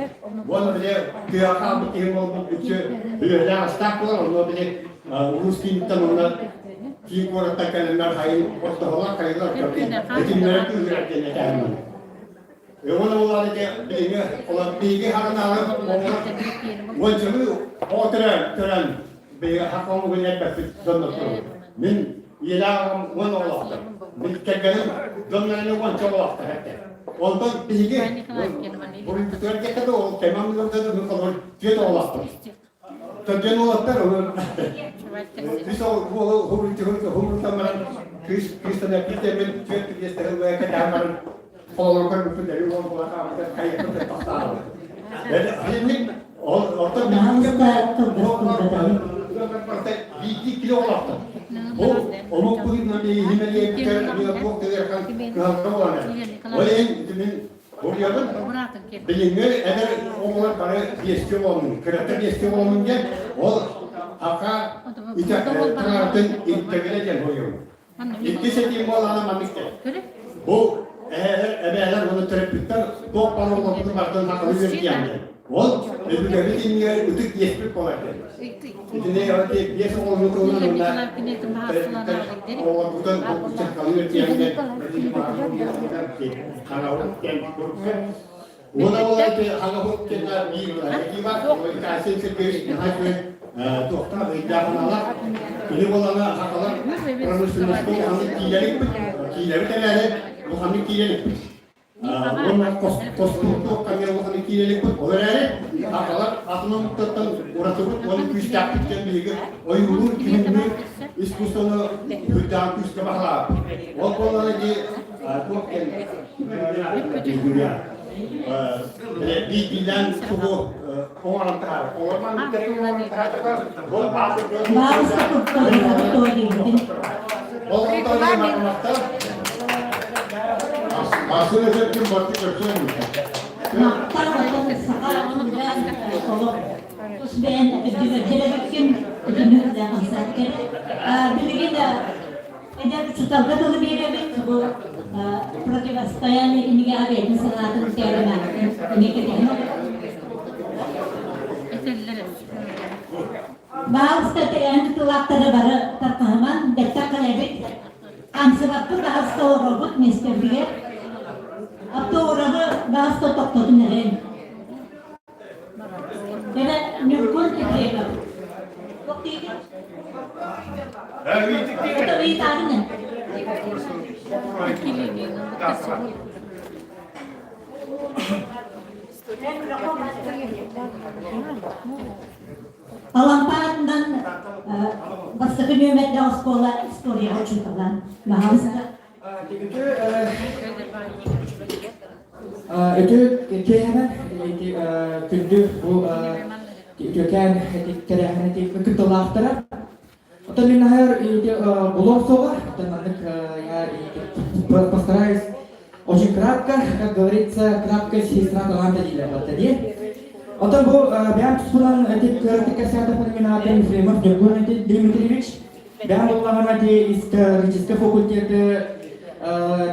Уонна били тыаҕа хаалбыт киһи буолбут үчү үөһэлээх астаах буолар онно били улуус кииниттэн уонна киин куораттан кэлэннэр хайын ортоһолор хайылар этиннэрэ кыыһырар диэн этээһин. Уонна буоллаҕына ити биһиги олор биһиги харанаҕы оҕолор уончалыы оҕо төрөөн төрөөн биһиги хах омугун элбэппит дьоннор турабыт. Мин ийэлээх аҕам уон оҕолоохтор. Мин кэргэним дьоннорун уонча оҕолоохтор этэ. Онтон биһиги буруйбутугар диэххэ да ол кэмэ да мин холобур түөрт оҕолоохпун. Төрдүөн уолаттар, үс уолу хумрутан баран. Кыыс кыыс санааккыт мен түөрт кириэстэһил бэйэ кэтээн баран хололорго көрбүппүт өрүү уол буола хаалбыта хайыппыт тохтообут. Билинник оттон биирдии кило олохтон. Бу омук быһыытынан иһимэлиэбитэр эмиэ туох кэлэр кыһалҕа буолан Ол иһин мин буруйабын билиҥҥи эдэр оҕолор бары биэсти оҕолонун, кырата биэсти оҕолонун диэн ол ака таҥаратын ирдэбилэ диэн буруйабын. Иккис этиим буолаана маннык диэн. Бу эһээлэр, эбээлэр уонна төрөппүттэр туох баар оҕолорбутун барытын сахалыы үөрэтиэм диэн. Ол өбүгэбит иннигэр ытык иэспит буолар диэн. Итини биэс оҕолору туһунан уонна төрөппүттэр оҕолорбутун сахалыы үөрэтиэм диэн Уона буолан хаҥаһыт кэннэ биир этии бар, Айсен Сергеевич наһаа үчүгэй туохтаах өйдөөх-санаалаах. Кини буолана сахалар промышленностька улаханнык киирэрикпит, киирэбит эрээри улаханнык киирэрикпит. Уонна тостук эмиэ улаханнык киирэрикпит. Ол эрээри сахалар атын омуктартан уратыбыт уонна күүстээхпит диэн биһиги ойуулуур, дьүһүннүүр искусствоны үрдээн күүскэ баһылаабыт. Ол буоллаҕына дии туох диэн биирдиилээн тугу оҥорон таһаар. Оҥормон оҥорон таһаатаҕа ол Баалыста туттарыгар туоллубутун. Ол онтон Асын этэттин барты көрсөн Махтал отон саха үлээн олох тус бэйэн үрдүгэр итинник хамсаат кэлэ. Билигин Эдэр учууталга тылы биэрэбит, бу противостояние кинигэҕэ бэйэтин санаатын кээмээтин эмиэ кэтэһэн Баалыста тэрээһин тутулаахтары бары тарҕаһыман, бэттэх кэлэбит. Хамсыбаппыт аһаста олоробут миэстэрбигэр. Автоурабы баалыста тохтотун эрэн. Эбэ Ньургун Ефремов. Это ыйытаабын Алампаатынан бастакы нүөмэрдээх оскуола историяҕа учуутала. Баһаалыста. Үтүө киэһэнэн күндү бу үтүөкээн тэрээһин кыттыылаахтара. Оттон мин наһаар булуом суоҕа. Оттон маннык я постараюсь очень кратко, как говорится, краткость сестра таланта дииллэр батта диэн. Оттон бу бэйэм туспунан кыратык кэпсээтэхпинэ мин аатым Ефремов Ньургун Дмитриевич. Бэйэм буоллаҕына ити историческай факультеты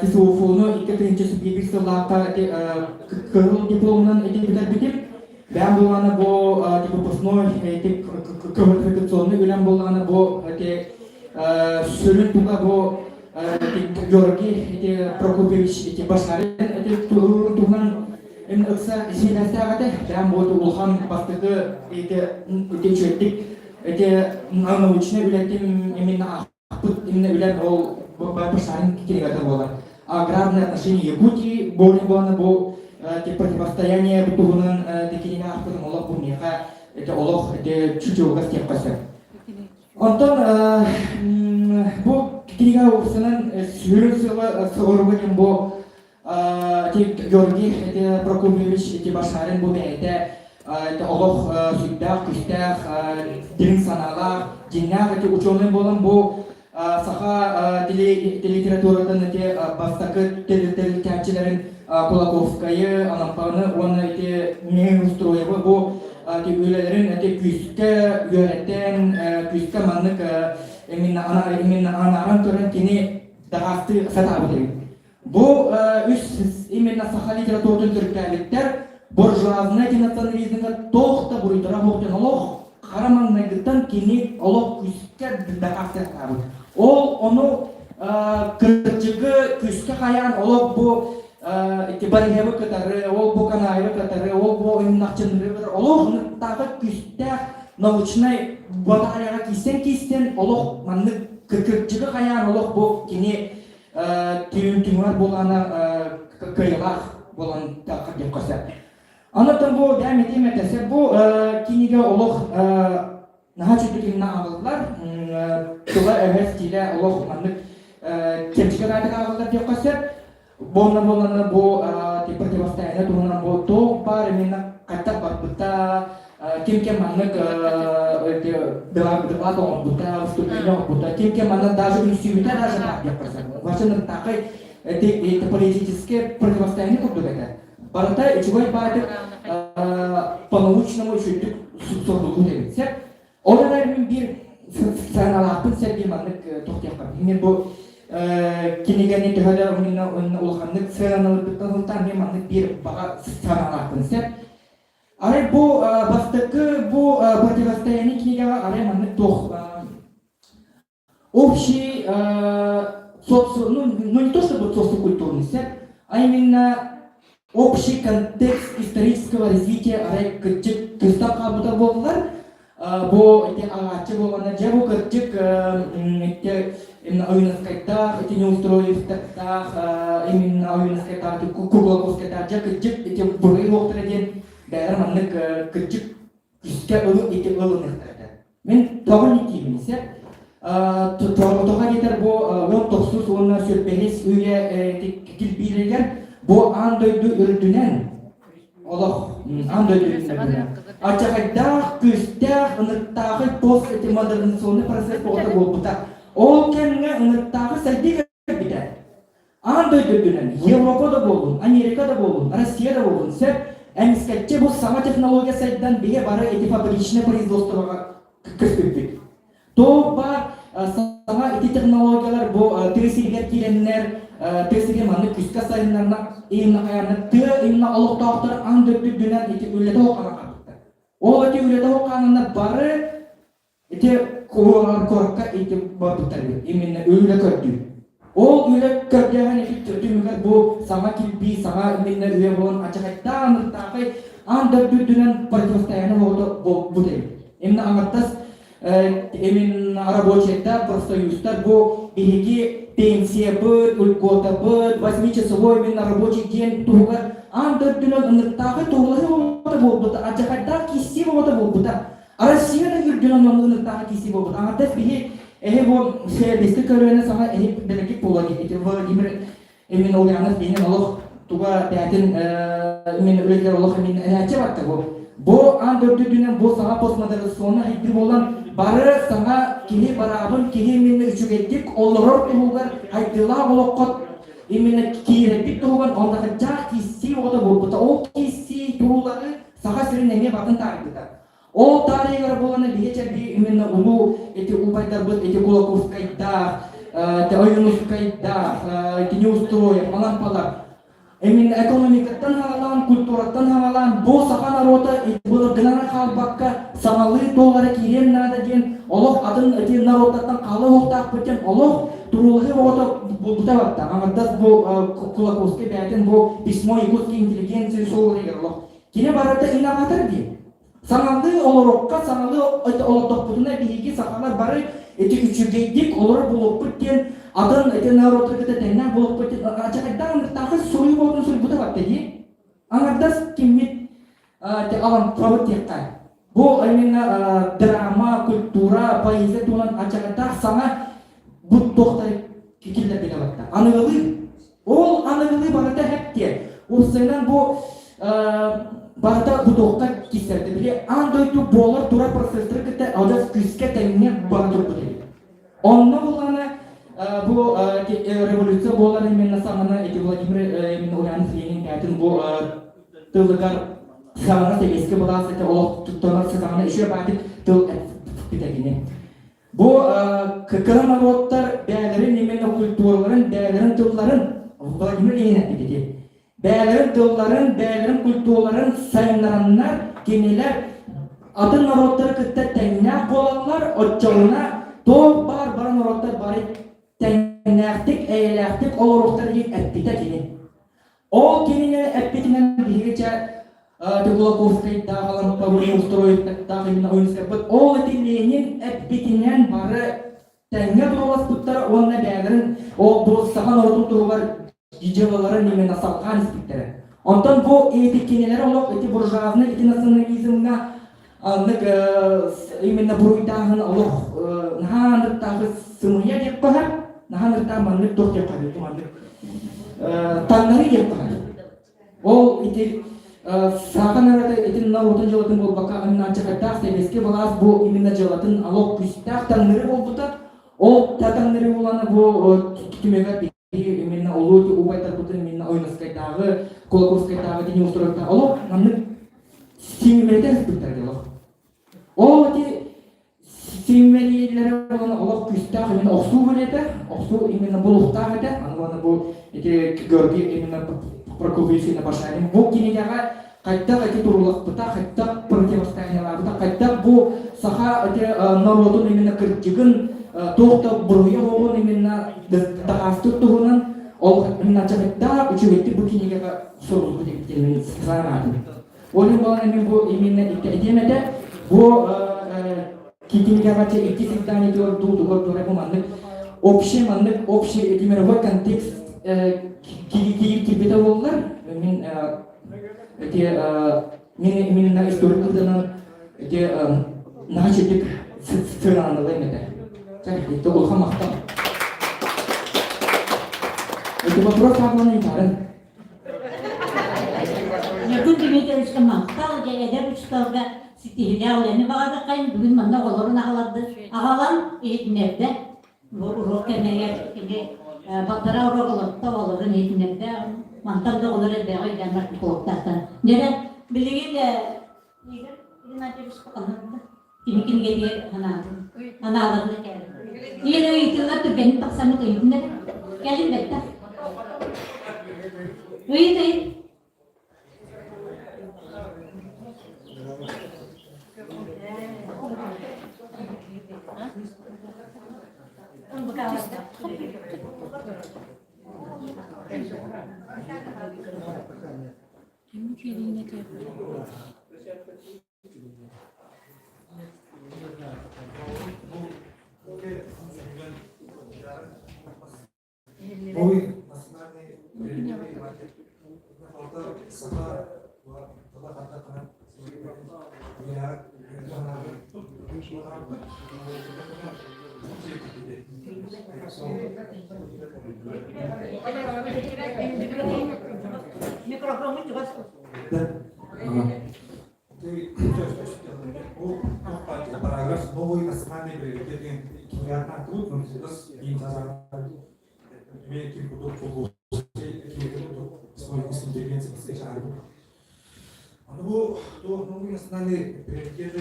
ТСУФУну 2001 сыллаахха ити кыһыл дипломунан ити бүтэрбитим. Бэйэм буоллаҕына бу выпускной ити квалификационный үлэм буоллаҕына бу ити сүрүн туга бу Георгий ити Прокопьевич ити Башарин ити туһунан ыкса сибээстээх этэ. Бэйэм бу улахан бастакы ити үчүгэйдик Эти научнай үлэтим именно аахпыт именно үлэм ол Башарин кинигэтэ буолар. Аграрные отношения Якутии более буолана бу противостояние бу туһунан кинигэ аахпытым олох бу миэхэ это олох это чучелгас диэххэ сөп. Онтон бу кинигэ уопсанан сүрүн сыала соруга диэн бу Ити Георгий ити Прокопьевич ити Башарин бу бэйэтэ ити олох сүрдээх күүстээх дириҥ санаалаах дьиҥнээх ити учуонай буолан бу саха литературатын ити бастакы тэрилтээччилэрин Кулаковскайы, Алампаны уонна ити Неустроевы бу үлэлэрин ити күүскэ үөрэтэн күүскэ маннык именно анааран көрөн кини даҕаастыы сатаабыт эбит. Бу үс именно саха литературатын төрүттээбиттэр буржуазнай национализмҥа туох да буруйдара суох диэн олох хара маҥнайгыттан кини олох күүскэ дакаастыахтаабыт. Ол ону кырдьыгы күүскэ хайаан олох бу ити Бариһевы кытары, ол бу Канаевы кытары, ол бу Ыннахчынныры кытары олох ынырыктааҕы күүстээх научнай батареяҕа киирсэн-киирсэн олох маннык кырдьыгы хайаан олох бу кини түүн түҥүөр буолаана кыайылаах буолан диэххэ сөп. Онон бу бэйэм этиим этэ бу кинигэ олох наһаа үчүгэй именно ааҕыллар. Тыла өһө стилэ олох маннык Чэпчэки баайдык ааҕыллар диэххэ сөп. Буолна буоллана бу противостояние туһунан бу туох баар именно хайдах барбыта, ким ким маннык дебат оҥорбута, выступление оҥорбута, ким ким манна даже үҥсүүбүтэ даже баар диэххэ сөп. Вообще ныртаахай это политическое противостояние курдук этэ. Барыта үчүгэй баайдык по-научному үчүгдүк суруллубут эбит. Сөп. Ол эрээри мин биир сыаналаахпын сэргии маннык туох диэххэ мин бу кинигэни төһө да улаханнык сыаналыырбыттан сылтаан мин маннык биир баҕа санаалаахпын сөп. Арай бу бастакы бу противостояние кинигэҕэ арай маннык туох общий социо, ну, ну не то чтобы социокультурный сет, а именно общий контекст исторического развития арай кырдьык кыстап хаалбыта буоллар бу ити аҕааччы буоллана дьэ бу кырдьык ити именно Ойуунускайдаах ити Неустроевтардаах именно Ойуунускайдаах Круглаковскайдаах дьэ кырдьык ити буруй уохтара диэн бэйэлэр маннык кырдьык күүскэ ылы ити ылыныахтара этэ. Мин тоҕо никиибин сөп. Тоҕо диэтэр бу 19 уонна 25 үйэ килбиилэригэр бу аан дойду үрдүнэн олох аан дойду үрдүнэн ачахайдаах, күүстээх, ыныктаахый пост эти модернизационный процесс тоҕото буолбута. Ол кэмҥэ ыныктаахы сайдыы кэлбитэ. Аан дойду үрдүнэн Европа да буоллун, Америка да буоллун, Россия да буоллун сөп эмискэччи бу саҥа технология сайдан биһи бары ити фабричное производствоҕа көспүппүт. Туох баар саҥа ити технологиялар бу тыа сиригэр киирэннэр, тыа сиригэр маннык күүскэ сайыннарна, именно хайаанна тыа именно олохтоохтор аан дойду үрдүнэн ити үлэтэ суох хаалбыттар. Ол ити үлэтэ суох хааланнар бары Ити куоракка ити барбыттар эбит. Именно үлэ көрдүү. Ол үлэ көрдөөһүн ити түмүгэр бу саҥа килбии, саҥа именно үйэ буолан ачахайдаан ыртаахай аан дойду үрдүнэн противостояние буолбута буолбут эбит. Именно аҥардас именно рабочайдар, профсоюзтар бу биһиги пенсиябыт, льготабыт, восьмичасовой именно рабочий день туһугар аан дойдунан ынырыктаахай туһулаһыы буолбута буолбута, ачахайдаах киирсии буолбута буолбута. Россия да үрдүнэн онно ынырыктаах киирсии буолбут. Аҥардас биһи эһи бу сервисти көрүөнэ саҥа эһи бэлэкит буола ити Владимир именно Ульянов диэн олох туга бээтин именно үлэтигэр олох именно элээччи барта бу. Бу аан дойду үрдүнэн бу саҥа постмодернационный хайдыы буолан бары саҥа киһи бараабын киһи именно үчүгэйдик олорор туһугар хайдыылаах олоххо именно киирэрбит туһугар оннохаджаах киирсии оҕото буолбута. Ол киирсии туруулары Саха сирин эмиэ батын таарыйбыта. Ол таарыйыгар буолана биһи чэрбии именно улуу эти убайдарбыт эти Кулаковскайдаах, эти Ойуунускайдаах, эти Неустроев, Алампалар именно экономикаттан хаалаан, культураттан хаалаан, бу саха народа былыргынан хаалбакка саҥалыы туох эрэ киириэн наада диэн олох атын эти народтартан хаала уохтаахпыт диэн олох туруулаһыы оҕото булбута барда. Аҥардас бу Кулаковскай бэйэтин бу письмо якутской интеллигенции суолугар олох Кини барыта инноватор дии. Саҥалыы олорукка, саҥалыы олордохпутуна биһиги сахалар бары ити үчүгэйдик олорор буолуохпут диэн атын ити народтары кытта тэҥнээх буолуохпут диэн ачахайдаах ынырыктаахы суруйуу буолтун суруйбута барта дии. Аҥардас киммит Алампабыт диэххэ. Бу именно драма, культура, поэзия туһунан ачахайдаах саҥа бу туохтары киллэрбитэ барта. Аныгылыы Ол аныгылыы барыта хэптиэ. Уопсайынан бу барыта бутуохха киирсэрдэ. Били аан дойду буолар турар процесстары кытта адьас күүскэ тэҥҥэ бара турбут эбит. Онно буллаҕына бу революция буолар именно саҕана эти Владимир именно Ульянов Ленин бэйэтин бу тылыгар саҕана сэбиэскэй былаас эти олох туттанар саҕана еще баатык тыл эппитэ кини. Бу кыра норуоттар бэйэлэрин именно культураларын, бэйэлэрин тылларын Владимир Ленин эппит Бэйэлэрин тылларын, бэйэлэрин культураларын сайыннараннар кинилэр атын норуоттары кытта тэҥнээх буолаллар, оччоҕуна туох баар бары норуоттар бары тэҥнээхтик, эйэлээхтик олоруохтара диэн эппитэ кини. Ол кинини эппитинэн биһиги чэ Кулаковскайдаах, Алампабыт, Устроевтаах именно Ойуунускайбыт ол ити Ленин эппитинэн бары тэҥҥэ турууласпыттара уонна бэйэлэрин ол бу саха норуотун туһугар дьыалаларын именно салҕаан испиттэрэ. Онтон бу ити кинилэр олох ити буржуазный ити национализмҥа аннык именно буруйдааһын олох наһаа аныктаахы сымыйа диэххэ сөп. Наһаа ыртаан маннык туох диэххэ бу маннык таҥнары диэххэ. Ол ити саха народа итин норуотун дьыалатын буолбакка аннааччакайдаах сэбиэскэй былаас бу именно дьыалатын олох күүстээх таҥнары буолбута. Ол таҥнары буолана бу түмүгэр именно улуу убайдарбытын именно Ойуунускайдааҕы, Кулаковскайдааҕы дини устуруктар олох маннык сиҥмэтэ сыппыттар олох. Ол ити сиҥмэлииллэрэ буолан олох күүстээх именно охсуу билэтэ, охсуу именно булуохтаах этэ. Аны уонна бу ити Георгий именно Прокопьевич Башарин бу кинигэҕэ хайдах ити турууласпыта, хайдах противостояниелаабыта, хайдах бу саха ити норуотун именно кырдьыгын туох да буруйа суоҕун именно дакаастыыр туһунан ол именно чахытта үчүгэйдик бу кинигэҕэ суруллубут эбит диэн санаатым. Ол иһин буолан мин бу именно этиэм этэ бу кинигэҕэ икки издание дуу тугар туора бу маннык общий маннык общий мировой контекст киирбитэ буоллар мин Эти мин именно историк кылданан эти наһаа чэпчик сыаналаналыам этэ. Чэ, улахан махтал. Эти вопрос хаалан ыйытарын. Якут Дмитриевичка махтал, дьэ эдэр учууталга ситиһилээх үлэни баҕардаххайын бүгүн манна оҕолорун аҕаларды аҕалан иһитиннэрдэ. Бу уруок кэмигэр кини балтараа уруок олорто оҕолорун иһитиннэрдэ. Мантан да оҕолор элбэҕи өйдөөн барбыт буолуохтаахтар. Дьэ, билигин Игорь Игнатьевич кини кинигэтигэр анаатын, анааларын этээри. Ийэн ыйытыылар түргэнник тахсаммыт ыйытын эрэ. Кэлин бэттэх. Ыйыт ыйыт. Новый национальный саха Микрофоҥҥун чугас Параграф новый национальный приоритет Аны бу новый национальный приоритеты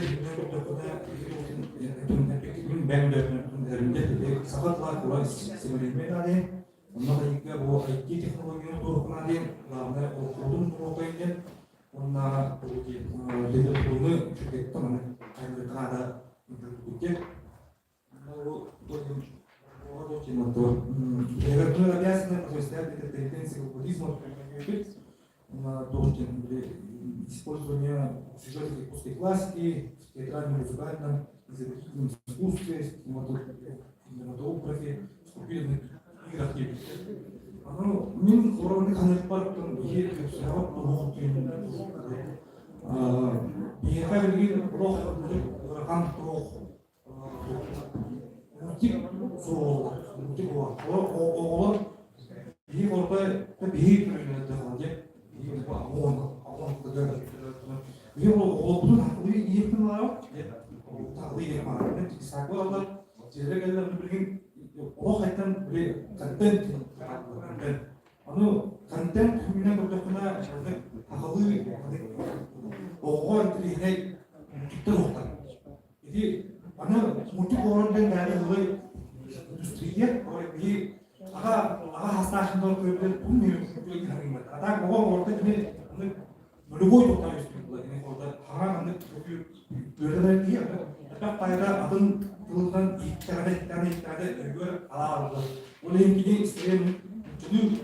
саха тыла кура симэлиммин Онно хайыга бу IT технологияны туһунан диэн главное олохторун нуруотай диэн уонна литератураны үчүгэйдик маны айылгытаада үчүгэйдик Мы обязаны осуществлять этот энциклопедизм, должен использование сюжетов якутской классики в театральном, музыкальном, изобретательном искусстве, кинематографе, скульптурных играх Аны мин оронны ханыппар биһи көпсөҕө туһук биһиэхэ билигин олох ыарахан туох мультик суоҕа мультик оҕолор биһи орто биһи көрүнүнэ диэн биһи оҕолорбутун хатылыы иһиэхтин хатылыы иһиэх саакылалар дьиэлэр кэллэр билигин олох айтан контент Ону контент күнүнэн көрдөххүнэ, сахалыы оҕоҕо интэриэһинэй мультиктар уһуктар. Ити аны мультик оҥорон диэн бэйэ ыллый индустрия, биһи аҕа аҕа хастаахыннар көрбүт бу мин А так оҕо оҕорто кини нулевой тоқтар үстүн кини орда хаҥа маннык үөрэнэр киһи элбэх пайда атын тылынан иһиттэҕинэ иһиттэҕинэ иһиттэҕинэ өйүгэр алаа Ол иһин кини истэрин дьону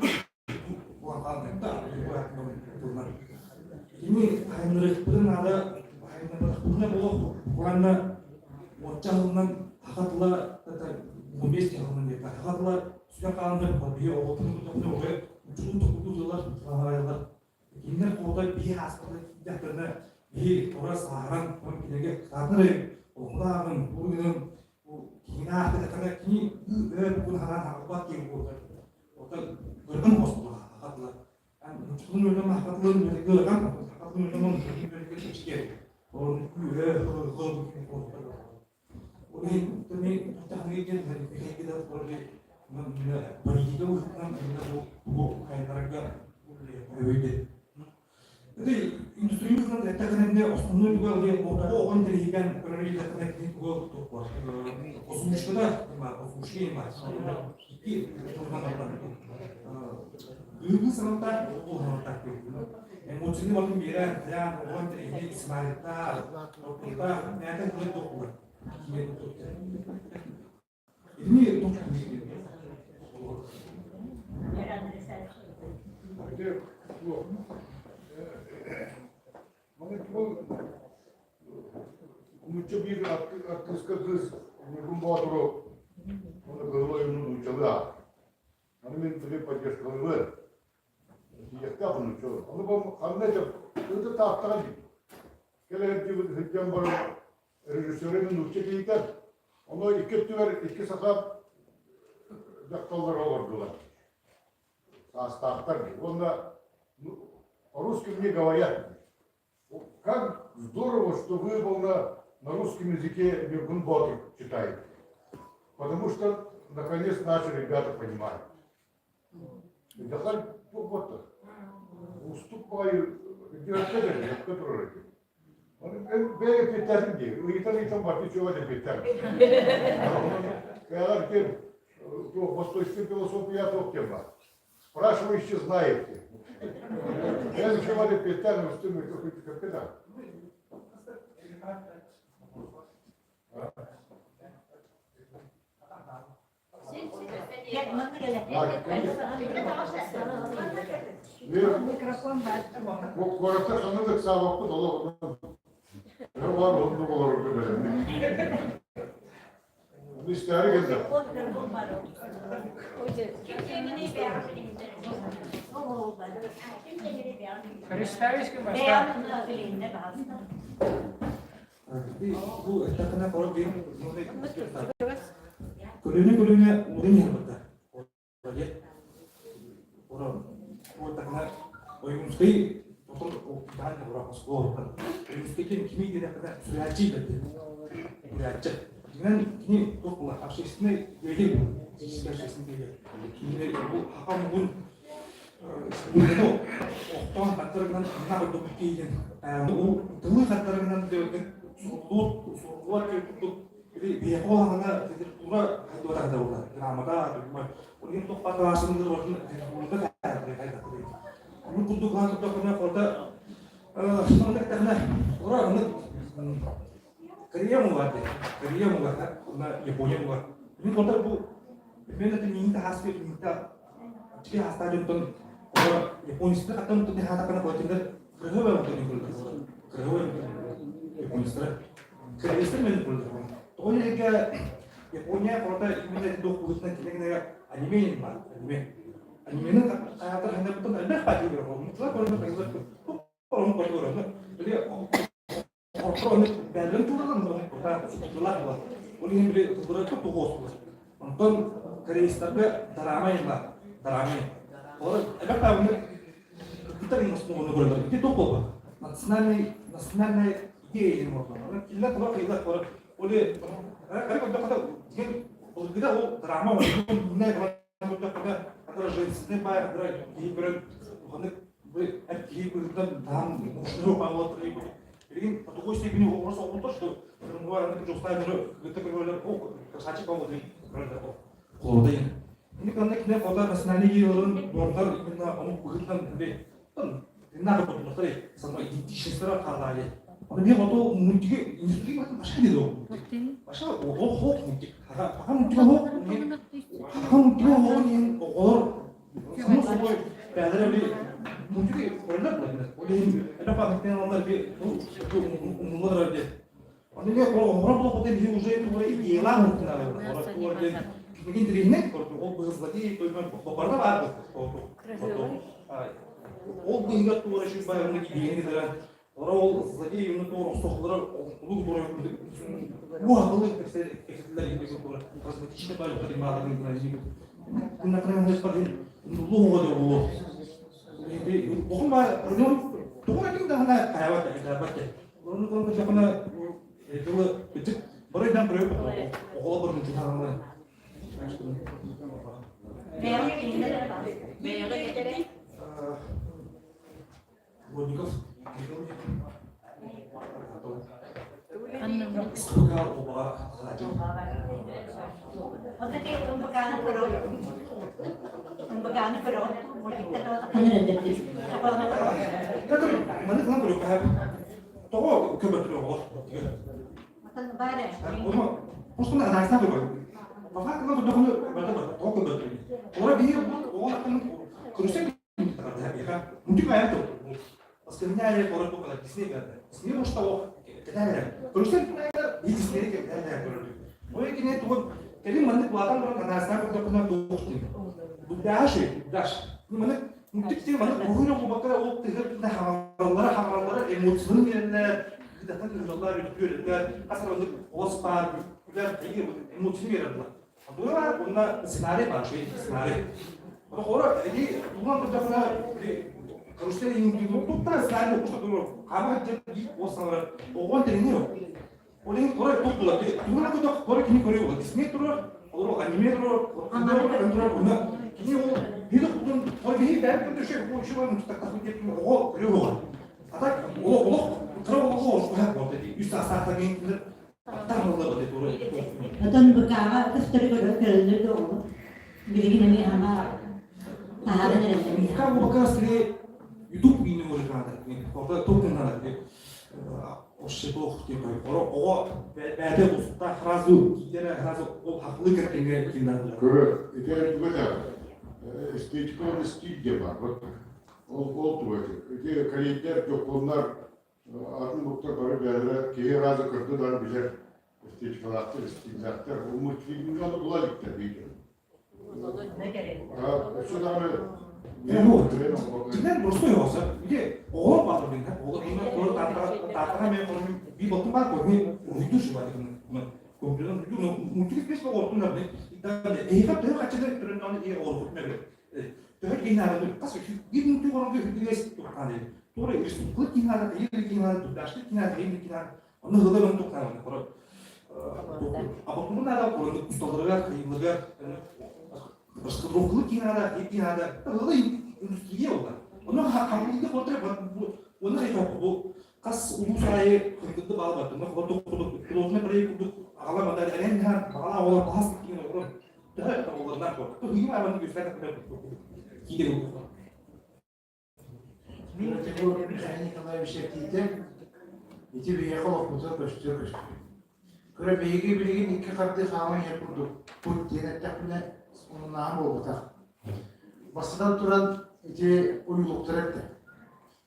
тылынан. Итини айаннарыахпытын наада айаннарбатахпытына буолуох уонна уонча сылынан саха тыла 15 сылынан диэххэ саха тыла сүтэн хаалан биһи оҕотун уже учуутун токутуу тыллар саҥараллар Кинилэр куота биһи ааспыта киирдэхтэринэ биһи тура сааһыран, кинилэргэ саатар олохтааҕын, бу гынан Кини аахтыгатана кини ыы бугун ханаан хаалбат диэн буолар. Ота гырган хостула хатыла. Нуччалын өлөм хатылын гырган хатылын өлөм үчүгэй. Ол күүһэ хыл Ол иһин ми тахныгы диэн биһиги да политика быһыытынан бу бу хайдарга өйдө. Ити индустрия быһыытынан эттэхинэ основной туга оҕо оҕо интэриэһигэн көрөр илдэхинэ кини туга туох озвучкада озвучка икки тылынан Ыыбы санатар, оҕо санатар Эмоцияны батын биэрэн, хайаан оҕо интэриэһинэй сценарийдаах, толкуйдаах, мээтэ тылы туох буолар. Итини туох Нуучча биир артыыска кыыс Ньургун Боотуру уонна Кыһыл Ойууну нууччалыы аат. Аны мин били поддержкалыыбын. Тиийиэхтээх нуучча. Аны бу ханна этэ ыты тааттаҕа дии. Кэлэ сылдьыбыт сылдьан баран режиссеры мин нуучча киһитэ. Ону икки өттүгэр икки саха дьахталлара олордулар. Саастаахтар дии. Уонна по-русски мне говорят. Как здорово, что вы на, на русском языке Нюргун Ботр читаете. Потому что, наконец, наши ребята понимают. Дахал вот уступаю, Бэйэ питтэрин дии, ыйытан ыйтан барты чуга да питтэр. Кэлэр восточный философия туох диэн бар. Спрашивающий знает. Я ничего не питтэр, устун көппүтэ. Микрофон бар. Куоракка ханнык ыксаабаппыт олох бар оннук олорорго бэлэммит. Истээри кэллэ. Бу эттэххинэ хоро биир көлүөнэ көлүөнэ уурун иһэр Ойуунскай Кими кини общественный охтоон хаттарынан ханна курдук киирэн ол тылы хаттарынан сурлуот сурлуот курдук биһиэхэ улахана литература хайдуотаҕа буолар грамота ол иһин туох бааталаасындыр литературата Онун курдук лаан турдахпына хорда маннык эттэхинэ ура оннук Корея муҥар Корея муҥар уонна Япония муҥар мин хорда бу мен это минта хаспы минта Чики хастаа дьонтон японецтар хаттан тутни хаатакана қойтындар кыргыбай отын курдук кыргыбай японецтар корейстар мен курдук тоҕо неге Япония хората именно дух быһыытынан кинигинеге аниме бар аниме анимены хаатар ханнабыттан элбэх баатыы көрөр мутла көрөр хайылар орон көрөр били Орто бэлэн тураран тыллар Ол иһин били тыллара тоҕуостулар. Онтон корейстарга дарама бар. Дарама. Олар элбэх таабыны кыттар ону көрөлөр. Ити туох буолба? Национальный национальная идея диэн буолла. Киллер тула кыйла олар Оли кары көрдөххө диэн былыргыда ол драма ойуун көрдөххө женственный бай киһи көрөн уханык киһи быһыытынан таһам Билигин по такой степени образ оҕото, что Ол быһыгар туора шүр байғында идеяны кытара Ора ол злодей юны туор охсохлара улуу туор уахылы кэпсэтилэр инник туор харизматичный бай харимаатын улуу оҕо буолуо. Оҕом ба тоҕо этиң даҕаны хайабат хайабат Оны кон жакына тылы битик барайдан көрөп оҕолор барын чухаҕына. Водников Тоҕо көмөтүн оҕолор Пустуна анаайсан көрөр. Баха кына турдахыны тоҕо көмөтүн. Ора биһи оҕо көрүсэ Мультик айан тыл. Воспоминания город букала Дисней гада. Дисней может того кэтээре. Көрүсэ би Дисней кэтээре көрөдү. Ой кине тугун кэлин маннык улаатан баран анаайсан көрдөхүнэ туох дии. Дубляж, дубляж. Маннык мультик диэн маннык уһун оҕубакка ол тыһыр хаҥараллара хаҥараллара эмоцияларын биэрэллэр, ыдатан ыһыллар, үөрэллэр, хас маннык олос баар, күлэр, эмоцияны биэрэллэр. Дура уонна сценарий баар, сценарий. Оҕолор эти тугунан көрдөххүнэ карусель иҥин туттар сценарий курса турар. Хаама хатча биир уос санарар. Оҕон тэриниэ. Ол иһин корой тух була. Тугунан көрдөх корой кини көрүө була. Дисней турар, олору аниме турар, турар, турар, уна кини ол биир кутун кор биһи бәр көрдөшө бу үчү бар мустактах деп оҕо көрүө була. А так олох олох кыра олох олох вот эти үс саастаахтар кинилер Отон быкааҕа көстөрү көрөллөр да оҕолор. Билигин эмиэ ама таһааран эрэллэр. Как бы как раз YouTube иини музыканта. Орда токен надо. Ошибок типа. Оро оҕо бэйэтэ устта сразу киирэ сразу ол хахлы кэртиҥэ киирэн. Көрө, ити туга эстетика уонна стиль диэн бар. Вот ол ол туга ити корейдер, дьоппуоннар Атын буктар бары бэйэлэрэ киһи разы көрдө да билэр эстетикалаахтар, стиллээхтэр. Бу мультфильмҥа ону була иликтэр биир. Өссө даҕаны Кинилэр боростуой оҕосо. Где оҕолор баатыр бин. Оҕолор таатаҕа мен холум би ботум бар көрү уруйду шуба деген. Компьютер мультик бес оҕортун да эйха төһө хаччыда түрөннөн и оҕор Төһө киһи хас биир мультик оҥорго үрдүгээс туктаан Туора рисункалык киһи наада, тайыр киһи наада, дубляжтык киһи наада, тайыр киһи наада. Онно ыһыллар онно туктаан корот. А потом наада корот усталарыгар, хайылларыгар раскадровкалык киһи наада, тайыр киһи наада. Ыһылла индустрия олар. Онно хаммыты хотор онно хайта бу хас улуус аайы кыргытты баалбат. Онно хотор пилотный проект курдук аҕала манда эрэн хаан аҕала олар баһас киин олорор. Төһө табылларынан кор. Туһуйум аабан үсәт киирэ Мин Михаил Николаевич этиитэ ити биһиэхэ олохпутугар көстөр көстүү. Көрө биһиги билигин икки хардыы хааман иһэр курдук пут диэн эттэхпинэ омуннааһын буолбатах. Бастатан туран ити уйулуктар эттэ.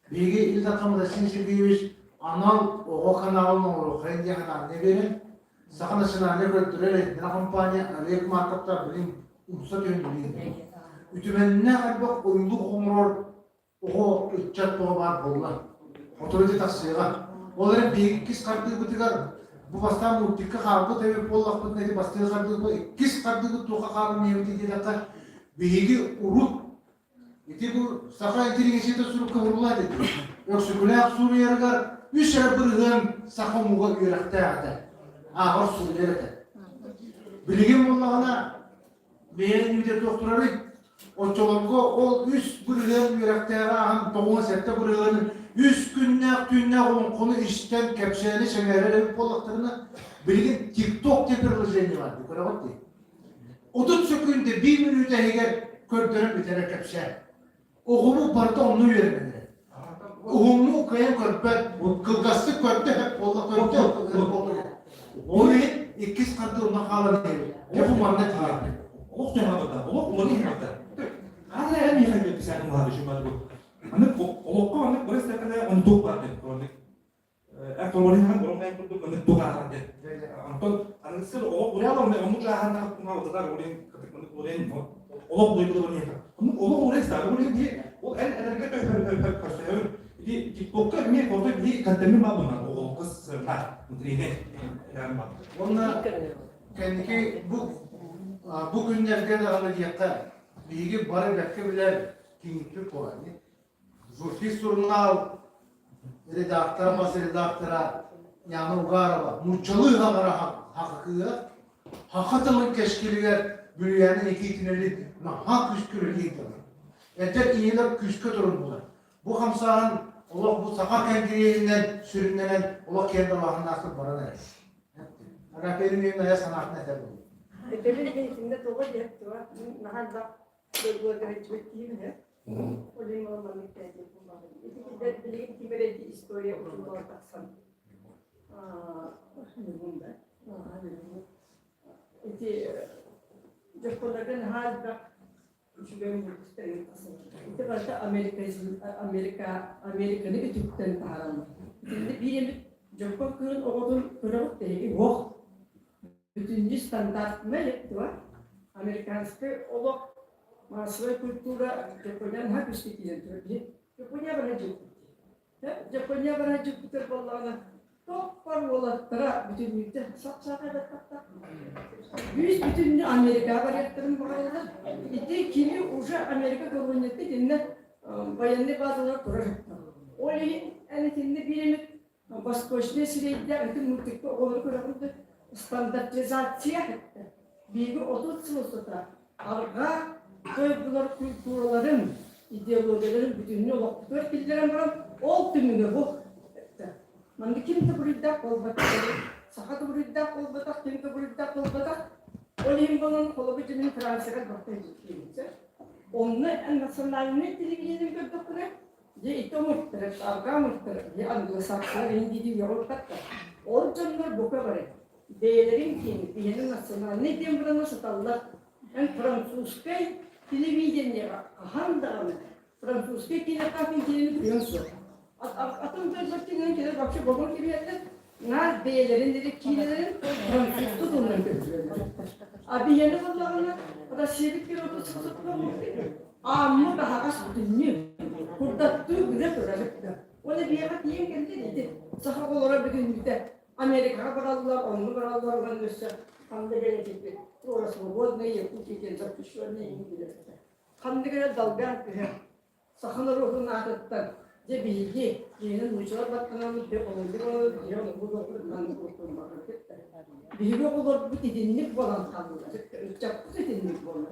Биһиги Ил Дархан Василий Сергеевич анал оҕо каналын оҥоруоххайын диэн санааны биэрэн, Саха национальнай көрдөрөр иһитиннэрэр компания Олег Марковтар билин умса түһэн билин. Үтүмэннээх элбэх уйулук оҥорор оҕо ыччат тоҕо баар буолла. Хоту ити тахсыаҕа. Ол эрэн биһиги иккис хардыыбытыгар бу бастаан мультикка хаалбыт эбит буоллахпытына ити бастыыр хардыыбыт иккис хардыыбыт туохха хаалан иһэбит диэтэххэ биһиги урут Ити бу саха интеллигенцията сурукка уһуллаа дии. Өксөкүлээх суруйарыгар үс эрэ бырыһыан саха омуга үөрэхтээх этэ. Ааҕар суруйар этэ. Билигин буоллаҕына бэйэҥ үүтэ туох турарый? Оччолорго ол үс бырыһыан үөрэхтээҕи ааһан 97 бырыһыанын үс күннээх түүннээх олоҥхону истэн кэпсээни сэҥээрэр эбит буоллахтарына, билигин TikTok диэн приложение бар дии, көрөҕүт дии. 30 сөкүүндэ биир мүнүүтэ иһигэр көрдөрөн бүтэрэр кэпсээн. Оҕобут барыта онно үөрэнэр. Уһуҥну кыайан көрбөт, кылгастык көрдө буолла көрдө Ол иһин иккис хардыы онно хаалан иһэр. Дьэ бу манна тиийэр. Олох дьаһалата, олох уларыйан барда. Хаана эрэ миэхэ писатель младший баар. Аны олоххо маннык бырастакана оны туох бар деп. Эр оромнай курдук маннык туох ааһар диэн. Онтон аныгыскы олох уреал онно оннук ааһарнаах туҥа отатар урен кытык маннык урен олох улайбыта барыйата. Оннук олох урен стары урен дии ол эн энерге төһөр көрсөһөр. Ити ТикТокка эмиэ орто биһи контеммин баар буолар оҕолорго сырна внутренний бар. Уонна кэнники бу бу күннэргэ даҕаны диэххэ биһиги бары бэркэ билэр киҥиппит буолар. Журфист сурунаал редактора, бас редактора Яна Угарова нууччалыы хаҕара хахыкыа хаха тылын кэскилигэр Бүрүйээнин икиитинэли наһаа күүскэ үлэлиир дьон. Эдэр ийэлэр күүскэ туруннулар. Бу хамсааһын олох бу саха кэнгириэһинэн сүрүннэнэн олох киэн далааһыннаахтык баран эрэр. Агафья айа санаатын этэр буолуо. Этэбин итиннэ тоҕо диэт туа наһаа элбэх дойдуга киһи Олин ол маннык тээти булбатым. Ити килдэр билигин ким эрэ ити история учуутала тахсан да ити дьоппуоннарга наһаа элбэх үчүгэй мультиктар тахсаллар. Ити барыта Америка Америка Американы үтүктэн таһаараллар. Итиннэ биир эмит дьоппуон кыыһын оҕотун көрөҕүт тэһиги уох бүтүннүү стандартнай туа американскай олох массовая культура Япония наһаа күүскэ киирэн турар. Япония бара дьылпыт. Япония бара дьылпытыр буоллаҕына топпор уолаттара бүтүннүүтэ сап-саха баттахтар. Бүүс бүтүннүү Америкаҕа барыахтарын баҕараллар. Ити кини уже Америка колонията итиннэ военный базалар турар. Ол иһин эн итиннэ биир эмит Восточнай сирэйдээх ити мультикка оҕолору көрөҕүн да стандартизация биһиги 30 сыл устата арҕаа дойдулар культураларын, идеологияларын бүтүннүү олохпутугар киллэрэн баран ол түмүгэ бу манна ким да буруйдаах буолбатах саха да буруйдаах буолбатах ким да буруйдаах буолбатах ол иһин буолан холобур дьэ Францияга барта онно национальнай телевидениени көрдөххүнэ Дьэ ити омуктар, арҕаа омуктар, дьэ англосаксалар иһин дии үөҕүлпэттэр. Ол дьоннор бука бары бэйэлэрин киин, биһиэнэ национальнай диэн баранна сыталлар. Эн французскай телевидениеҕа хаһан даҕаны французскай кинотеатр киинэни көрүөн суох. Атын дойдулар киинэнэн кинилэр вообще бобон кэбиһэллэр. Наар бэйэлэрин эрэ киинэлэрин французтуу тылынан көрдөрөллөр. А биһиэнэ буоллаҕына Россиябыт кинотун Ааммыт аһаҕас бүтүннүү, курдаттыы үлэ турар. Уонна биһиэхэ тиийэн кэллин ити саха оҕолоро бүтүннүүтэ Америкаҕа бараллар, онно бараллар уонна өссө ханна эрэ этиппит туора свободная Якутия диэн запрещенная иһин билэр. Ханнык эрэ далгаан түһэр Саха норуотун аатыттан дьэ биһиги киһини нууччалар баттанаммыт дьэ олонньук олорбут дьэ олорбут олорбут маннык олорбут Биһиги оҕолорбут итинник буолан хааллылар, ыччаппыт итинник буолла.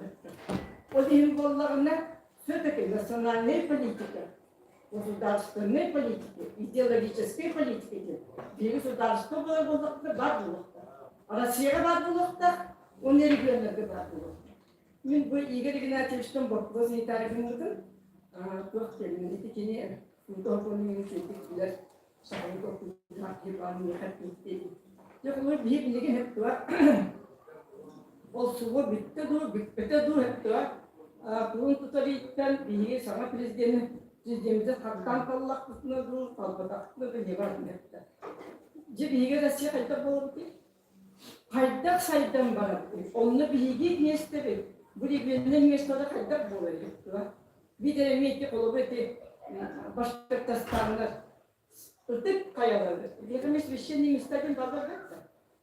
Ол иһин буоллаҕына, все-таки национальная политика, государственная политика, идеологическая политика диэн биһиги государство буолар буоллахпытына баар буолуохтаах. Россияҕа баар буолуохтаах, уонна регионнарга баар буолуохтаах. Мин бу Игорь Игнатьевичтан боппуруос ыйытаары гыммытым. Туох диэммин, ити кини футбол үчүгэйдик билэр сахалыы толкуйдаах киһи баарын миэхэ эппиэттиир. Дьэ, холобур, биһи билигин хэптуа ол сугу бүттэ дуу, бүппэтэ дуу хэптуа кулун тутар ыйыттан биһиги саҥа президени президеммитин хаттаан таллахпытына дуу, талбатахпытына дуу не важно хэптэ. Дьэ, биһиги Россия хайдах буолабытый? Хайдах сайдан барарбыт, онно биһиги миэстэбит, бу регионнай миэстэлэр хайдах буолар эбит Биир эмиэ ити холобур ити Башкортостаннар ытык хайалары, биһиэхэ священный места диэн баллар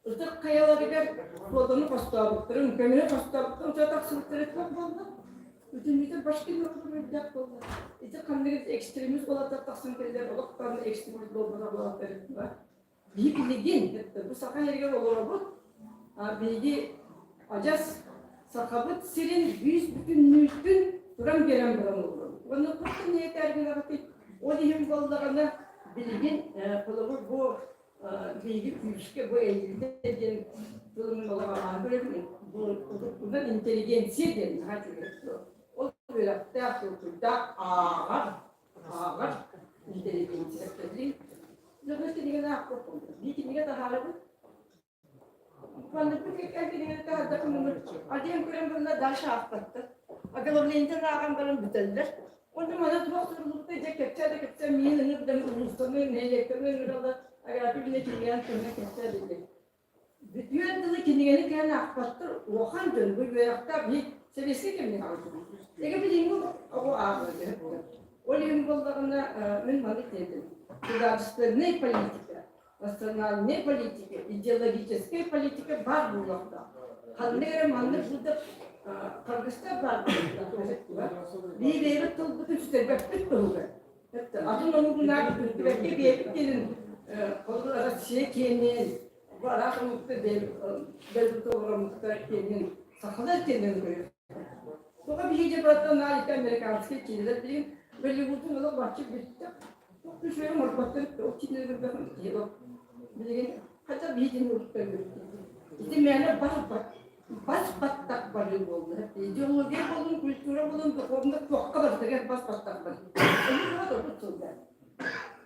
Ытык хайаларыгар суотаны хостообуттарын, көмүһү хостообуттарын утары тахсыбыттара туох буолла? Бүтүннүүтэ башкир норуотун буолла. Ити ханнык экстремист уолаттар тахсан кэллэр, олох даҕаны экстремист буолбатах уолаттар Биһиги бу саха сиригэр олоробут. Биһиги адьас сахабыт сирин бүүс бүтүннүүтүн туран биэрэн баран олоробут. Уонна туох да этэргин ол иһин буоллаҕына билигин холобур бу биһиги күүскэ бу элитэ диэн тылын олоҕо бу уруккунан интеллигенция диэн наһаа үчүгэй ол үөрэхтээх толкуйдаах ааҕар ааҕар интеллигенция Дьону кинигэни аахпаппын. Биир кинигэ таһаарабын. Маннык кинигэни таһаардахпына адьыан көрөн баранна дальше аахпаттар. Оглавлениетын ааҕан баран бүтэллэр. Онно мана туох суруллубута дьэ кэпсээ да кэпсээ миин ыҥыр да улуустаны, нэһилиэктэри ыҥыраллар. Агапи бile кинигэни туһунан кэпсээ дииллэр. Бүтүөр дылы кинигэни кэлэн аахпаттар улахан дьон бу үөрэхтээх биһи сэбиэскэй кэмҥэ ааҕар. Эгэ билиҥҥи оҕо ааҕар. Ол иһин буолла буоллаҕына мин маннык диэтим. Государственная политика, национальная политика, идеологическая политика баар буолуохтаах. Ханнык эрэ маннык курдук харгыстар баар буолуохтаах. Биир бэйэбит тылбытын сүтэрбэппит туһугар. Атын омугуннаах үрдүбэккэ биэбит диэн Россия киэнин, бу араас омуктар бэйэбит олороммуттар киэнин сахалар киэнин көрүөх. Тоҕо биһиги братан ити американскай киинэлэр билигин Голливудун олох баччы бүттэ. Туох үчүгэй оҥорботтор ол киинэлэр билигин хотя биһигини уруттан Ити мээнэ бас бас баттах барыы буолла. Идеология буолун, культура буолун, духовно туохха барытыгар бас баттах барыы. Ону тоҕо сылдьар.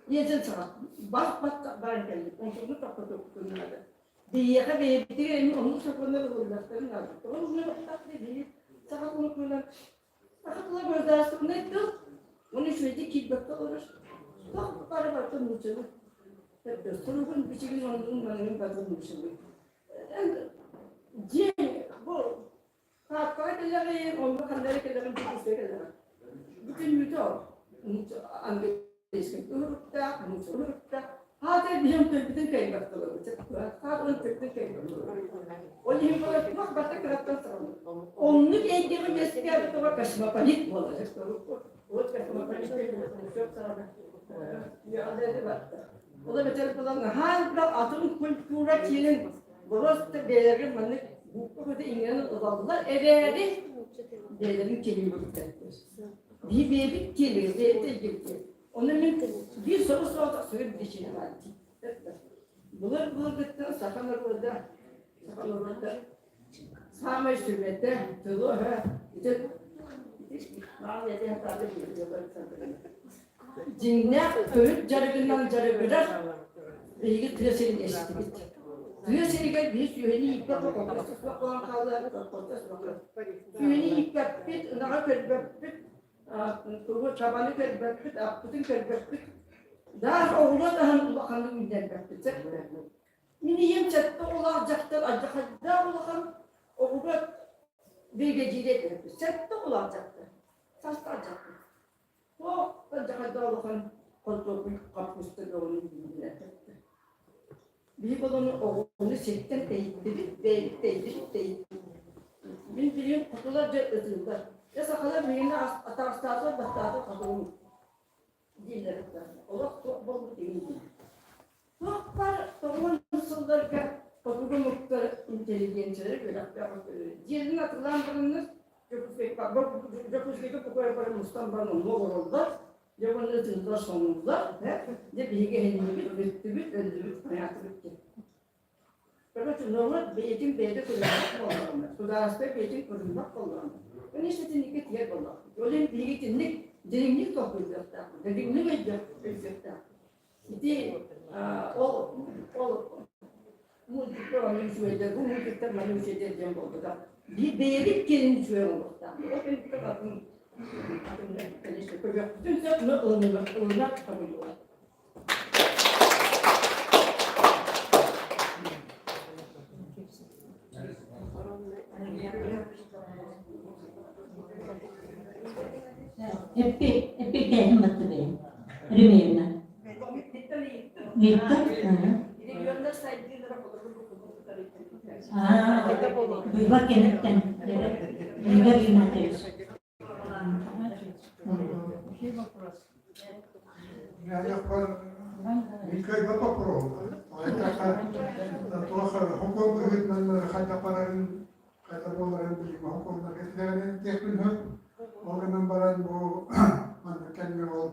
Ийэтин саҕа бас баттах баран кэллик. Онтуну тохтотуохпутун наада. Биһиэхэ бэйэбитигэр эмиэ оннук сокуоннар ылыллыахтарын наада. Тоҕо ылыннарбаттах биһиги саха омукунан саха тыла государственнай тыл, оны үчүгэйдик киирбэккэ олорор. Туох бары барыта нууччалыы. Суругун, бичигин, оннун, маныгын барыта нууччалыы. Дьиэ бу Тааттаҕа кэлэҕин, онно ханна эрэ кэлэҕин, Дьокуускайга кэлэҕин. Бүтүннүүтэ ол. Английский уруктаах, нуучча уруктаах. Хаата биһиэм төлбүтүн кэйбэт тылыбыт. Хаатын төлбүтүн кэйбэт Ол иһин буолар туох барыта кыраттан саҕаланар. Оннук эйгэҕэ үөскээбит оҕо космополит буолар. Вот космополит Ол эбэтэр буолан наһаа элбэх атын культура киинин просто бэйэлэрин маннык буукка көтө иҥэрэн ылаллар эрээри бэйэлэрин киэнин көрүктэрдэр. Биһи бэйэбит киэнигэр бэйэбит эйгэбит. Ону мин биир соҕус соҕотох сүрүн причина баар дии. Былыр былыргыттан саха норуота саха норуота саамай сүмэтэ тылы-өһө ити Дьиҥнээх төрүт дьарыгынан дьарыгырар биһиги тыа сирин эстибит. Тыа сиригэр биһи сүөһүнү ииппэт холкуоска суох буолан хаалла, холкуоска суох. Сүөһүнү ииппэппит, ынаҕы көрбөппүт, тугу табаны көрбөппүт, аппытын көрбөппүт. Даже оҕуруот аһын улаханнык үүннэрбэппит. Мин ийэм сэттэ оҕолоох дьахтар алдьархайдаах улахан оҕуруот биригэдьиирэ этэ. Сэттэ оҕолоох дьахтар. Састаах дьахтар. Туох алдьархайдаах улахан хортуоппуй хаппыста бөҕөнү үүннэрэн дьахтар. Биһиги олону оҕону сиртэн тэйиттибит, бэйэбит тэйдибит, тэйиттибит. Мин билигин хотулар дьэ ытыыллар. Дьэ сахалар биһигини атаҕастаатылар, баттаатылар хотугум дииллэр. Олох туох буолбут иһин диир. Туохпар тоҕуон сылларга хотугу омуктар интеллигенциялара үөрэхтээх дьиэлэрин атылаан бараннар Дьокуускайга покой баран мустан баран онно олороллор дьэ уонна ытыыллар соҥууллар дьэ биһиги эһиннибит бүттүбүт өллүбүт хайаатыбыт диэн Короче, норуот бэйэтин бэйэтэ көрүнбэт буоллаҕына, судаарыстыба бэйэтин көрүнбэт буоллаҕына, конечно, итинниккэ тиийэр буоллахпыт. Ол иһин биһиги итинник дириҥник толкуйдуохтаахпыт, дириҥник өйдүөхтээхпит. Ити ол ол мультиктар ону үчүгэйдэр, бу мультиктар маны үчүгэйдэр диэн буолбута. Биир бэйэбит киэнин үчүгэй оҥоруохтаах. Ол кэнниттэн атын атын конечно көрүөхпүтүн сөп, но ылынар ылынар табыллыбат. Эппи, эппиэттээһин батты бэйэм. Ремеевна. Ыйыттым. Быыбар кэнниттэн. Игорь Игнатьевич. Мин попробовал. Туох хокуон быһыытынан хайдах барарын, хайдах буоларын билим хокуоннар этилэрин диэхпин сөп. Ол гынан баран бу маннык кэмҥэ ол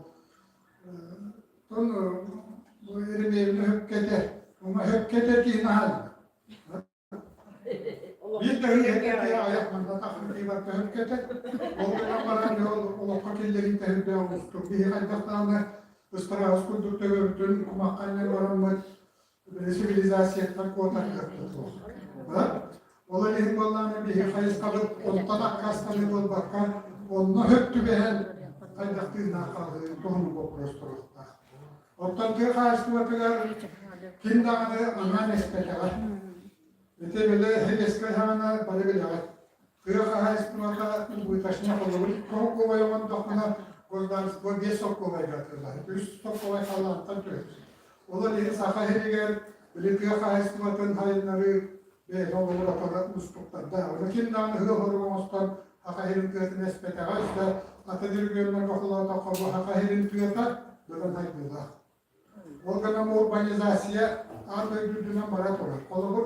тон бу Еремеевна хөпкөтө, ума хөпкөтө киһин аһал. Биир да иһэтэ айах манна тахсыы барта хөпкөтө. Ол гынан баран ол олоххо киллэрин тэһирбэ оҕустук. Биһи хайдах даҕаны ыстараас курдук төбөбүтүн кумахха анньан бараммыт цивилизацияттан куотар кыахпыт суох. Ол иһин буоллаҕына биһи хайысхабыт онтон аккаастаныы буолбакка, онно хөп түбэһэн хайдах тыыннаах хаалыы туһунан боппуруос туруохтаах. Оттон тыа хаһаайыстыбатыгар ким даҕаны анаан эспэтэҕэ. Ити били һэгэскэ саҕана бары билэҕит. Тыа хаһаайыстыбата убыточно холобур тоҕо оҥордохпуна. государство биэс сокуобайга атыылаһар. Үс сокуобай халлаантан түһэр. Ол иһин Саха сиригэр били тыа хаһаайыстыбатын сайыннарыы бэйэтэ олоҕура уустуктардаах. Ону ким даҕаны ыһыах орук оҥостон Саха сирин тыатын эспэтэҕэ, өссө атын регионнарга холоотоххо бу Саха сирин тыата быдан сайдыылаах. Ол гынан урбанизация аан дойду үрдүнэн бара турар. Холобур,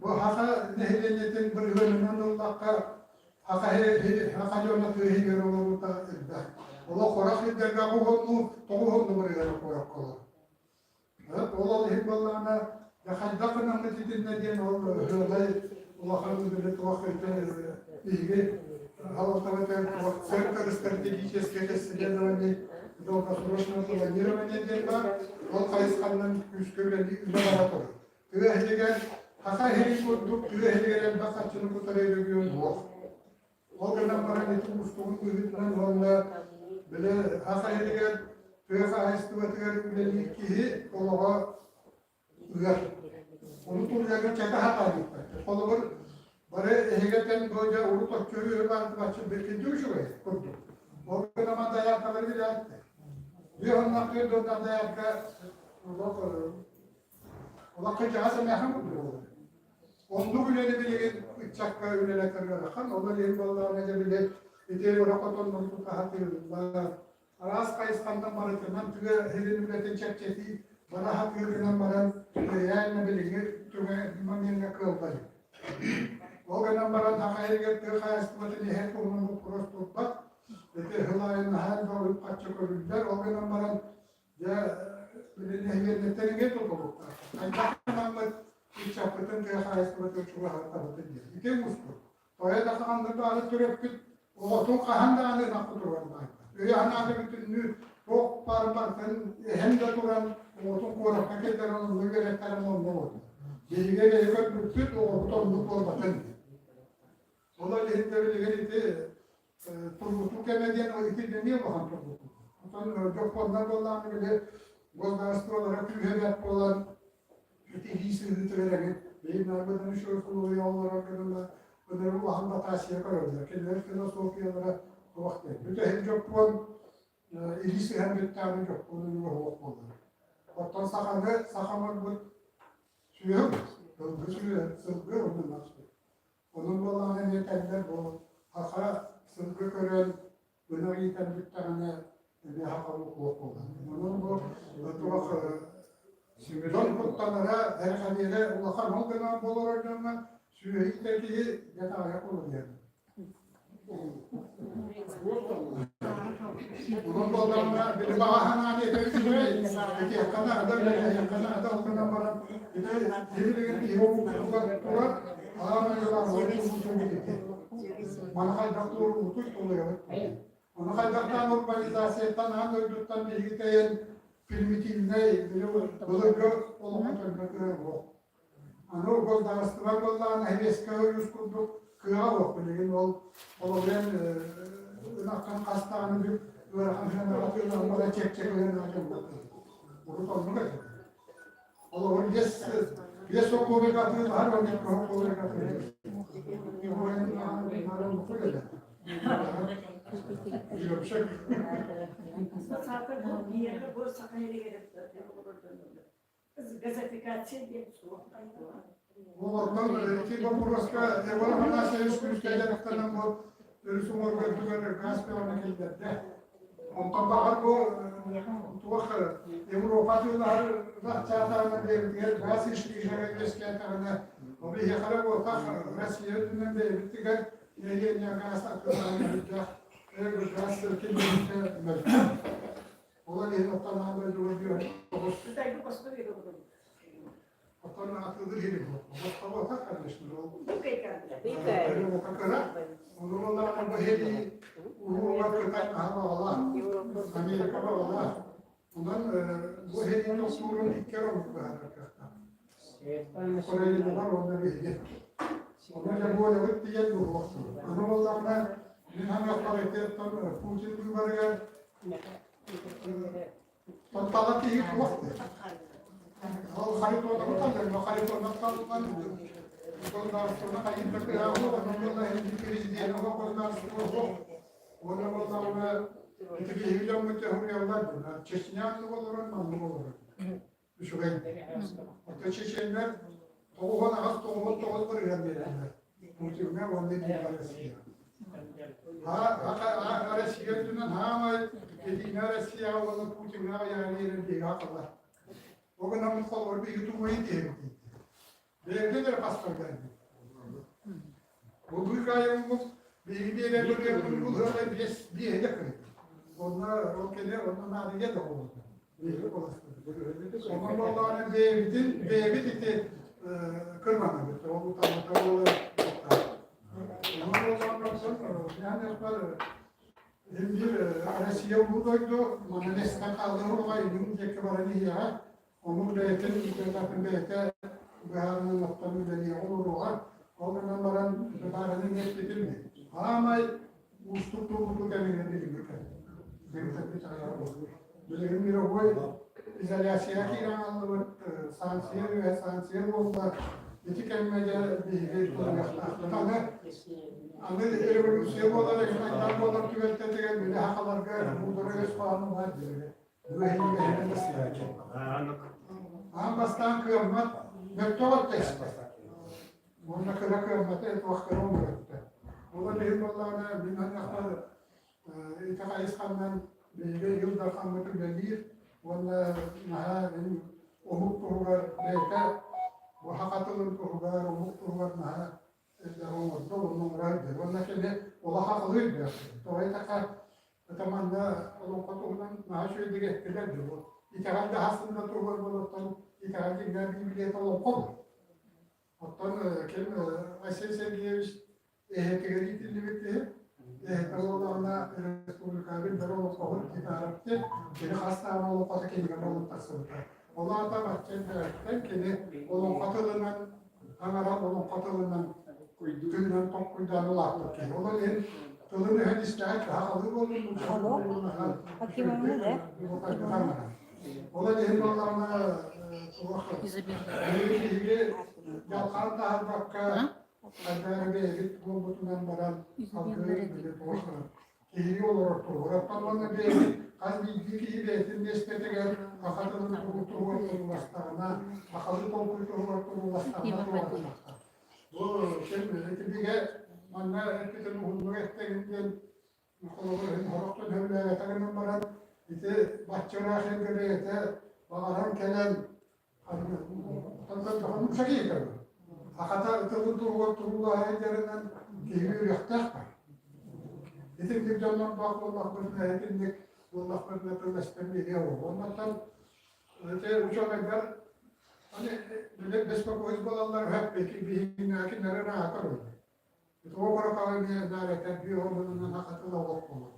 бу Саха нэһилиэнньэтин бырыһыанынан ыллахха, Саха саха дьоно тыа иһигэр олоруута элбэх. Олох хорох сирдэргэ оҕуһунну, тоҕуһунну бырыһыана куоракка олорор. Ол ол иһин буоллаҕына, хайдах гынаммыт итиннэ диэн ол ыһыалай улахан үлэни туох биһиги халалтабытыгар туох центр стратегических исследований долгосрочного планирования диэн баар, ол хайысханан күүскэ үлэлии үлэ бара турар. Тыа иһигэр, саха иһин курдук тыа иһигэр элбэх харчыны кутар регион суох. Ол гынан баран ити уустугун быһыытынан уонна били саха иһигэр тыа хаһаайыстыбатыгар үлэлиир киһи олоҕо ыар. Ону тулуйарга чэкэ хатаабыттар. Холобур, бары эһигэтэн бу дьэ урут оччо үөрэ баартыбаччы бэркинди үчүгэй курдук. Ол гынан дайаакалары билээттэ. Биир оннахтыыр донна дайаакка олох олох кырдьаҕас эмээхин курдук буолар. Оннук үлэни билигин ыччакка үлэлэтэр ыарахан. Ол иһин буоллаҕына дьэ били ити өрө хотоннору тутаһатыыллар, араас хайысханнан барытынан тыа сирин үлэтин чэпчэтии бара сатыыр гынан баран реально билиҥҥи момеҥҥа кыаллар. Ол гынан баран саха сиригэр тыа хаһаайыстыбатын иһэр туһунан боппуруос турбат. Ити сыл аайы наһаа элбэх үп-харчы көрүллэр. Ол гынан баран дьэ били нэһилиэнньэттэн эмиэ тутулуктаах. Хайдах гынаммыт ыччаппытын тыа хаһаайыстыбатын чугаһатабытын диэн. Ити уустук. Тоҕо да ханнык даҕаны төрөппүт оҕотун хаһан даҕаны ынахха туран баайбат. Өйө-санаата бүтүннүү туох баар барытын эһэн да туран оҕотун куоракка киллэрэн онно үөрэттэрэн онно олордо. Биһиги эрэйи көрбүппүт оҕобут оннук буолбатын диэн. Ол иһин билигин ити тургутуу кэмэ диэн ити эмиэ улахан тургутуу. Оттон дьоппуоннар буоллаҕына били государстволара күүһэ бэрт буолан ити илии сыһыытыгар эҥин бэйи нарбытын үчүгэй усулуобуйа олорор гынна ыныры улахан дотация көрөллөр. Кинилэр философиялара туох диэн. Бүтэһик дьоппуон илии сыһан бүттэҕинэ дьоппуон өлүгэ суох буолар. Оттон саханы саха оҥорбут сүөһү сылгы сүөһү сылгы оннун Онон буоллаҕына эмиэ этэллэр бу саха сылгы көрөн ынах иитэн бүттэҕинэ эмиэ сахалыы суох буолар. Онон бу туох дьон куттанара, эрэхэниэрэ улахан ол гынан буолар дьоҥҥо сүөһү иитэр киһи дьэ таҕайа кулуйар. Онон буоллаҕына били баҕа санааны этэр үчүгэй, этиэххэ наада, үлэлэһиэххэ наада, ол гынан баран ити билигин киһи уутугар турар, аан айылаах уутугут ити. Маны хайдах туоруубутуй тулуйабыт. Ону хайдахтаан урбанизацияттан аан дойдуттан биһиги тэйэн примитивнэй, былыргы олоххо төннө суох. Аны государство буоллаҕына сэбиэскэй Союз курдук кыаҕа суох билигин ол олоҕуйан ынахтан хас даҕаны бүк ыарахан сыанаҕа атыылаһыммата чэпчэки сыанаҕа дьоммут урут оннук этэ. Олоҕун биэс биэс сокуобайга атыылаһар уонна икки сокуобайга атыылаһар. Газификация диэн суох. Олортон ити боппуруоска Егор Афанасьевич күүскэ дьарыктанан бу өрүс уҥуоргар түгэн газ бөҕөнү киллэрдэ. Онтон баҕар бу туох Европа атыылаһар чаатаҕына бэйэбитигэр газ ишкиһэгэ үөскээтэҕинэ ол биһиэхэ буолтах Россия үрдүнэн бэйэбитигэр нэһилиэнньэ газ атыылаһан газ киллэриитэ мөлтөх. Ол иһин оттон аан дойдуга бүөр тоҕус Кытайга босхо биэрэ Оттон атыылыыр иһин босхо конечно ол Ону буоллаҕына бу һэри уһууга Кытай наһаа баҕалаах, Америка баҕалаах. Онон бу һэрии тохтуурун икки эрэ омук быһаарар кыахтаах. Украиналар уонна биһиги. Онон дьэ буолабыт тиийэн буһуох. Аны буоллаҕына мин саныахпар ити оттон Путин быыбарыгар Тала киһи туох Ол Харитонов таллар, Харитонов таллан государствоны хайыта кыаҕы, онон буолла президент государство уонна буоллаҕына Ити биһиги дьоммут уруйаллар буна. Чечня оннук олорон, маннык олорон. Үчүгэй. Оттон чеченнэр 98 99 бырыһыан биэрэллэр. Путиҥҥа уонна Единая Россия. Россия үрдүнэн хаамай Единая Россияҕа уонна Путиҥҥа ыйаан биэрэн биһиги хатылар. Ол гынан холобур биһиги тугуйун диэбит Бэйэбитин эрэ паспордайбыт. Бу быыкаайыммыт биһиги биэрэр бырыһыаммыт булуһуоҕай биэс биэһэ кырыт. Онно ол кэлэ онно наадыйа да буолбута. Биһиги куоластыбыт. Онон буоллаҕына бэйэбитин бэйэбит ити кырманабыт. Ол утаммыта буолар. Онон буоллаҕына оттон биир Россия улуу дойду манан эстэн хааллар илин диэки баран иһиэҕэ. Омук бэйэтин дьыалатын бэйэтэ быһаарынан оттон үлэлиэҕэ олоруоҕа. Ол гынан баран бытаараны эппитим Аамай уустук тургутуу кэмигэр билиҥҥи кэм. Билигин мировой изоляция киирэн хааллыбыт, санкция үөһэ санкция буолла. Ити кэмҥэ дьэ биһиги туруохтаахпыт. Аны аны революция буолар, экономика буолар түбэлтэтигэр үлэ сахаларга муударай өс хоһооно баар диэри. Аан бастаан кыаммат мөлтөх өттө истэ. Уонна кыра кыаммата туох кыра оҥоротто. Ол иһин буоллаҕына мин аннахпар ити хайысханнан биһиги Ил Дархаммыт үлэлиир уонна наһаа мин омук туһугар бэйэтэ бу саха тылын туһугар, омук туһугар наһаа элбэҕи оҥордо уонна оҥорор диэн. Уонна кини олох ақылыыр диэн. Тоҕо диэтэххэ, это манна олоҥхо туһунан наһаа үчүгэйдик эттилэр дии. Бу итэҕэл да аһасын да туһугар буолуохтан итэҕэл дьиҥнээх Библията олоҥхо буолар. Оттон ким Василий Сергеевич эһэтигэр иитиллибит киһи, эһэтэ буоллаҕына республикабын бары олоҥхоһут гитарапты, кини хас даҕаны олоҥхото кинигэ буолан тахсыбыта. Ол аата бачча элбэҕиттэн кини олоҥхо тылынан Таҥара олоҥхо тылынан тыынан толкуйдаан улааппыт киһи. Ол иһин тылын өһөн истэҕэ сахалыы буоллун, нууччалыы буоллун наһаа Ол иһин буоллаҕына туох биһиги дьалхаан таһарбакка хайдах бэйэбит буолбутунан баран салгыы туох киһи олорор туһугар уонна бэйэбит хас биирдии киһи бэйэтин миэстэтигэр саха тылын туһугар турууластаҕына, сахалыы толкуй туһугар турууластаҕына туруорунахха. Бу ким итибигэ манна эппитин уһуннук эттэҥин диэн холобур иһин сорохтон сөбүлээбэтэ гынан баран ити бачча ыраах сиргэ бэйэтэ баҕаран кэлэн Сахата тылын туһугар туруулаһа сылдьарынан киһи үөрүөхтээх баар. Итинник дьоннордоох буоллахпытына, итинник буоллахпытына тылластан биэриэ буолуо. Оннуттан ити учуонайдар аны беспокоить буолаллар үһү биһиги кинилэри ырааҕа көрөллөр. Ити оҕорокоҕо эмиэ наар этэр бүө омунунан хатыла олох буолар.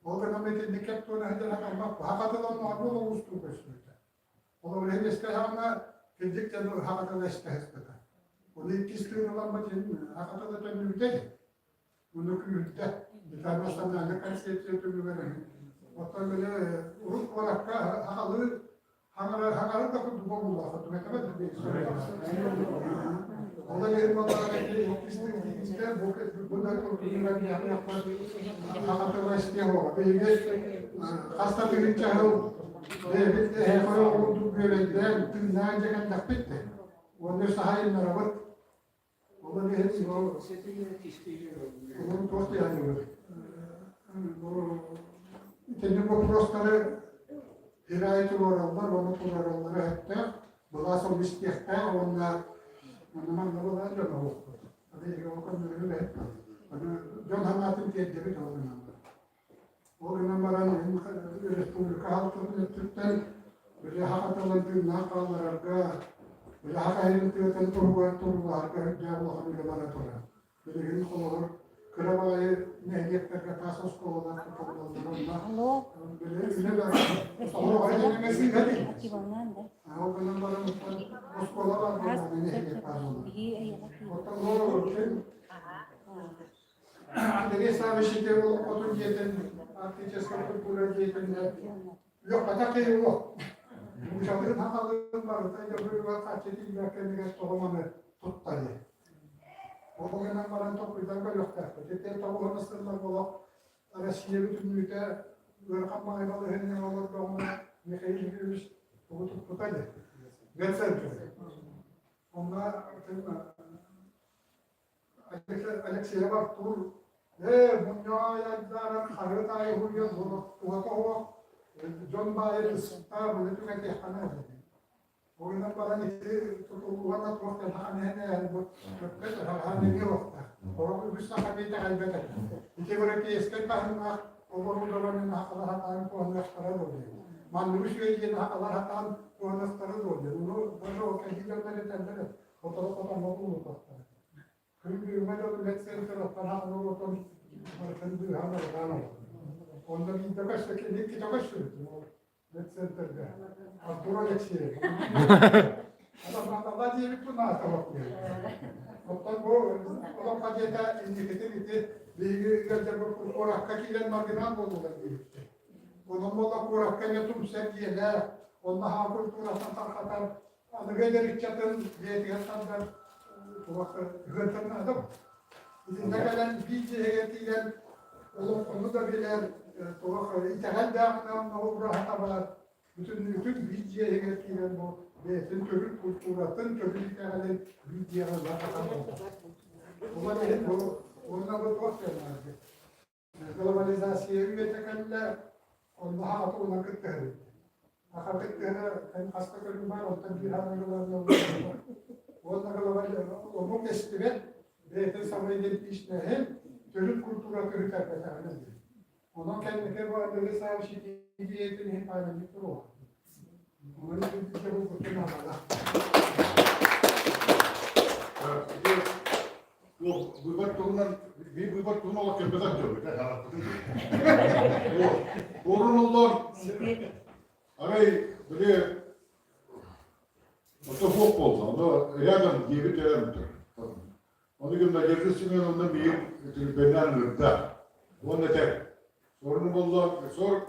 Ол гынан итинник кэп туона сылдьан хатаммат саха тыла оннооҕор буола уустук көстүүтэ. Холобур, иһин кырдьык дьону саха тыла истэ сыспыта. Ону иккис тыын ыламмыт иһин саха тыла төннүбүтэ дии. Ону күүрдэ. Италья национальнай концепция түмүгэр Оттон били урут куоракка сахалыы Хаҥарар да курдук буоллаха, түмэтэмэт Ол иһин буоллаҕына бу бу да Биһиги хас да тыһыынча сыл бэйэбит эһэхэ курдук бүөбэйдээн тыыннаан дьэ кэллэхпит да. Уонна саһайыннарабыт. Ол иһин бу туох диэххэ бу итинник боппуруостары Ираайы туруораллар уонна туруораллара сөптөөх, былаас ол истиэхтээх уонна манна манна былаан дьон оһуохпут. Аны ол көннөрү үлэһит Аны дьон санаатын тиэрдэбит ол гынан баран. Ол гынан баран республика халтатын өттүттэн үлэ хатылан тыыннаах хаалларарга, үлэ хахайын тыатын туһугар туруулаһарга үрдээх улахан үлэ бара турар. Билигин холобур кыра баҕайы нэһилиэктэргэ таас оскуолалар тутуллаллар онно үлэ бары оҕо эмэ сыыһа дии. Ол гынан баран оскуола бар буоллаҕына нэһилиэк баар буолар. Оттон ол ким Андрей Саввич ити олоҥхотун дьиэтин арктическай культура дьиэтин үөхпэтэх киһи уох. Нуучалыын сахалыын барыта дьоһуйугар харчы тиийбэт кэмигэр тоҕо маны туттарыы. Ол гынан баран толкуйдан көрүөхтээхпит. Ити тоҕуһун сыллар олох Россия бүтүннүүтэ ыарахан баҕайы балаһыанньаҕа олордоҕуна Михаил Юрьевич тугу туппута дии. Медцентр. Онно Алексеев Артур ээ мунньаайдарар хаһыат аайы уһуйан туһата суох дьон баайа быспыта маны түҥэтиэххэ наада Уонна баран ити тутуллугар туох кэлһэҕэн бу көппөт аһаҕаһан эмиэ уохтаах. Олох үгүс саха итэҕэйбэт этэ. Ити европейскай таһымнаах оборудованиены сахалар сатаан туһаныахтара дуо диэн. Манныгы үчүгэй диэн сахалар сатаан туһаныахтара дуо диэн. Ону даже ол кэһии дьоннор этэллэр сотору хотоҥҥо булуутахтара. Күн бүгүҥҥэ дылы медцентр оттон отон барытын быыһаан арҕаан олорор. Онно биирдэ көстө кини иккитэ көстүбүт. Медцентрга. Артур Алексеев. Ала диэбит бу нааталап диэн. Оттон бу олоххо диэтэ инникитин ити биһиги ыалдьарбыт куоракка киирэн маргинал буоллулар диэбиттэр. Онон буолла куоракка эмиэ тумсар дьиэлээх, онно аһаа культуратын тарҕатар, аныгы эдэр ыччатын бэйэтигэр тардар туох ыһыантан наада. Итиннэ кэлэн биир дьиэһигэр тиийэн олоҥхону да билэр, туох итэҕэлдээҕинэ онно ураһата баар, бүтүннүүтүн биир дьиэһигэр киирэн бу бэйэтин төрүт культуратын, төрүт итэҕэлин биир дьиэҕэ ыла сатаан буолбат. Ол иһин бу уонна бу туох диэн Глобализация үйэтэ кэллэ, онно аҕата уна кыттыһар. Аха кыттыһара эн хаста көрүҥ баар, оттон биир ханыгыларына уонна глобаль омук эстибэт, бэйэтин самоидентичноһын төрүт культура көһүтэрбэтэҕинэ диэн. Онон кэнники бу аныгы сообщение идеятын иһин памятник туруоҕа. Онон итинтэ бу куттун аналах. Выбор туһунан биир выбор туһунан олох кэлбэтэх дьоммут Уорун оллон арай били ото суох буолла, ону рядом диэбит эрэн Ону гын Надежда Семеновна миигин түрбэннээн ыҥырда. Уонна этэр, Сорун болла, сор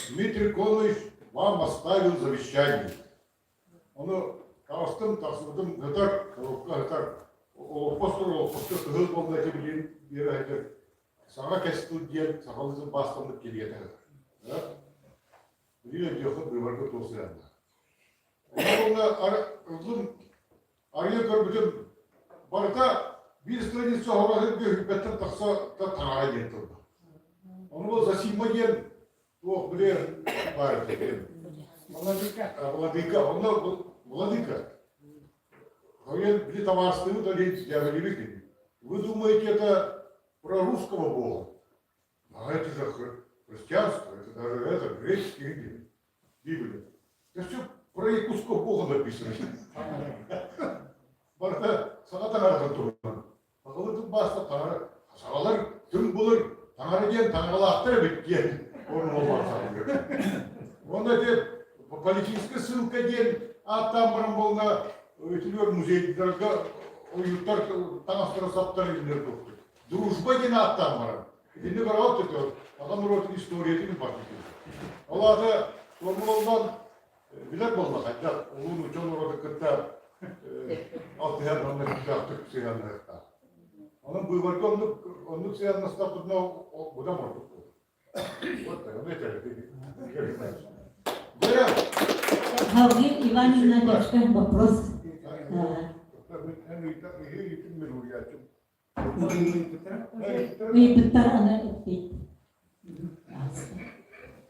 Дмитрий Конович вам оставил завещание. Ону таҕыстым, тахсыбытым ытар, коробка ытар, олоппос турар олоппоско кыһыл буолла ити билигин биэрэ сылдьар саҥа кэс тыл диэн сахалыы тылбаастаммыт кинигэтэ сытар. Билигин өйдүөххүт быыбарга туох сыһыаннаах. Ону ыллым, арыйа көрбүтүм барыта биир страница оһоҕоһун бүһүрбэттэн тахса таҥара диэн тылла. Ону Засима диэн Туох билэр баар Владыка. Владыка. Онно Владыка. Говорит, били табаарыстыбыт говорили, вы думаете, это про русского бога? А это же христианство, это даже это греческий Библия. Это все про якутского бога написано. Барыта саҥа таҥаратын туһунан. Сахалыы тылбааста таҥара сахалар түҥ былыр таҥара диэн таҥаралаахтар эбит диэн орун Уонна ити политическая ссылка диэн ааттаан баран буолла үтүлүөр музейдарга ойууттар таҥастара саптар илинэр туохтук. Дружба диэн ааттаан баран. Итинник араҕат төтө аҕа норуотун историятын барбыт. Ол аата формулаллан билэр буолла хайдах улуу нуучча норуотун кытта алтыһар уонна көхтөөхтүк сыһыаннаһыахтаах. Онон быыбарга оннук оннук сыһыаннастахпытына быдан ордук буолар. Вот так, ону этэр. Галгин Иван Игнатьевичка вопрос. Ыйбыттар аны эппит.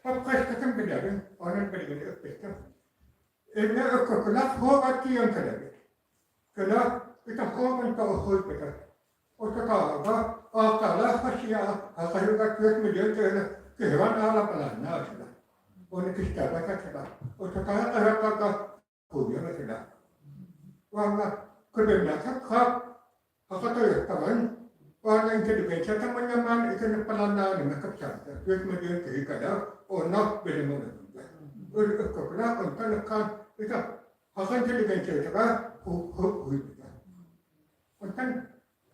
Папкашкатын билэбин, онон билигин ыппыттым. Эмне өккөкүлэх хоога тиийэн кэлэбит. Кэлэ ити хоогун тоҕо Ототааҕыга ааттаалаах хасыйаҕа хасыһыга 4 миллион төһөнө кыһыган аала балаанна ачыла. Оны кистээбэт ачыла. Ототааҕы хаһыаттарга куйар ачыла. Уонна көбөннөөхө хап Аха тойоттоҕун уонна интеллигенция тамманньамаан итинник балааннааҕын эмэ кэпсээбитэ. 4 миллион киһи кэлэр, онно билим ылыннылар. Өккөкүлээх онтон ыккаан ити саха интеллигенциятыгар уһуйбута. Онтон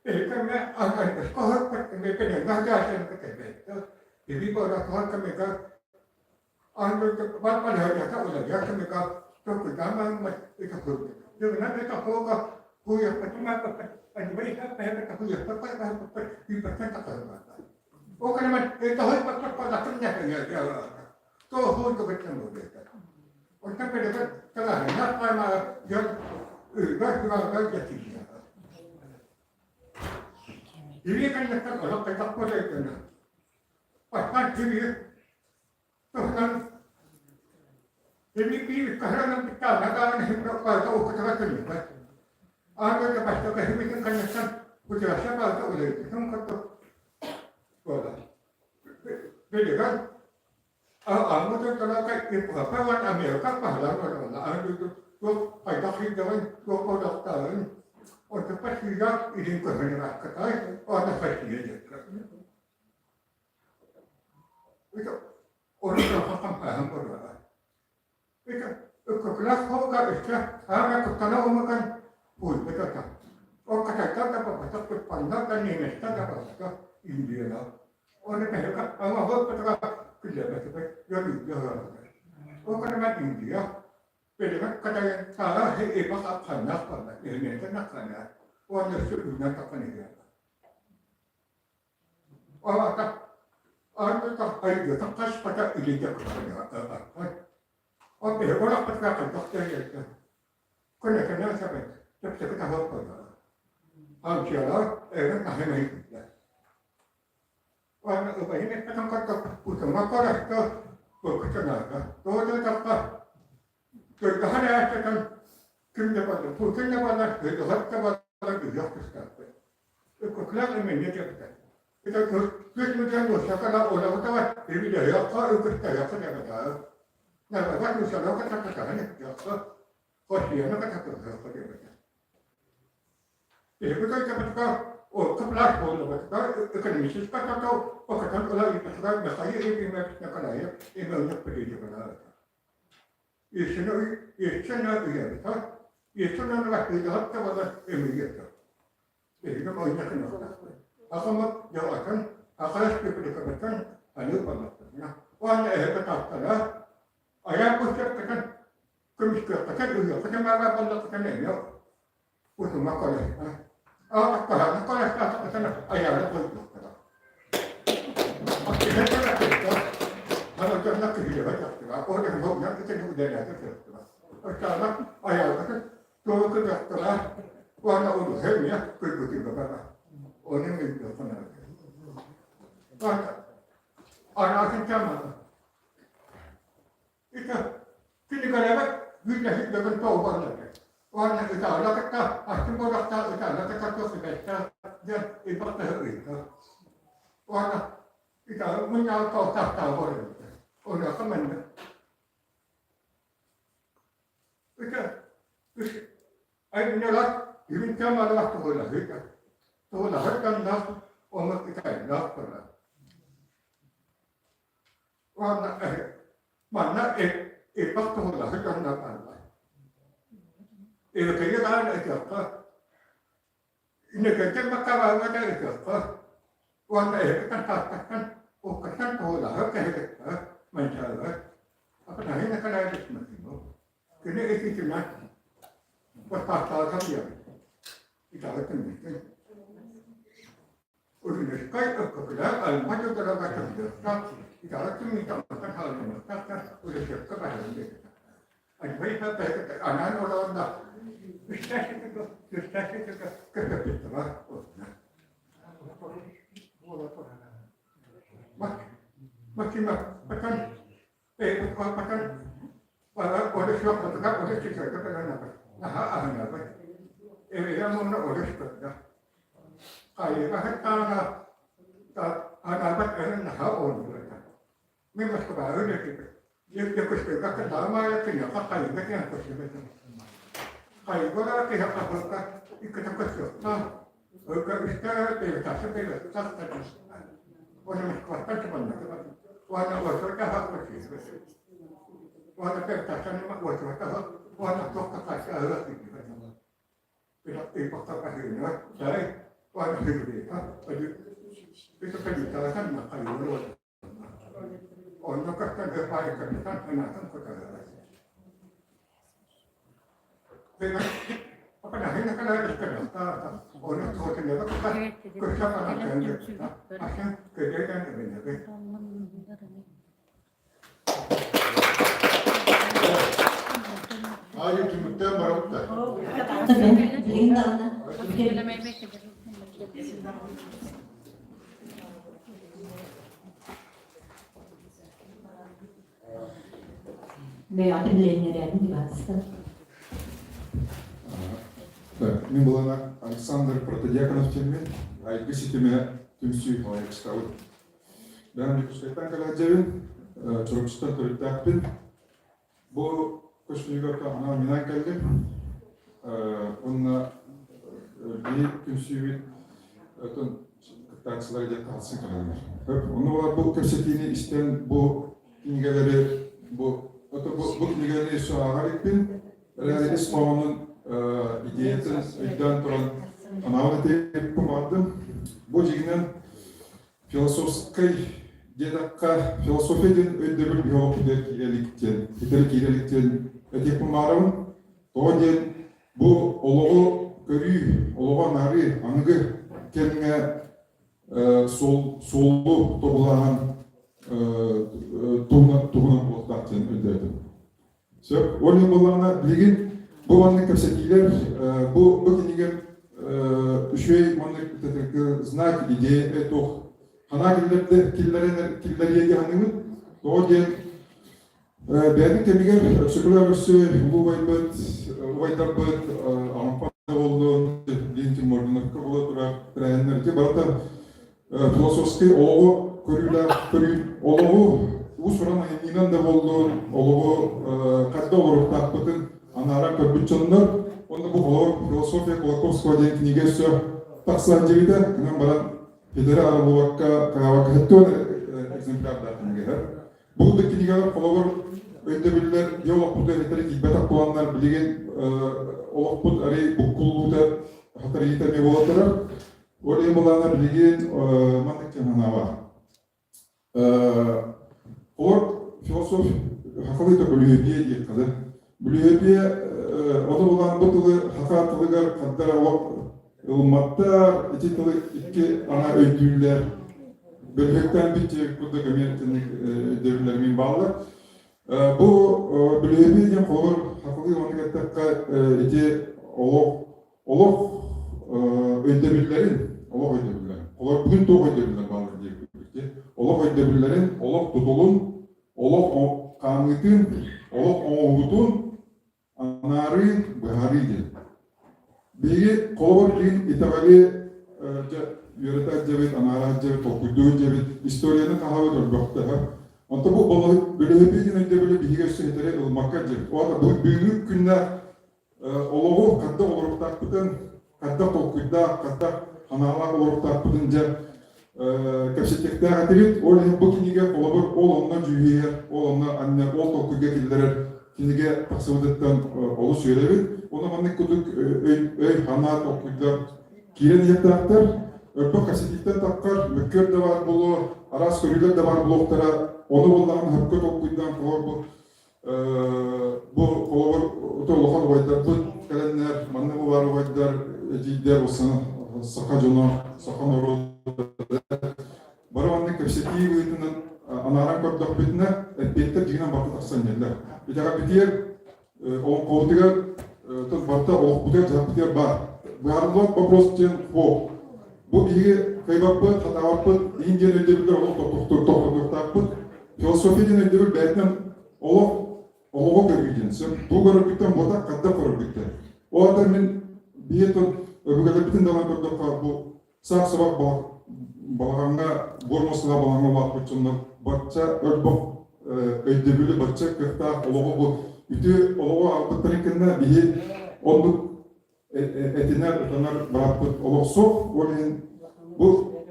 биһиги эмэ аҥардаска оһорбот эмэ кэлэҥҥэ сылдьааччыны кэлбэттэ. Биһиги буолар кэмигэр Аан дойду бар балаһыанньата уларыйар кэмигэр толкуйдаан бараммыт ити курдук. Дьиҥинэн ити суолга кууйахпытын барбыппыт, аньыбай иһэ бэйэбит кууйахпыт барбыппыт үүппэттэн тахсарбатта. Айы түмүктэн барабыт да. Билигин даҕаны Бэйэҕитин билиэннэрээбин дибаатыста. Так, мин булана Александр Протодьяконов диэммин, Айгы ситимэ түмсүү салайааччытабын. Бэйэм Дьокуускайтан кэлээдьэбин, Чурапчыттан төрүттээхпин. Бу көстүүгэ анаан минээн кэллим. Уонна биир түмсүүбүт отон кыттааччылара диэн таһаарсан кэлэллэр. Онно буолар бу кэпсэтиини истэн бу кинигэлэри бу бу, бу кинигэни өссө ааҕар иликпин. Эрээри ис хоһоонун идеятын өйдөөн туран анаабын этиэхпин баҕардым. Бу дьиҥинэн Философскай диэтэххэ, философия диэн өйдөбүл биһи олохпутугар киирэ илик диэн, ситэри киирэ илик диэн этиэхпин баҕарабын. Тоҕо диэн бу олоҕу көрүү, олоҕу анаарыы аныгы кэмҥэ суол, суолу тобулааһын туһунан, туһунан буолуохтаах диэн өйдөөтүм. Сөп. Ол иһин буоллаҕына, билигин бу маннык кэпсэтиилэр, бу, бу кинигэ үчүгэй маннык знак идея туох ханаа киллэрдэ киллэрэн киллэриэ дии саныыбын. Тоҕо диэн бэйэтин кэмигэр Өксөкүлээх өссө улуу убайбыт, убайдарбыт Алампа буоллун, Леонтий Мордуновка буола турар тэрээһиннэр барыта философскай олоҕу көрүүлээх көрүү олоҕу уус-уран айымньынан да буоллун олоҕу ханна олоруохтаахпытын анааран көрбүт дьоннор уонна бу холобур философия Кулаковского диэн кинигэ өссө тахсан дьибитэ гынан баран Федера арыллыбакка хайаабакка хэттуон экземплярдаах кинигэлэр бу да кинигэлэр холобур өйдөбүллэр дьэ олохпутугар этэрэ киирбэтэх буоланнар билигин олохпут арый буккуллуута хатарыйыыта эмиэ буола турар Ол иһин былаана билигин маннык диэн санаа баар. Олор философ хахалыы да бүлүһүөпүйэ диэххэ да. Бүлүһүөпүйэ ону булаан бу тылы хаха тылыгар хандар олох ылымматтар, ити тылы икки ана өйдүүллэр. Бөлүһүөктэн бит курдук эмиэ итинник өйдөбүллэр мин бааллар. Бу бүлүһүөпүйэ диэн холобур хахалыы оннук эттэххэ ити олох Олох өйдөбүллэрин, олох өйдөбүллэрин, олор бүгүн туох өйдөбүллэр бааллар диэбиппит олох өйдөбүллэрин, олох тутулун, олох хаамыытын, олох оҥоһуутун анаарыы, быһаарыы диэн. Биһиги холобур билигин итэҕэли дьэ үөрэтэ дьэбит, анаара дьэбит, толкуйдуу дьэбит, историяны хаһабыт өлбөхтөһөр. Онто бу бөлөһөпүй диэн өйдөбүлү биһиги өссө ситэри ылмакка дьэбит. Ол бу бүгүҥҥү күннээх олоҕу хайдах олоруохтаахпытын, хайдах толкуйдаах, хайдах санаалаах олоруохтаахпытын дьэ кэпсэтиэхтээх этибит. Ол иһин бу кинигэ холобур ол онно дьүһүйэр, ол онно анньар, ол толкуйга киллэрэр кинигэ тахсыбытыттан олус үөрэбит. Уонна маннык курдук өй, санаа толкуйдар киирэн иһиэхтээхтэр. Өрбөх кэпсэтииттэн таххар, мөккүөр да баар буолуо, араас көрүүлэр да баар буолуохтара. Ону буоллаҕына сөпкө толкуйдаан холобур Бу холобур улахан убайдарбыт кэлэннэр, манна бу баар убайдар, эдьиийдэр, саха дьоно, саха норуота бары маннык кэпсэтии быһыытынан анааран көрдөхпүтүнэ, эппиэттэр дьиҥинэн барыта тахсан иһэллэр. Итэҕэппитигэр, олоҥхобутугар барыта олохпутугар-дьаһахпытыгар баар. Быһаарыллыбат вопрос диэн суох. Бу биһиги кыайбаппыт, хатаабаппыт, иһин диэн өйдөбүллэр олох тохтотуохтаахпыт. Философия диэн өйдөбүл бэйэтинэн олох олоҕу көрүү диэн сөп. Бу көрөргүттэн буотах хадда көрөргүттэн. Ол аата мин биһи тон өбүгэлэрбитин даҕаны көрдөххө бу саах сабах балаҕаҥҥа буор муосталаах балаҕаҥҥа улааппыт дьоннор бачча өлбөх өйдөбүлү бачча кыахтаах олоҕу бу үтүө олоҕу аҕалбыттарын кэннэ биһи оннук этинэр, утанар бырааппыт олох суох. Ол иһин бу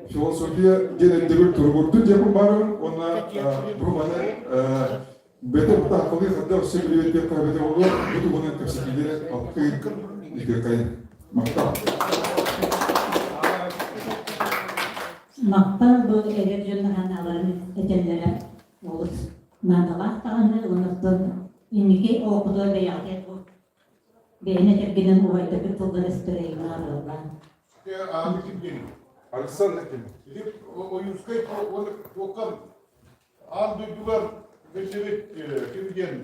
философия диэн өйдөбүл туругурдун диэхпин баарыбын уонна бу маны бэйэтэ бутааххалыы хадда өссө билиэт диэххэ эбэтэ буолуо бу туһунан кэпсэтиилэри алкыы үтүөкэйин. Махтал. Махтал бу эдэр дьон наһааларын этэллэрэ олус наадалаах даҕаны, оннуттан инники олохпутугар бэйэҕитэ бу. Бэйэни этэргинэн убайдаргыт тыллар өстөрөйүҥҥэ арыаллаан. Александр ким? Ойуунскай туохха аан дойдуга биллибит ким диэн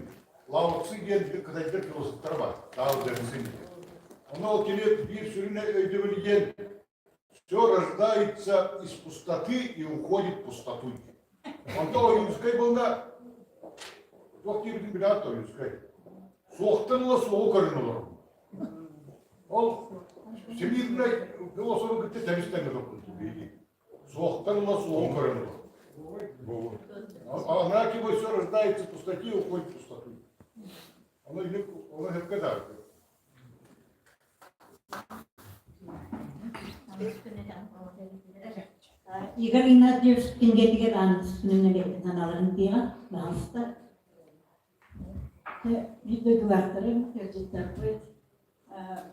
Лао Ци диэн кытайдар философтара бар. Тао Цзэн Онно ол кини биир сүрүн өйдөбүлү диэн все рождается из пустоты и уходит в пустоту. Онто Ойуунскай буолла туох диэбитин билээт Ойуунскай. Суохтан ыла суоҕу көрөн олорор. Ол всемирнай философы кытта тэбис-тэҥҥэ топпут биһиги. Суохтан ыла суоҕу көрөн олорор. Анаа ким все рождается в пустоте и уходит в пустоту. Ону ону сөпкө таарбыт. Игорь Игнатьевич кинигэтигэр аан түнүнэ бэйэтин санааларын тиэҕэ, баҕаста. Биир дойдулаахтарым, ыалдьыттарбыт,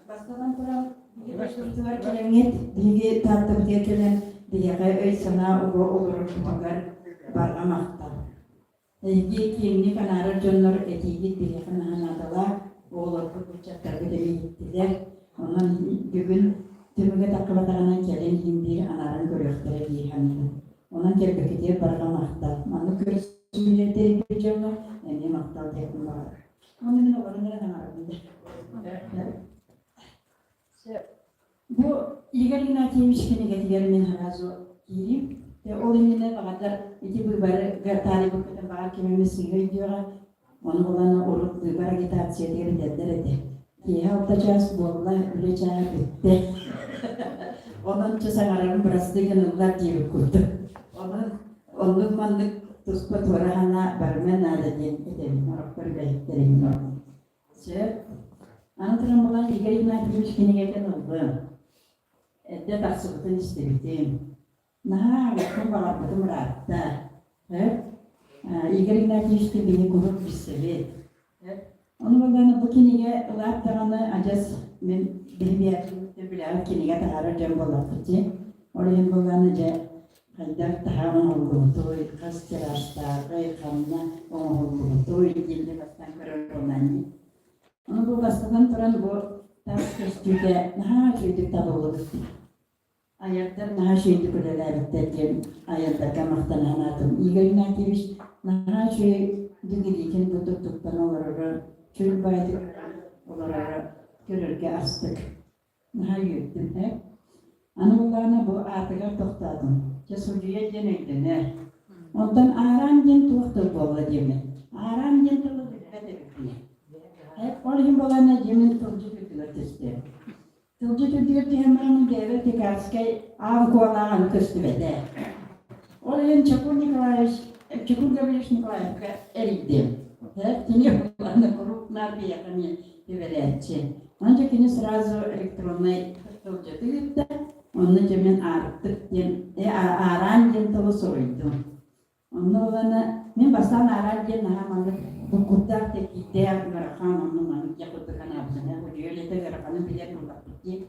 бастатан туран, биһиги дойдубутугар кэлэҥҥит, биһиги Тааттабытыгар кэлэн, биһиэхэ өй-санаа уга олорорбутугар барҕа махтал. Эһиги киэҥник анаарар дьоннор этиигит биһиэхэ наһаа наадалаах, оҕолорбут, ыччаттарбыт эмиэ иһиттилэр. Онон бүгүн түмүгэ таххыбатаҕынан кэлин иһин биир анааран көрүөхтэрэ дии саныыбын. Онон кэлбиккитигэр барҕа махтал. Маннык көрсүһүүлэри тэрийбит дьоҥҥо эмиэ махтал диэхпин баҕарабын. Уонна мин олорон эрэ саҥарабын да. Бу Игорь Игнатьевич кинигэтигэр мин сразу киириим. Ол иннинэ баҕардар ити быыбары таарыйбыккытын баҕар ким эмэ сыыһа өйдүөҕэ. Ону булан урут быыбар агитациятыгар этэллэр этэ. Киэһэ алта чаас буолла, үлэ чааһа бүттэ. Онон чэ саҥарарым бырастыы гыныллар диэбит курдук. Онон оннук маннык туспа туора санаа барыма наада диэн этэбин, ороктор үлэһиттэрин Сөп. Аны туран булан Игорь Игнатьевич кинигэтин ыллым. Эрдэ тахсыбытын истибитим. Наһаа олохпун баҕарбытым ыраатта. Сөп. Игорь Игнатьевичка биһи куруук билсэбит. Сөп. Ону буллаҕына бу кинигэ ылаат даҕаны адьас мин биһи билэҕит кинигэ таһаарар дьон буоллахпыт дии. Ол иһин буллаҕына дьэ хайдах таһаа оҥоһуллубутуй, хас тиражтааҕый, ханна оҥоһуллубутуй диэн бастаан көрөр буоллаан Ону бу бастатан туран бу тас көстүүтэ наһаа үчүгэйдик табыллыбыт. Айардар наһаа үчүгэйдик үлэлээбиттэр диэн айардарга махтана санаатым. Игорь Игнатьевич наһаа үчүгэй илиитин курдук туттан олороро, чөл баайдык олороро көрөргө астык. Наһаа үөрдүм ээ. Аны буллаҕына бу аатыгар тохтоотум. Чэ судьуйа диэн өйдөнөр. Онтон аараан диэн туох тыл буолла диэммин. Аараан диэн тылы билбэт эбиппин. Ол иһин буолана дьиэмин тылдьыт үрдүгэр түстүм. Тылдьыт үрдүгэр түһэн баран Дэвид Пекарскай аан куолааҕын көстүбэтэ. Ол иһин Чекур Николаевич, Чекур Гаврильевич Николаевка эрийдим. Кини буллаҕына куруук наар биһиэхэ эмиэ түбэлээччи. Онон дьэ кини сразу электроннай тылдьыты ыытта, онно дьэ мин аарыктык диэн, аараан диэн тылы суруйдум. Онно ылана мин бастаан аараан диэн наһаа маннык буккурдаах тэкиирдээх ыарахан онно маннык диэх курдук санаабытым. Удьуйа үлэтэ ыараханын билэр буоллахпыт дии.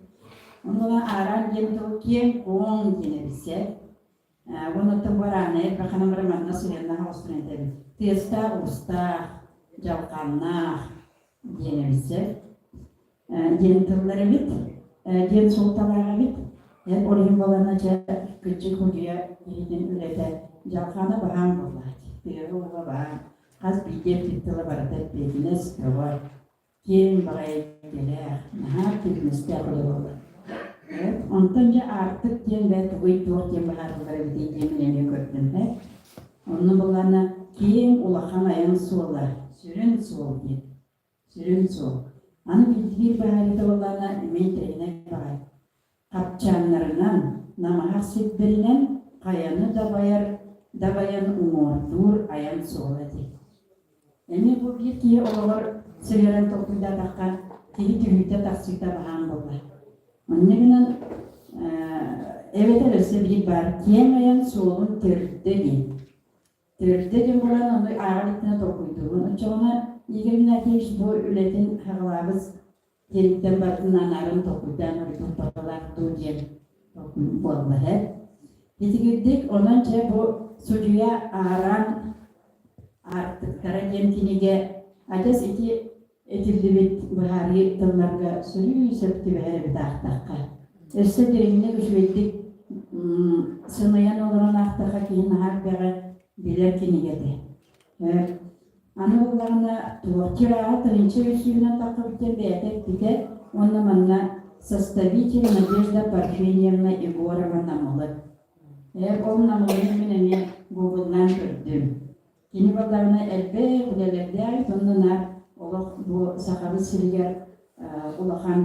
Онно ыла аараан диэн тыл киэҥ-куоҥ диэн эбисэ. Уонна оттон бу араанай элбэх анамара манна сыһыаннаах оҕустуран этэбин. Тыастаах-уустаах, дьалхааннаах, диэн эбитсэ диэн тыллар эбит диэн суолталаах эбит ол иһин буолана дьэ кырдьык худьуйа киһитин үлэтэ дьалхаана баһаам буоллаат тыаҕа уола баһаам хас биирдии эппит тыла барыта эппиэтинэс бөҕө киэҥ баҕайы эйгэлээх наһаа эппиэтинэстээх үлэ буолла онтон дьэ аартык диэн бээ тугуй туох диэн быһаарыллар эбитий диэн мин эмиэ көрдүм онно буоллаҕына киэҥ улахан айан суола сүрүн суол диэн Сүрүн суол. Аны биир быһаарыыта буоллаҕына эмиэ интэриэһинэй баҕайы. Хапчааннарынан, намыһах сирдэринэн хайаны дабайар, дабайан уҥуордуур айан суола ити. Эмиэ бу биир киһи олоҕор сыһыаран толкуйдаатахха, киһи түһүүтэ-тахсыыта баһаам буолла. Онно гынан эбэтэр өссө биир баар киэҥ айан суолун төрдө диэн. Төрдө диэн буолан ону ааҕар иттинэ толкуйдуубун. Оччоҕуна Игорь Игнатьевич бу үлэтин хаҕалаабыт диэриттэн барытын анаарын толкуйдаан ордук баҕалаах дуу диэн толкуй буолла һэ. Итигирдик онон чэ бу судьуйа аараан аартыктара диэн кинигэ адьас ити. этиллибит быһаарыы тылларга сөрүү сөп түбэһэр эбит аахтахха. Өссө дириҥник үчүгэйдик сыныйан олорон аахтахха киһи наһаа элбэҕи билэр кинигэтэ. Аны буоллаҕына туох тираҕа тыһыынча үсүүнэн таххыбыт диэн бэйэтэ эппитэ уонна манна составитель Надежда Парфеньевна Егорова Намылы. Ол Намылыны мин эмиэ гуглнаан көрдүм. Кини буоллаҕына элбэх үлэлэрдээх уонна наар олох бу Сахабыт сиригэр улахан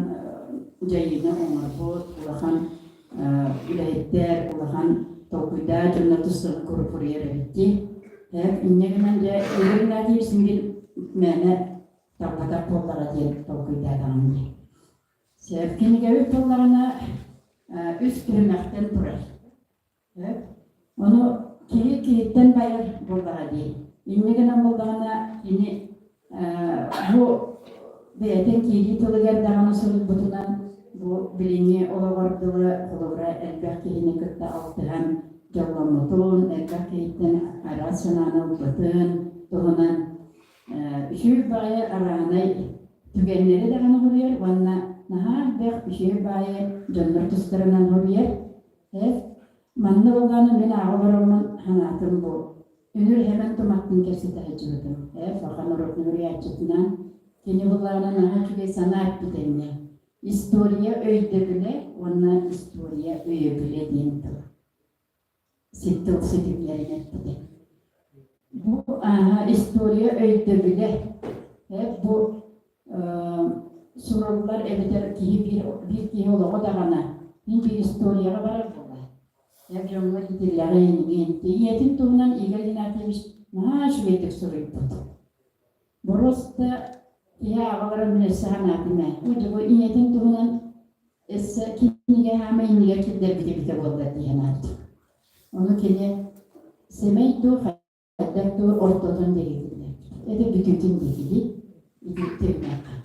дьайыыны оҥорбут, улахан үлэһиттэр, улахан толкуйдаах дьонно тустарын куруйар эбит дии. Инньэ гынан дьэ Игорь Игнатьевич мигин мээнэ талбатах буоллаҕа диэн толкуйдаатаҕым дии. Сөп кинигэбит буоллаҕына үс түһүмэхтэн турар. Ону киһи киһиттэн байар буоллаҕа дии. Инньэ гынан буоллаҕына кини бу бэйэтин киирии тылыгар даҕаны суруйбутунан бу билиҥҥи олоҕор дылы холобура элбэх киһини кытта алтыһан дьолломмутун, элбэх киһиттэн араас санааны ылбытын туһунан үчүгэй баҕайы арааһынай түгэннэри даҕаны суруйар уонна наһаа элбэх үчүгэй баайы дьоннор тустарынан суруйар. Эт, манна буоллаҕына мин ааҕа олороммун санаатым бу. Үнүр Хэмэн Туматтын кэпсэтэ сылдьыбытым. Ээ, саха норуотун уруйааччытынан. Кини буоллаҕына наһаа үчүгэй санаа эппит эмиэ. История өйдөбүлэ уонна история өйөбүлэ диэн тыл. Тыл ситимнэрин эппитэ. Бу ааһа история өйдөбүлэ. Э, бу суруллар эбэтэр киһи биир, биир киһи олоҕо даҕаны мин биир историяҕа барар буолар. Эр дьоҥҥо иитиллэҕин, ийэтин туһунан Игорь Игнатьевич наһаа үчүгэйдик суруйбут. Боруоста киһи аҕалара мин өссө санаатым ээ. Бу ийэтин туһунан өссө кинигэ хаама иннигэр киллэрбит эбитэ буоллар дии санаатым. Ону кини сэмэй дуу, хайдах дуу ортотун диэки Это бүтүүтүн диэки дии. Ити түһүмэххэ.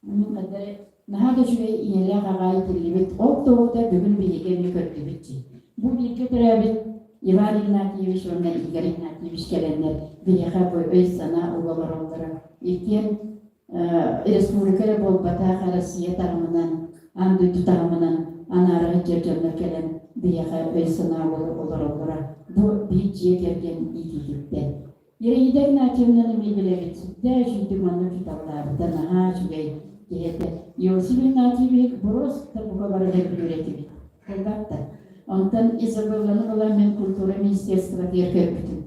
Мин хайдах наһаа да үчүгэй ийэлээх аҕа итиллибит ол тоҕута бүгүн биһиги эмиэ көрдүбүт дии. Бу бииргэ төрөөбүт Иван Игнатьевич уонна Игорь Игнатьевич кэлэннэр биһиэхэ бу өй-санаа уга олороллоро. Иккиэн республика эрэ буолбатах, Россия таһымынан, аан дойду таһымынан анаара сылдьар дьоннор кэлэн биһиэхэ өй-санаа олороллоро. Бу биир дьиэ кэргэн иитиититтэн. Ираида Игнатьевнаны эмиэ билэбит, сүрдээх үчүгдүк манна учууталлаабыта, наһаа үчүгэй киһи этэ. Иосиф Игнатьевич просто бука бары сөбүлүүр этибит. Кылгатта. Онтон Изабелланы була мин культура министерствотыгар көрбүтүм.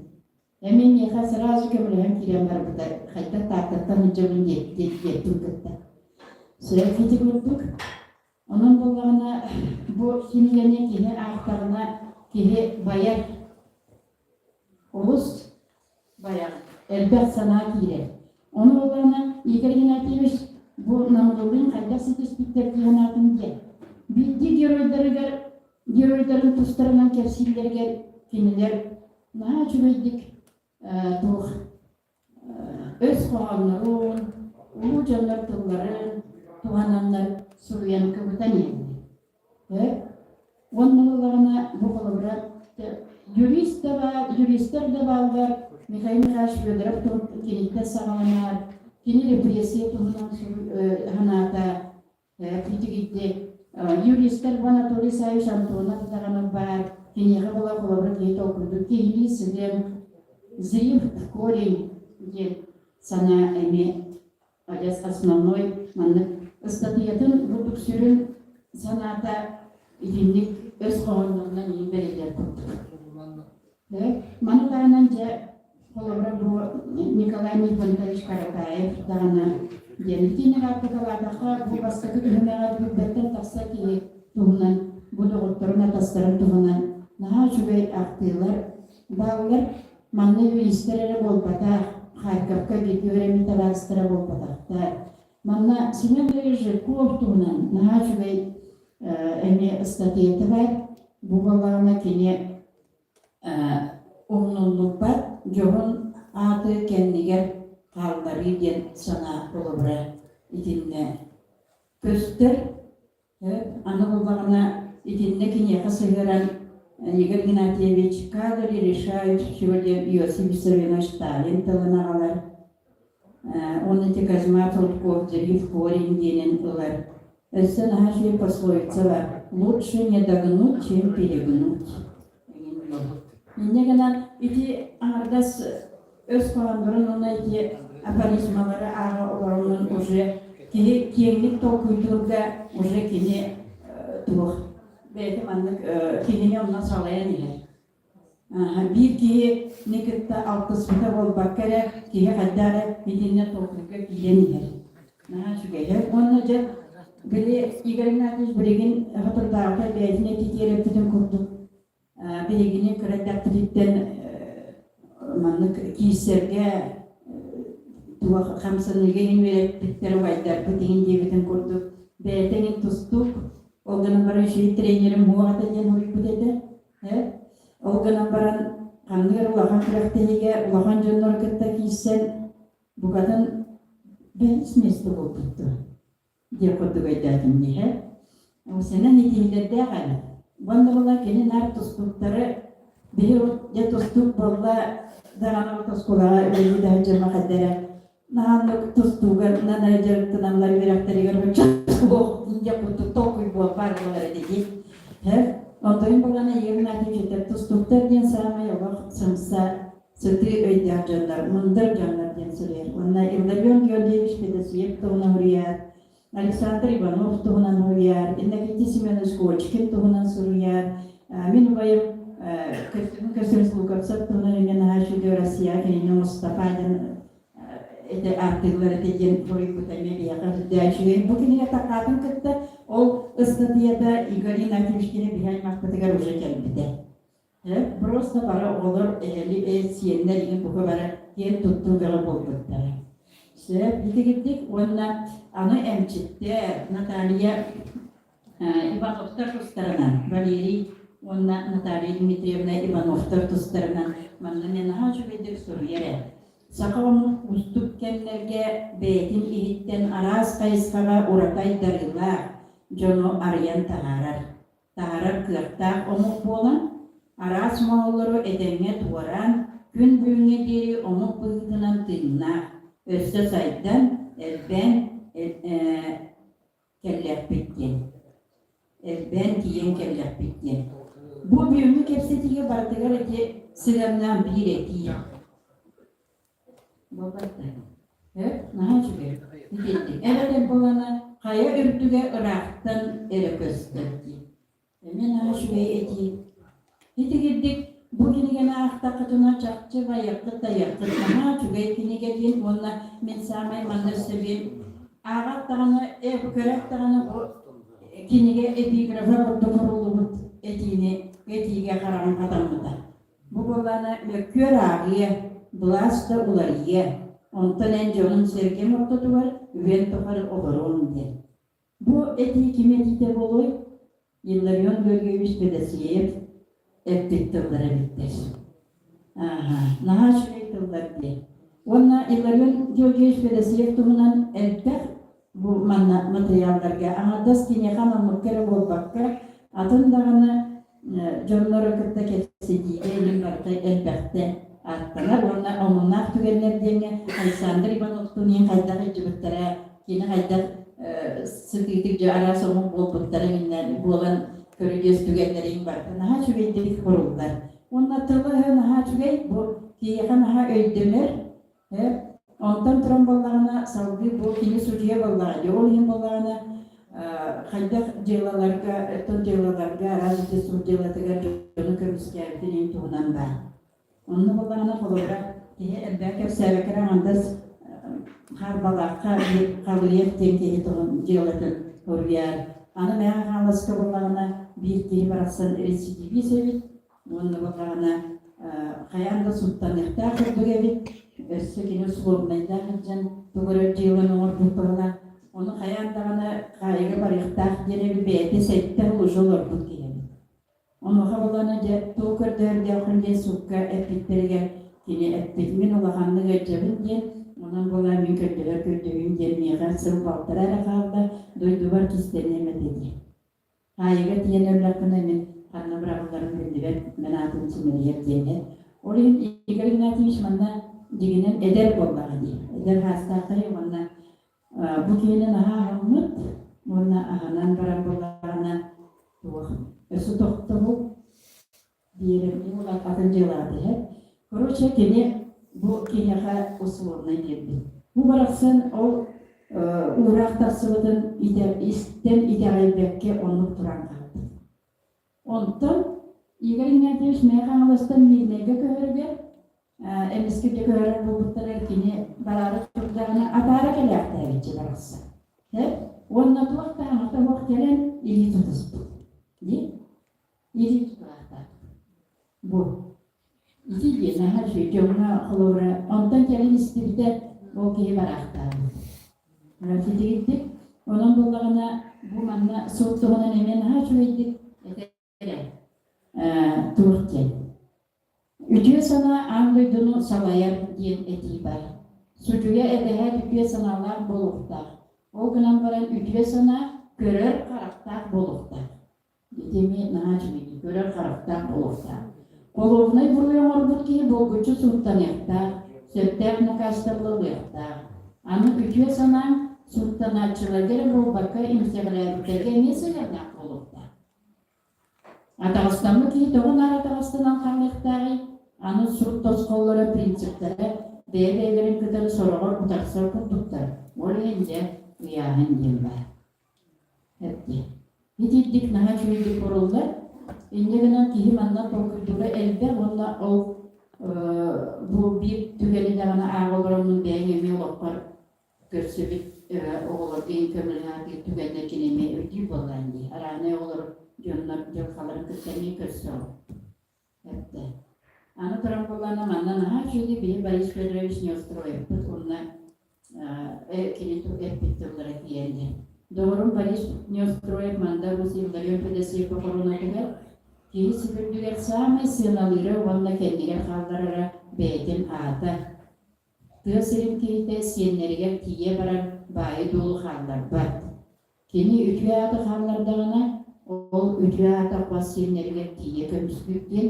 Эмиэ миэхэ сразу көмөлөһөн киирэн барбыта, хайдах Тааттаттан илдьэбин диэппин кытта. Сөп ити курдук. Онон буоллаҕына, бу кинигэни киһи аахтаҕына, киһи байар Олус байар, элбэх санаа киирэр. Ону буоллаҕына, Игорь Игнатьевич бу Намылылыын хайдах ситиспиттэр дии санаатым диэн. Биирдии геройдарыгар геройдарын тустарынан кэпсииллэригэр кинилэр наһаа үчүгэйдик туох өс хоһооннорун, улуу дьоннор тылларын туһананнар суруйан кыбытан иһэллэр. Уонна буоллаҕына бу холобура юрист да баар, юристар да бааллар, Михаил Михайлович Федоров киниттэн саҕаланар, кини репрессия туһунан санаата Итигидди юристар бу Анатолий Саввич Антонов даҕаны баар, киниэхэ була холобура киһи толкуйдуур киһилии сыһыан зрив в корень диэн санаа эмиэ адьас основной маннык ыстатыйатын курдук сүрүн санаата итинник өс хоһооннорунан иһин бэриллэр курдук. Маны таһынан дьэ холобура бу Николай Нифонтович Каратаев даҕаны диэн итини ааттаталаатахха бу бастакы түһүмэҕэр билбэттэн тахса киһи туһунан бу доҕотторун атастарын туһунан наһаа үчүгэй ахтыылар бааллар. Манна юристар эрэ буолбатах, Харьковка бииргэ үөрэммит табаарыстара буолбатахтар. Манна Семен Андреевич Жирков туһунан наһаа үчүгэй эмиэ ыстатыйата баар. Бу буоллаҕына кини умнуллубат дьоһун ааты кэннигэр хаалларыы диэн санаа холобура итиннэ көстөр. Аны буоллаҕына итиннэ киниэхэ сыһыаран Игорь Игнатьевич кадры решают все диэн Иосиф Виссарионович Сталин тылын аҕалар. Уонна ити Козьма Прутков Дерив корень диэнин ылар. Өссө наһаа үчүгэй пословица бар. Лучше не догнуть, чем перегнуть. Инньэ гынан ити аҥардас өс хоһооннорун уонна ити афоризмалары ааҕа олороммун уже киһи киэҥник толкуйдуурга уже кини туох бэйэтэ маннык киһини онно салайан иһэр. Биир киһини кытта алтыспыта буолбакка эрэ киһи хайдах эрэ итиннэ толкуйга киирэн иһэр. Наһаа үчүгэйэр. Уонна дьэ били Игорь Игнатьевич билигин соторутааҕыта бэйэтин этитиэрэппитин курдук биһигини кыра эрдэхпититтэн маннык киирсэргэ туох хамсаныыга иһин үөрэппиттэр убайдарбыт иһин диэбитин курдук бэйэтэ иһин тустуук ол гынан баран үчүгэй тренерим муох этэ диэн суруйбут этэ. Ол гынан баран ханнык эрэ улахан күрэхтэһиигэ улахан дьоннору кытта киирсэн букатын бэһис миэстэ буолбут дуо диэх курдук өйдөөтүм дии. Сэнэн итиилэрдээх эбит. Уонна була кини наар тустууктары биһи дьэ тустуук буолла даҕаны оскуолаҕа үлэлии да сылдьар махайдара наһааннык тустууга нана дьарыктаналлар үөрэхтэригэр суох диэн курдук толкуй буолбар буолар этэ Онтон буолан Игорь Игнатьевич этэр тустууктар диэн саамай олох сымса сытыы өйдөөх дьоннор, мындыр дьоннор диэн суруйар. Уонна Илларион Георгиевич Федосеев туһунан суруйар, Александр Иванов туһунан суруйар, Иннокентий Семенович Кочкин туһунан суруйар. Мин убайым Көстөкүүн Луковцев туһунан эмиэ наһаа үчүгэй Россия кинини Мустафа диэн ити ааттыыллар этэ диэн суруйбута эмиэ биһиэхэ сүрдээх үчүгэй. Бу кинигэ такаатын кытта ол ыстатыйата Игорь Игнатьевич кини биһи аймахпытыгар уже кэлбитэ. Просто бары оҕолор эһэли э сиэннэр игин бука бары киэн туттуу бөҕө буолбуттара. Сөп итигирдик уонна аны эмчиттэр Наталья Ивановтар тустарынан Валерий уонна Наталья Дмитриевна Ивановтар тустарынан манна мен наһаа үчүгэйдик суруйар ээ. Саха омук уустук кэмнэргэ бэйэтин иһиттэн араас хайысхаҕа ураты айдарыылаах дьону арыйан таһаарар. Таһаарар кыахтаах омук буолан, араас моһоллору этэҥҥэ туораан, күн бүгүҥҥэ диэри омук быһыытынан тыыннаах, өссө сайдан, элбээн кэллэхпит диэн. Элбээн тиийэн кэллэхпит диэн. Бу бүгүҥҥү кэпсэтиигэ барытыгар ити сыһыаннаах биир этии. Буолбатта. Э, наһаа үчүгэй. Итинник. Эбэтэр буолана хайа үрдүгэ ыраахтан эрэ көстөр дии. Эмиэ наһаа үчүгэй этии. Итигирдик бу кинигэни аахтаххытына чахчы байыаххыт тайыаххыт наһаа үчүгэй кинигэ диэн уонна мин саамай манна өссө биир ааҕат даҕаны, э, көрөөт даҕаны бу кинигэ эпиграфа курдук суруллубут этиини этиигэ хараҕым хатаммыта. Бу буоллаҕына мөккүөр ааҕыа, былаас да уларыйыа, онтон эн дьонуҥ-сэргэҥ ортотугар үйэн тухары олоруоҥ диэн. Бу этии ким этиитэ буолуой? Илларион Георгиевич Федосеев эппит тыллара эбиттэр. Ааһа, наһаа үчүгэй тыллар диэн. Уонна Илларион Георгиевич Федосеев туһунан элбэх бу манна матырыйаалларга аҥардас киниэхэ анаммыкка эрэ буолбакка, атын даҕаны дьоннору кытта кэпсэтиигэ илин барыта элбэхтэ ааттанар уонна омуннаах түгэннэр диэҥҥэ Александр Ивановтуун хайдах илдьибиттэрэ, кини хайдах сытыытык дьэ араас омук буолбуттара иннэ буолан көрүдүөс түгэннэрин барыта наһаа үчүгэйдик куруллар. Уонна тыла-өһө наһаа үчүгэй, бу киһиэхэ наһаа өйдөнөр, Онтон туран буоллаҕына, салгыы бу кини судьуйа буоллаҕа дии, ол иһин буоллаҕына хайдах дьыалаларга, оттон дьыалаларга араас ити суут дьыалатыгар дьону көмүскээбитин иһин туһунан баар. Онно буоллаҕына, холобура, киһи элбэх кэпсээбэккэ эрэ аҥардас Харбалаахха биир Халыев диэн киһи туһун дьыалатын суруйар. Аны Мэҥэ Хаҥаласка буоллаҕына, биир киһи барахсан рецидивист эбит, Уонна буоллаҕына хайаан да сууттаныахтаах курдук эбит. Өссө кини условнайдаах сылдьан тугу эрэ дьыаланы оҥорбут быһыылаах. Ону хайаан даҕаны хаайыга барыахтаах диэн эбит бэйэтэ сэттэ сыл уже олорбут киһи эбит. Онуоха буоллаҕына дьэ тугу көрдөһөрдөөххүн диэн суукка эппиттэригэр кини эппит мин улаханнык ыалдьабын диэн онон буоллаҕа мин көрдөһөр көрдөһүүм диэн миэхэ сыл балтараа эрэ хаалла дойдубар кистэниэм этэ диэн. Хаайыыга тиийэн өллөхпүнэ мин ханна быраҕылларым биллибэт, мин аатым симэлийэр диэн Ол иһин Игорь Игнатьевич манна дьиҥинэн эдэр буоллаҕа дии. Эдэр хаастаахтары уонна бу киһини наһаа аһыммыт уонна аһанан баран буоллаҕына туох өссө тохтобул биэрэрдии буолан атын дьыалаҕа түһэр. Короче, кини бу киһиэхэ условнай биэрбит. Бу барахсан ол уураах тахсыбытын истэн итэҕэйбэккэ оннук туран хаалбыт. Онтон Игорь Игнатьевич Мэҥэ Хаҥаластан Мирнэйгэ көһөрүгэр эмискэ дьэ көһөрөр буолбуттарыгар кини бараары турдаҕына атаара кэлээхтээбитчэ барахсан. Уонна туох да аҥата суох кэлэн илии тутуспут. Дии? Илии тутуһаахтаах. Бу. Ити диэн наһаа үчүгэй дьоҥҥо холобура онтон кэлин истибитэ ол киһи бараахтаабыт. Ситигирдик. Онон буоллаҕына бу манна суут туһунан эмиэ наһаа үчүгэйдик этэрэ туох диэн. Үтүө санаа аан дойдуну салайар диэн этии бар. Судьуйа эбэһээт үтүө санаалаах буолуохтаах. Ол гынан баран үтүө санаа көрөр харахтаах буолуохтаах. Ити эмиэ наһаа үчүгэйдик көрөр харахтаах буолуохтаах. Холуобунай буруй оҥорбут киһи булгуччу сууттаныахтаах, сөптөөх накаастабыл ылыахтаах. Аны үтүө санааҥ сууттанааччыларга эрэ буолбакка эмсэҕэлээбиттэргэ эмиэ сыһыаннаах буолуохтаах. Атаҕастаммыт киһи тоҕо наар атаҕастанан хаалыахтааҕый? Аны суут тосхоллоро, принциптэрэ бэйэ-бэйэлэрин кытары сороҕор утарсар курдуктар. Ол иһин дьэ, ыйааһын диэн баар. Эттэ. Итирдик наһаа үчүгэйдик буруллар. Инньэ гынан киһи манна толкуйдуура элбэх уонна ол бу биир түгэни даҕаны ааҕа олороммун бэйэҥ эмиэ олоххор көрсүбүт оҕолорго көмөлөһө түгэннэр кини эмиэ өйдүүр буоллаҕын дии. Араанай оҕолор дьоннор дьылҕаларын кытта эмиэ көрсөҕүн. Эттэ. Аны туран буоллаҕына манна наһаа үчүгэй биһи Борис Федорович Неустроевпыт уонна кини эппит тыллара тиийэллэр. Доҕорум Борис Неустроев Мандар Уус Илларион Федосеев хоруонатыгар киһи сүгүрдүгэр саамай сыаналыыра уонна кэннигэр хаалларара бэйэтин аата. Тыа сирин киһитэ сиэннэригэр тиийэ баран баайы-дуолу хаалларбат. Кини үтүө ааты хааллардаҕына, ол үтүө аата хос сиэннэригэр тиийэ көмүскүүр диэн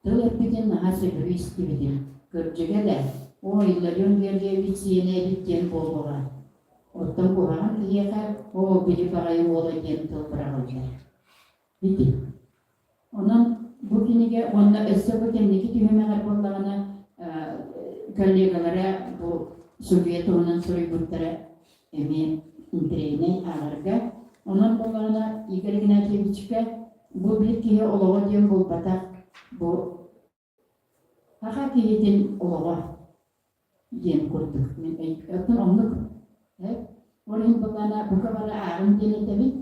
тыл эппитин наһаа сөбүлүү истибитим. Кырдьыга да, оо, Илларион Георгиевич сиэнэ эбит диэн буолуоҕа. Оттон куһаҕан киһиэхэ, оо, били баҕайы уола диэн тыл быраҕыллар. Ити. Онон бу кинигэ уонна өссө бу кэнники түһүмэҕэр буоллаҕына коллегалара бу судьуйа туһунан суруйбуттара эмиэ интэриэһинэй ааҕарга. Онон буоллаҕына Игорь Игнатьевичка бу биир киһи олоҕо диэн буолбатах, бу Саха киһитин олоҕо диэн курдук мин оттон оннук ол иһин былаана бука бары ааҕын диэн этэбин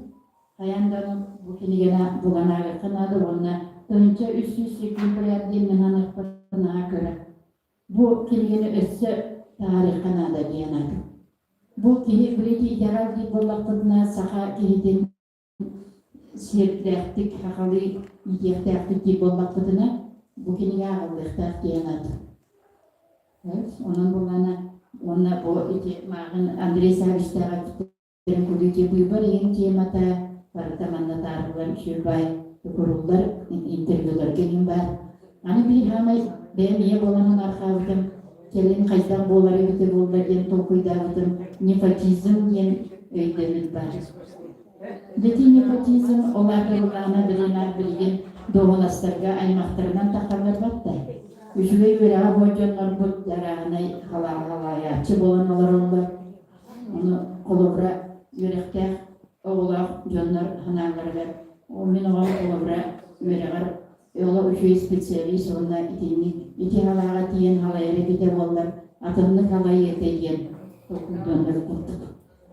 хайаан да бу кинигэни булан ааҕыахха наада уонна 1300 секунд диэн мин саныахпар наһаа кыра бу кинигэни өссө таһаарыахха наада диэн аатым бу киһи билити итэҕэл диир буоллахпытына саха киһитин сиэрдээхтик сахалыы иитиэхтээхпит диир буоллахпытына, бу кинигэ ааҕыллыахтаах диэн аат. Онон буллаана уонна бу ити мааҕын Андрей Савичтаах эппиттэрин курдук ити быыбар иһин темата барыта манна таарыллар үчүгэй баай куруллар интервьюларга иһин баар. Аны биир хаамай бэйэм ийэ буоламмын архаабытым, кэлин хайдах буолар эбитэ буолла диэн толкуйдаабытым непотизм диэн өйдөбүл баар. Дьэ непотизм ол аатырыллаҕына билинар билигин дуоһунастарга аймахтарынан тахаллар батта. Үчүгэй үөрэҕэ буо дьоннорбут дарааһынай халаайааччы буолан олороллор. Ону холобура үөрэхтээх оҕолоох дьоннор санааларыгар мин оҕом холобура үөрэҕэр оло үчүгэй специалист уонна итинник ити халааҕа тиийэн халайар эбитэ буоллар атыннык халайыа этэ диэн толкуйданар курдук.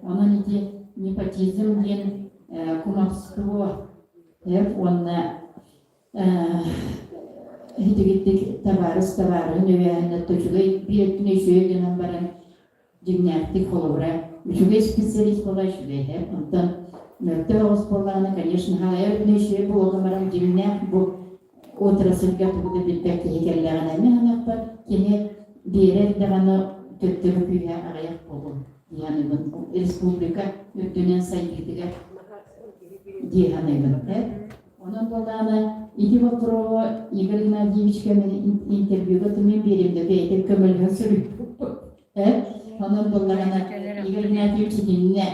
Онон ити непотизм диэн кумовство уонна итигиттик табаарыс табаарыһын өйөөһүнэ үчүгэй биир өттүнэ үчүгэй гынан баран дьиҥнээхтик холобура үчүгэй специалист буола үчүгэй онтон мөлтөх оҕус буоллаҕына конечно халайар өттүнэ үчүгэй буолан баран дьиҥнээх бу отрасльга тугу да билбэт киһи кэллэҕинэ эмиэ саныахпар кини биэрэр даҕаны төттөрү күүһэ аҕыйах буолуо дии саныыбын республика үрдүнэн сайдыытыгар дии саныыбын онон буоллаҕына ити боппуруоһу Игорь Геннадьевичка мин интервьюга тымын биэрим да бэйэтин көмөлөһөн суруйбуппут. Онон буоллаҕына Игорь Игнатьевич итиннэ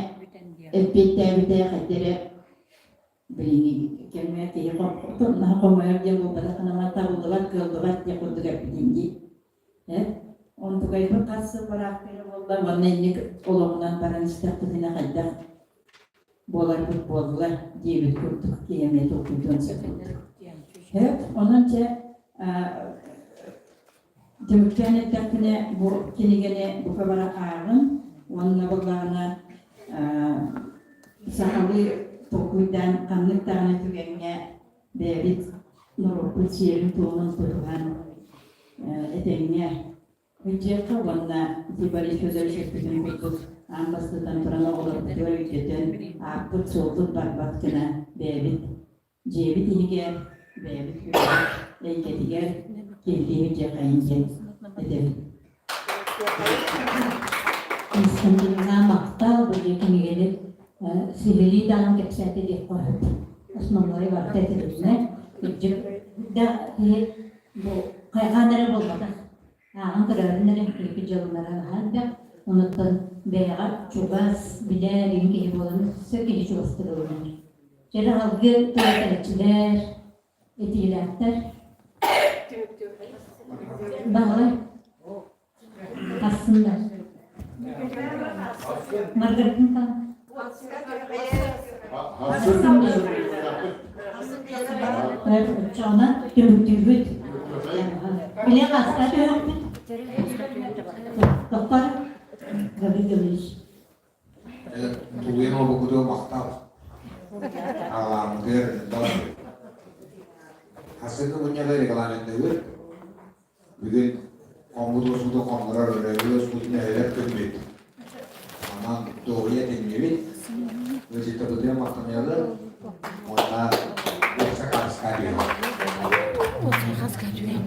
эппиэттээбитэ хайда эрэ билиҥҥи кэмҥэ киһи хомойор диэн буолбатаххына табыллыбат, кыаллыбат диэн курдук эппитин дии. Онтукайбыт хас сыл бараахтыыра буолла уонна инник олоҕунан баран истэхпитинэ хайдах буоларбыт буолла диэбит курдук киһи эмиэ толкуйдуон сөп курдук. Онон чэ түмүктээн эттэхпинэ бу кинигэни бука бара ааҕын уонна буоллаҕына сахалыы толкуйдаан ханнык даҕаны түгэҥҥэ бэйэбит норуоппут сиэрин-туомун тутуһан этэҥҥэ Ыччакка уонна Борис Федорович эппитин курдук аан бастатан туран оҕолорбутугар өйдөтөн, ааппыт-суолбут барбат гына бэйэбит дьиэбит иһигэр, бэйэбит үлэбит эйгэтигэр киһилии дьиэхэйин диэн этэбин. Константиновна махтал бу дьиэ кинигэни сиһилии даҕаны кэпсээтэ диэххэ сөп. Основной барыта этилиннэ. Кырдьык да киһи бу хайҕаан эрэ буолбатах. Ааҕан көрөөрүн эрэ киһи дьыллара наһаа элбэх. Онуттан бэйэҕэ чугас, билэр иҥ киһи буолан өссө киһи чугастык ылынар. Чэрэ алгы тыл этээччилэр, этиилээхтэр. Баҕалай. Ассыннар. Маргарита Михайловна. Оччоҕуна түмүктүүбүт. Билэ хаста түһүөхпүт. Тохтор Гаврил Гаврилович. Тулуйан олбукутугар махтал. Аҕалааммытыгар Хасыҥҥы мунньаҕы регламенныыбыт. Бүгүн хоммут уоспутун хоннорор, өрөөбүт уоспутун өһөрөр күммүт. Онон дуоһуйа этиннибит. Ыалдьыттарбытыгар махтаныаҕы уонна уопса хаска түһүөҕүҥ.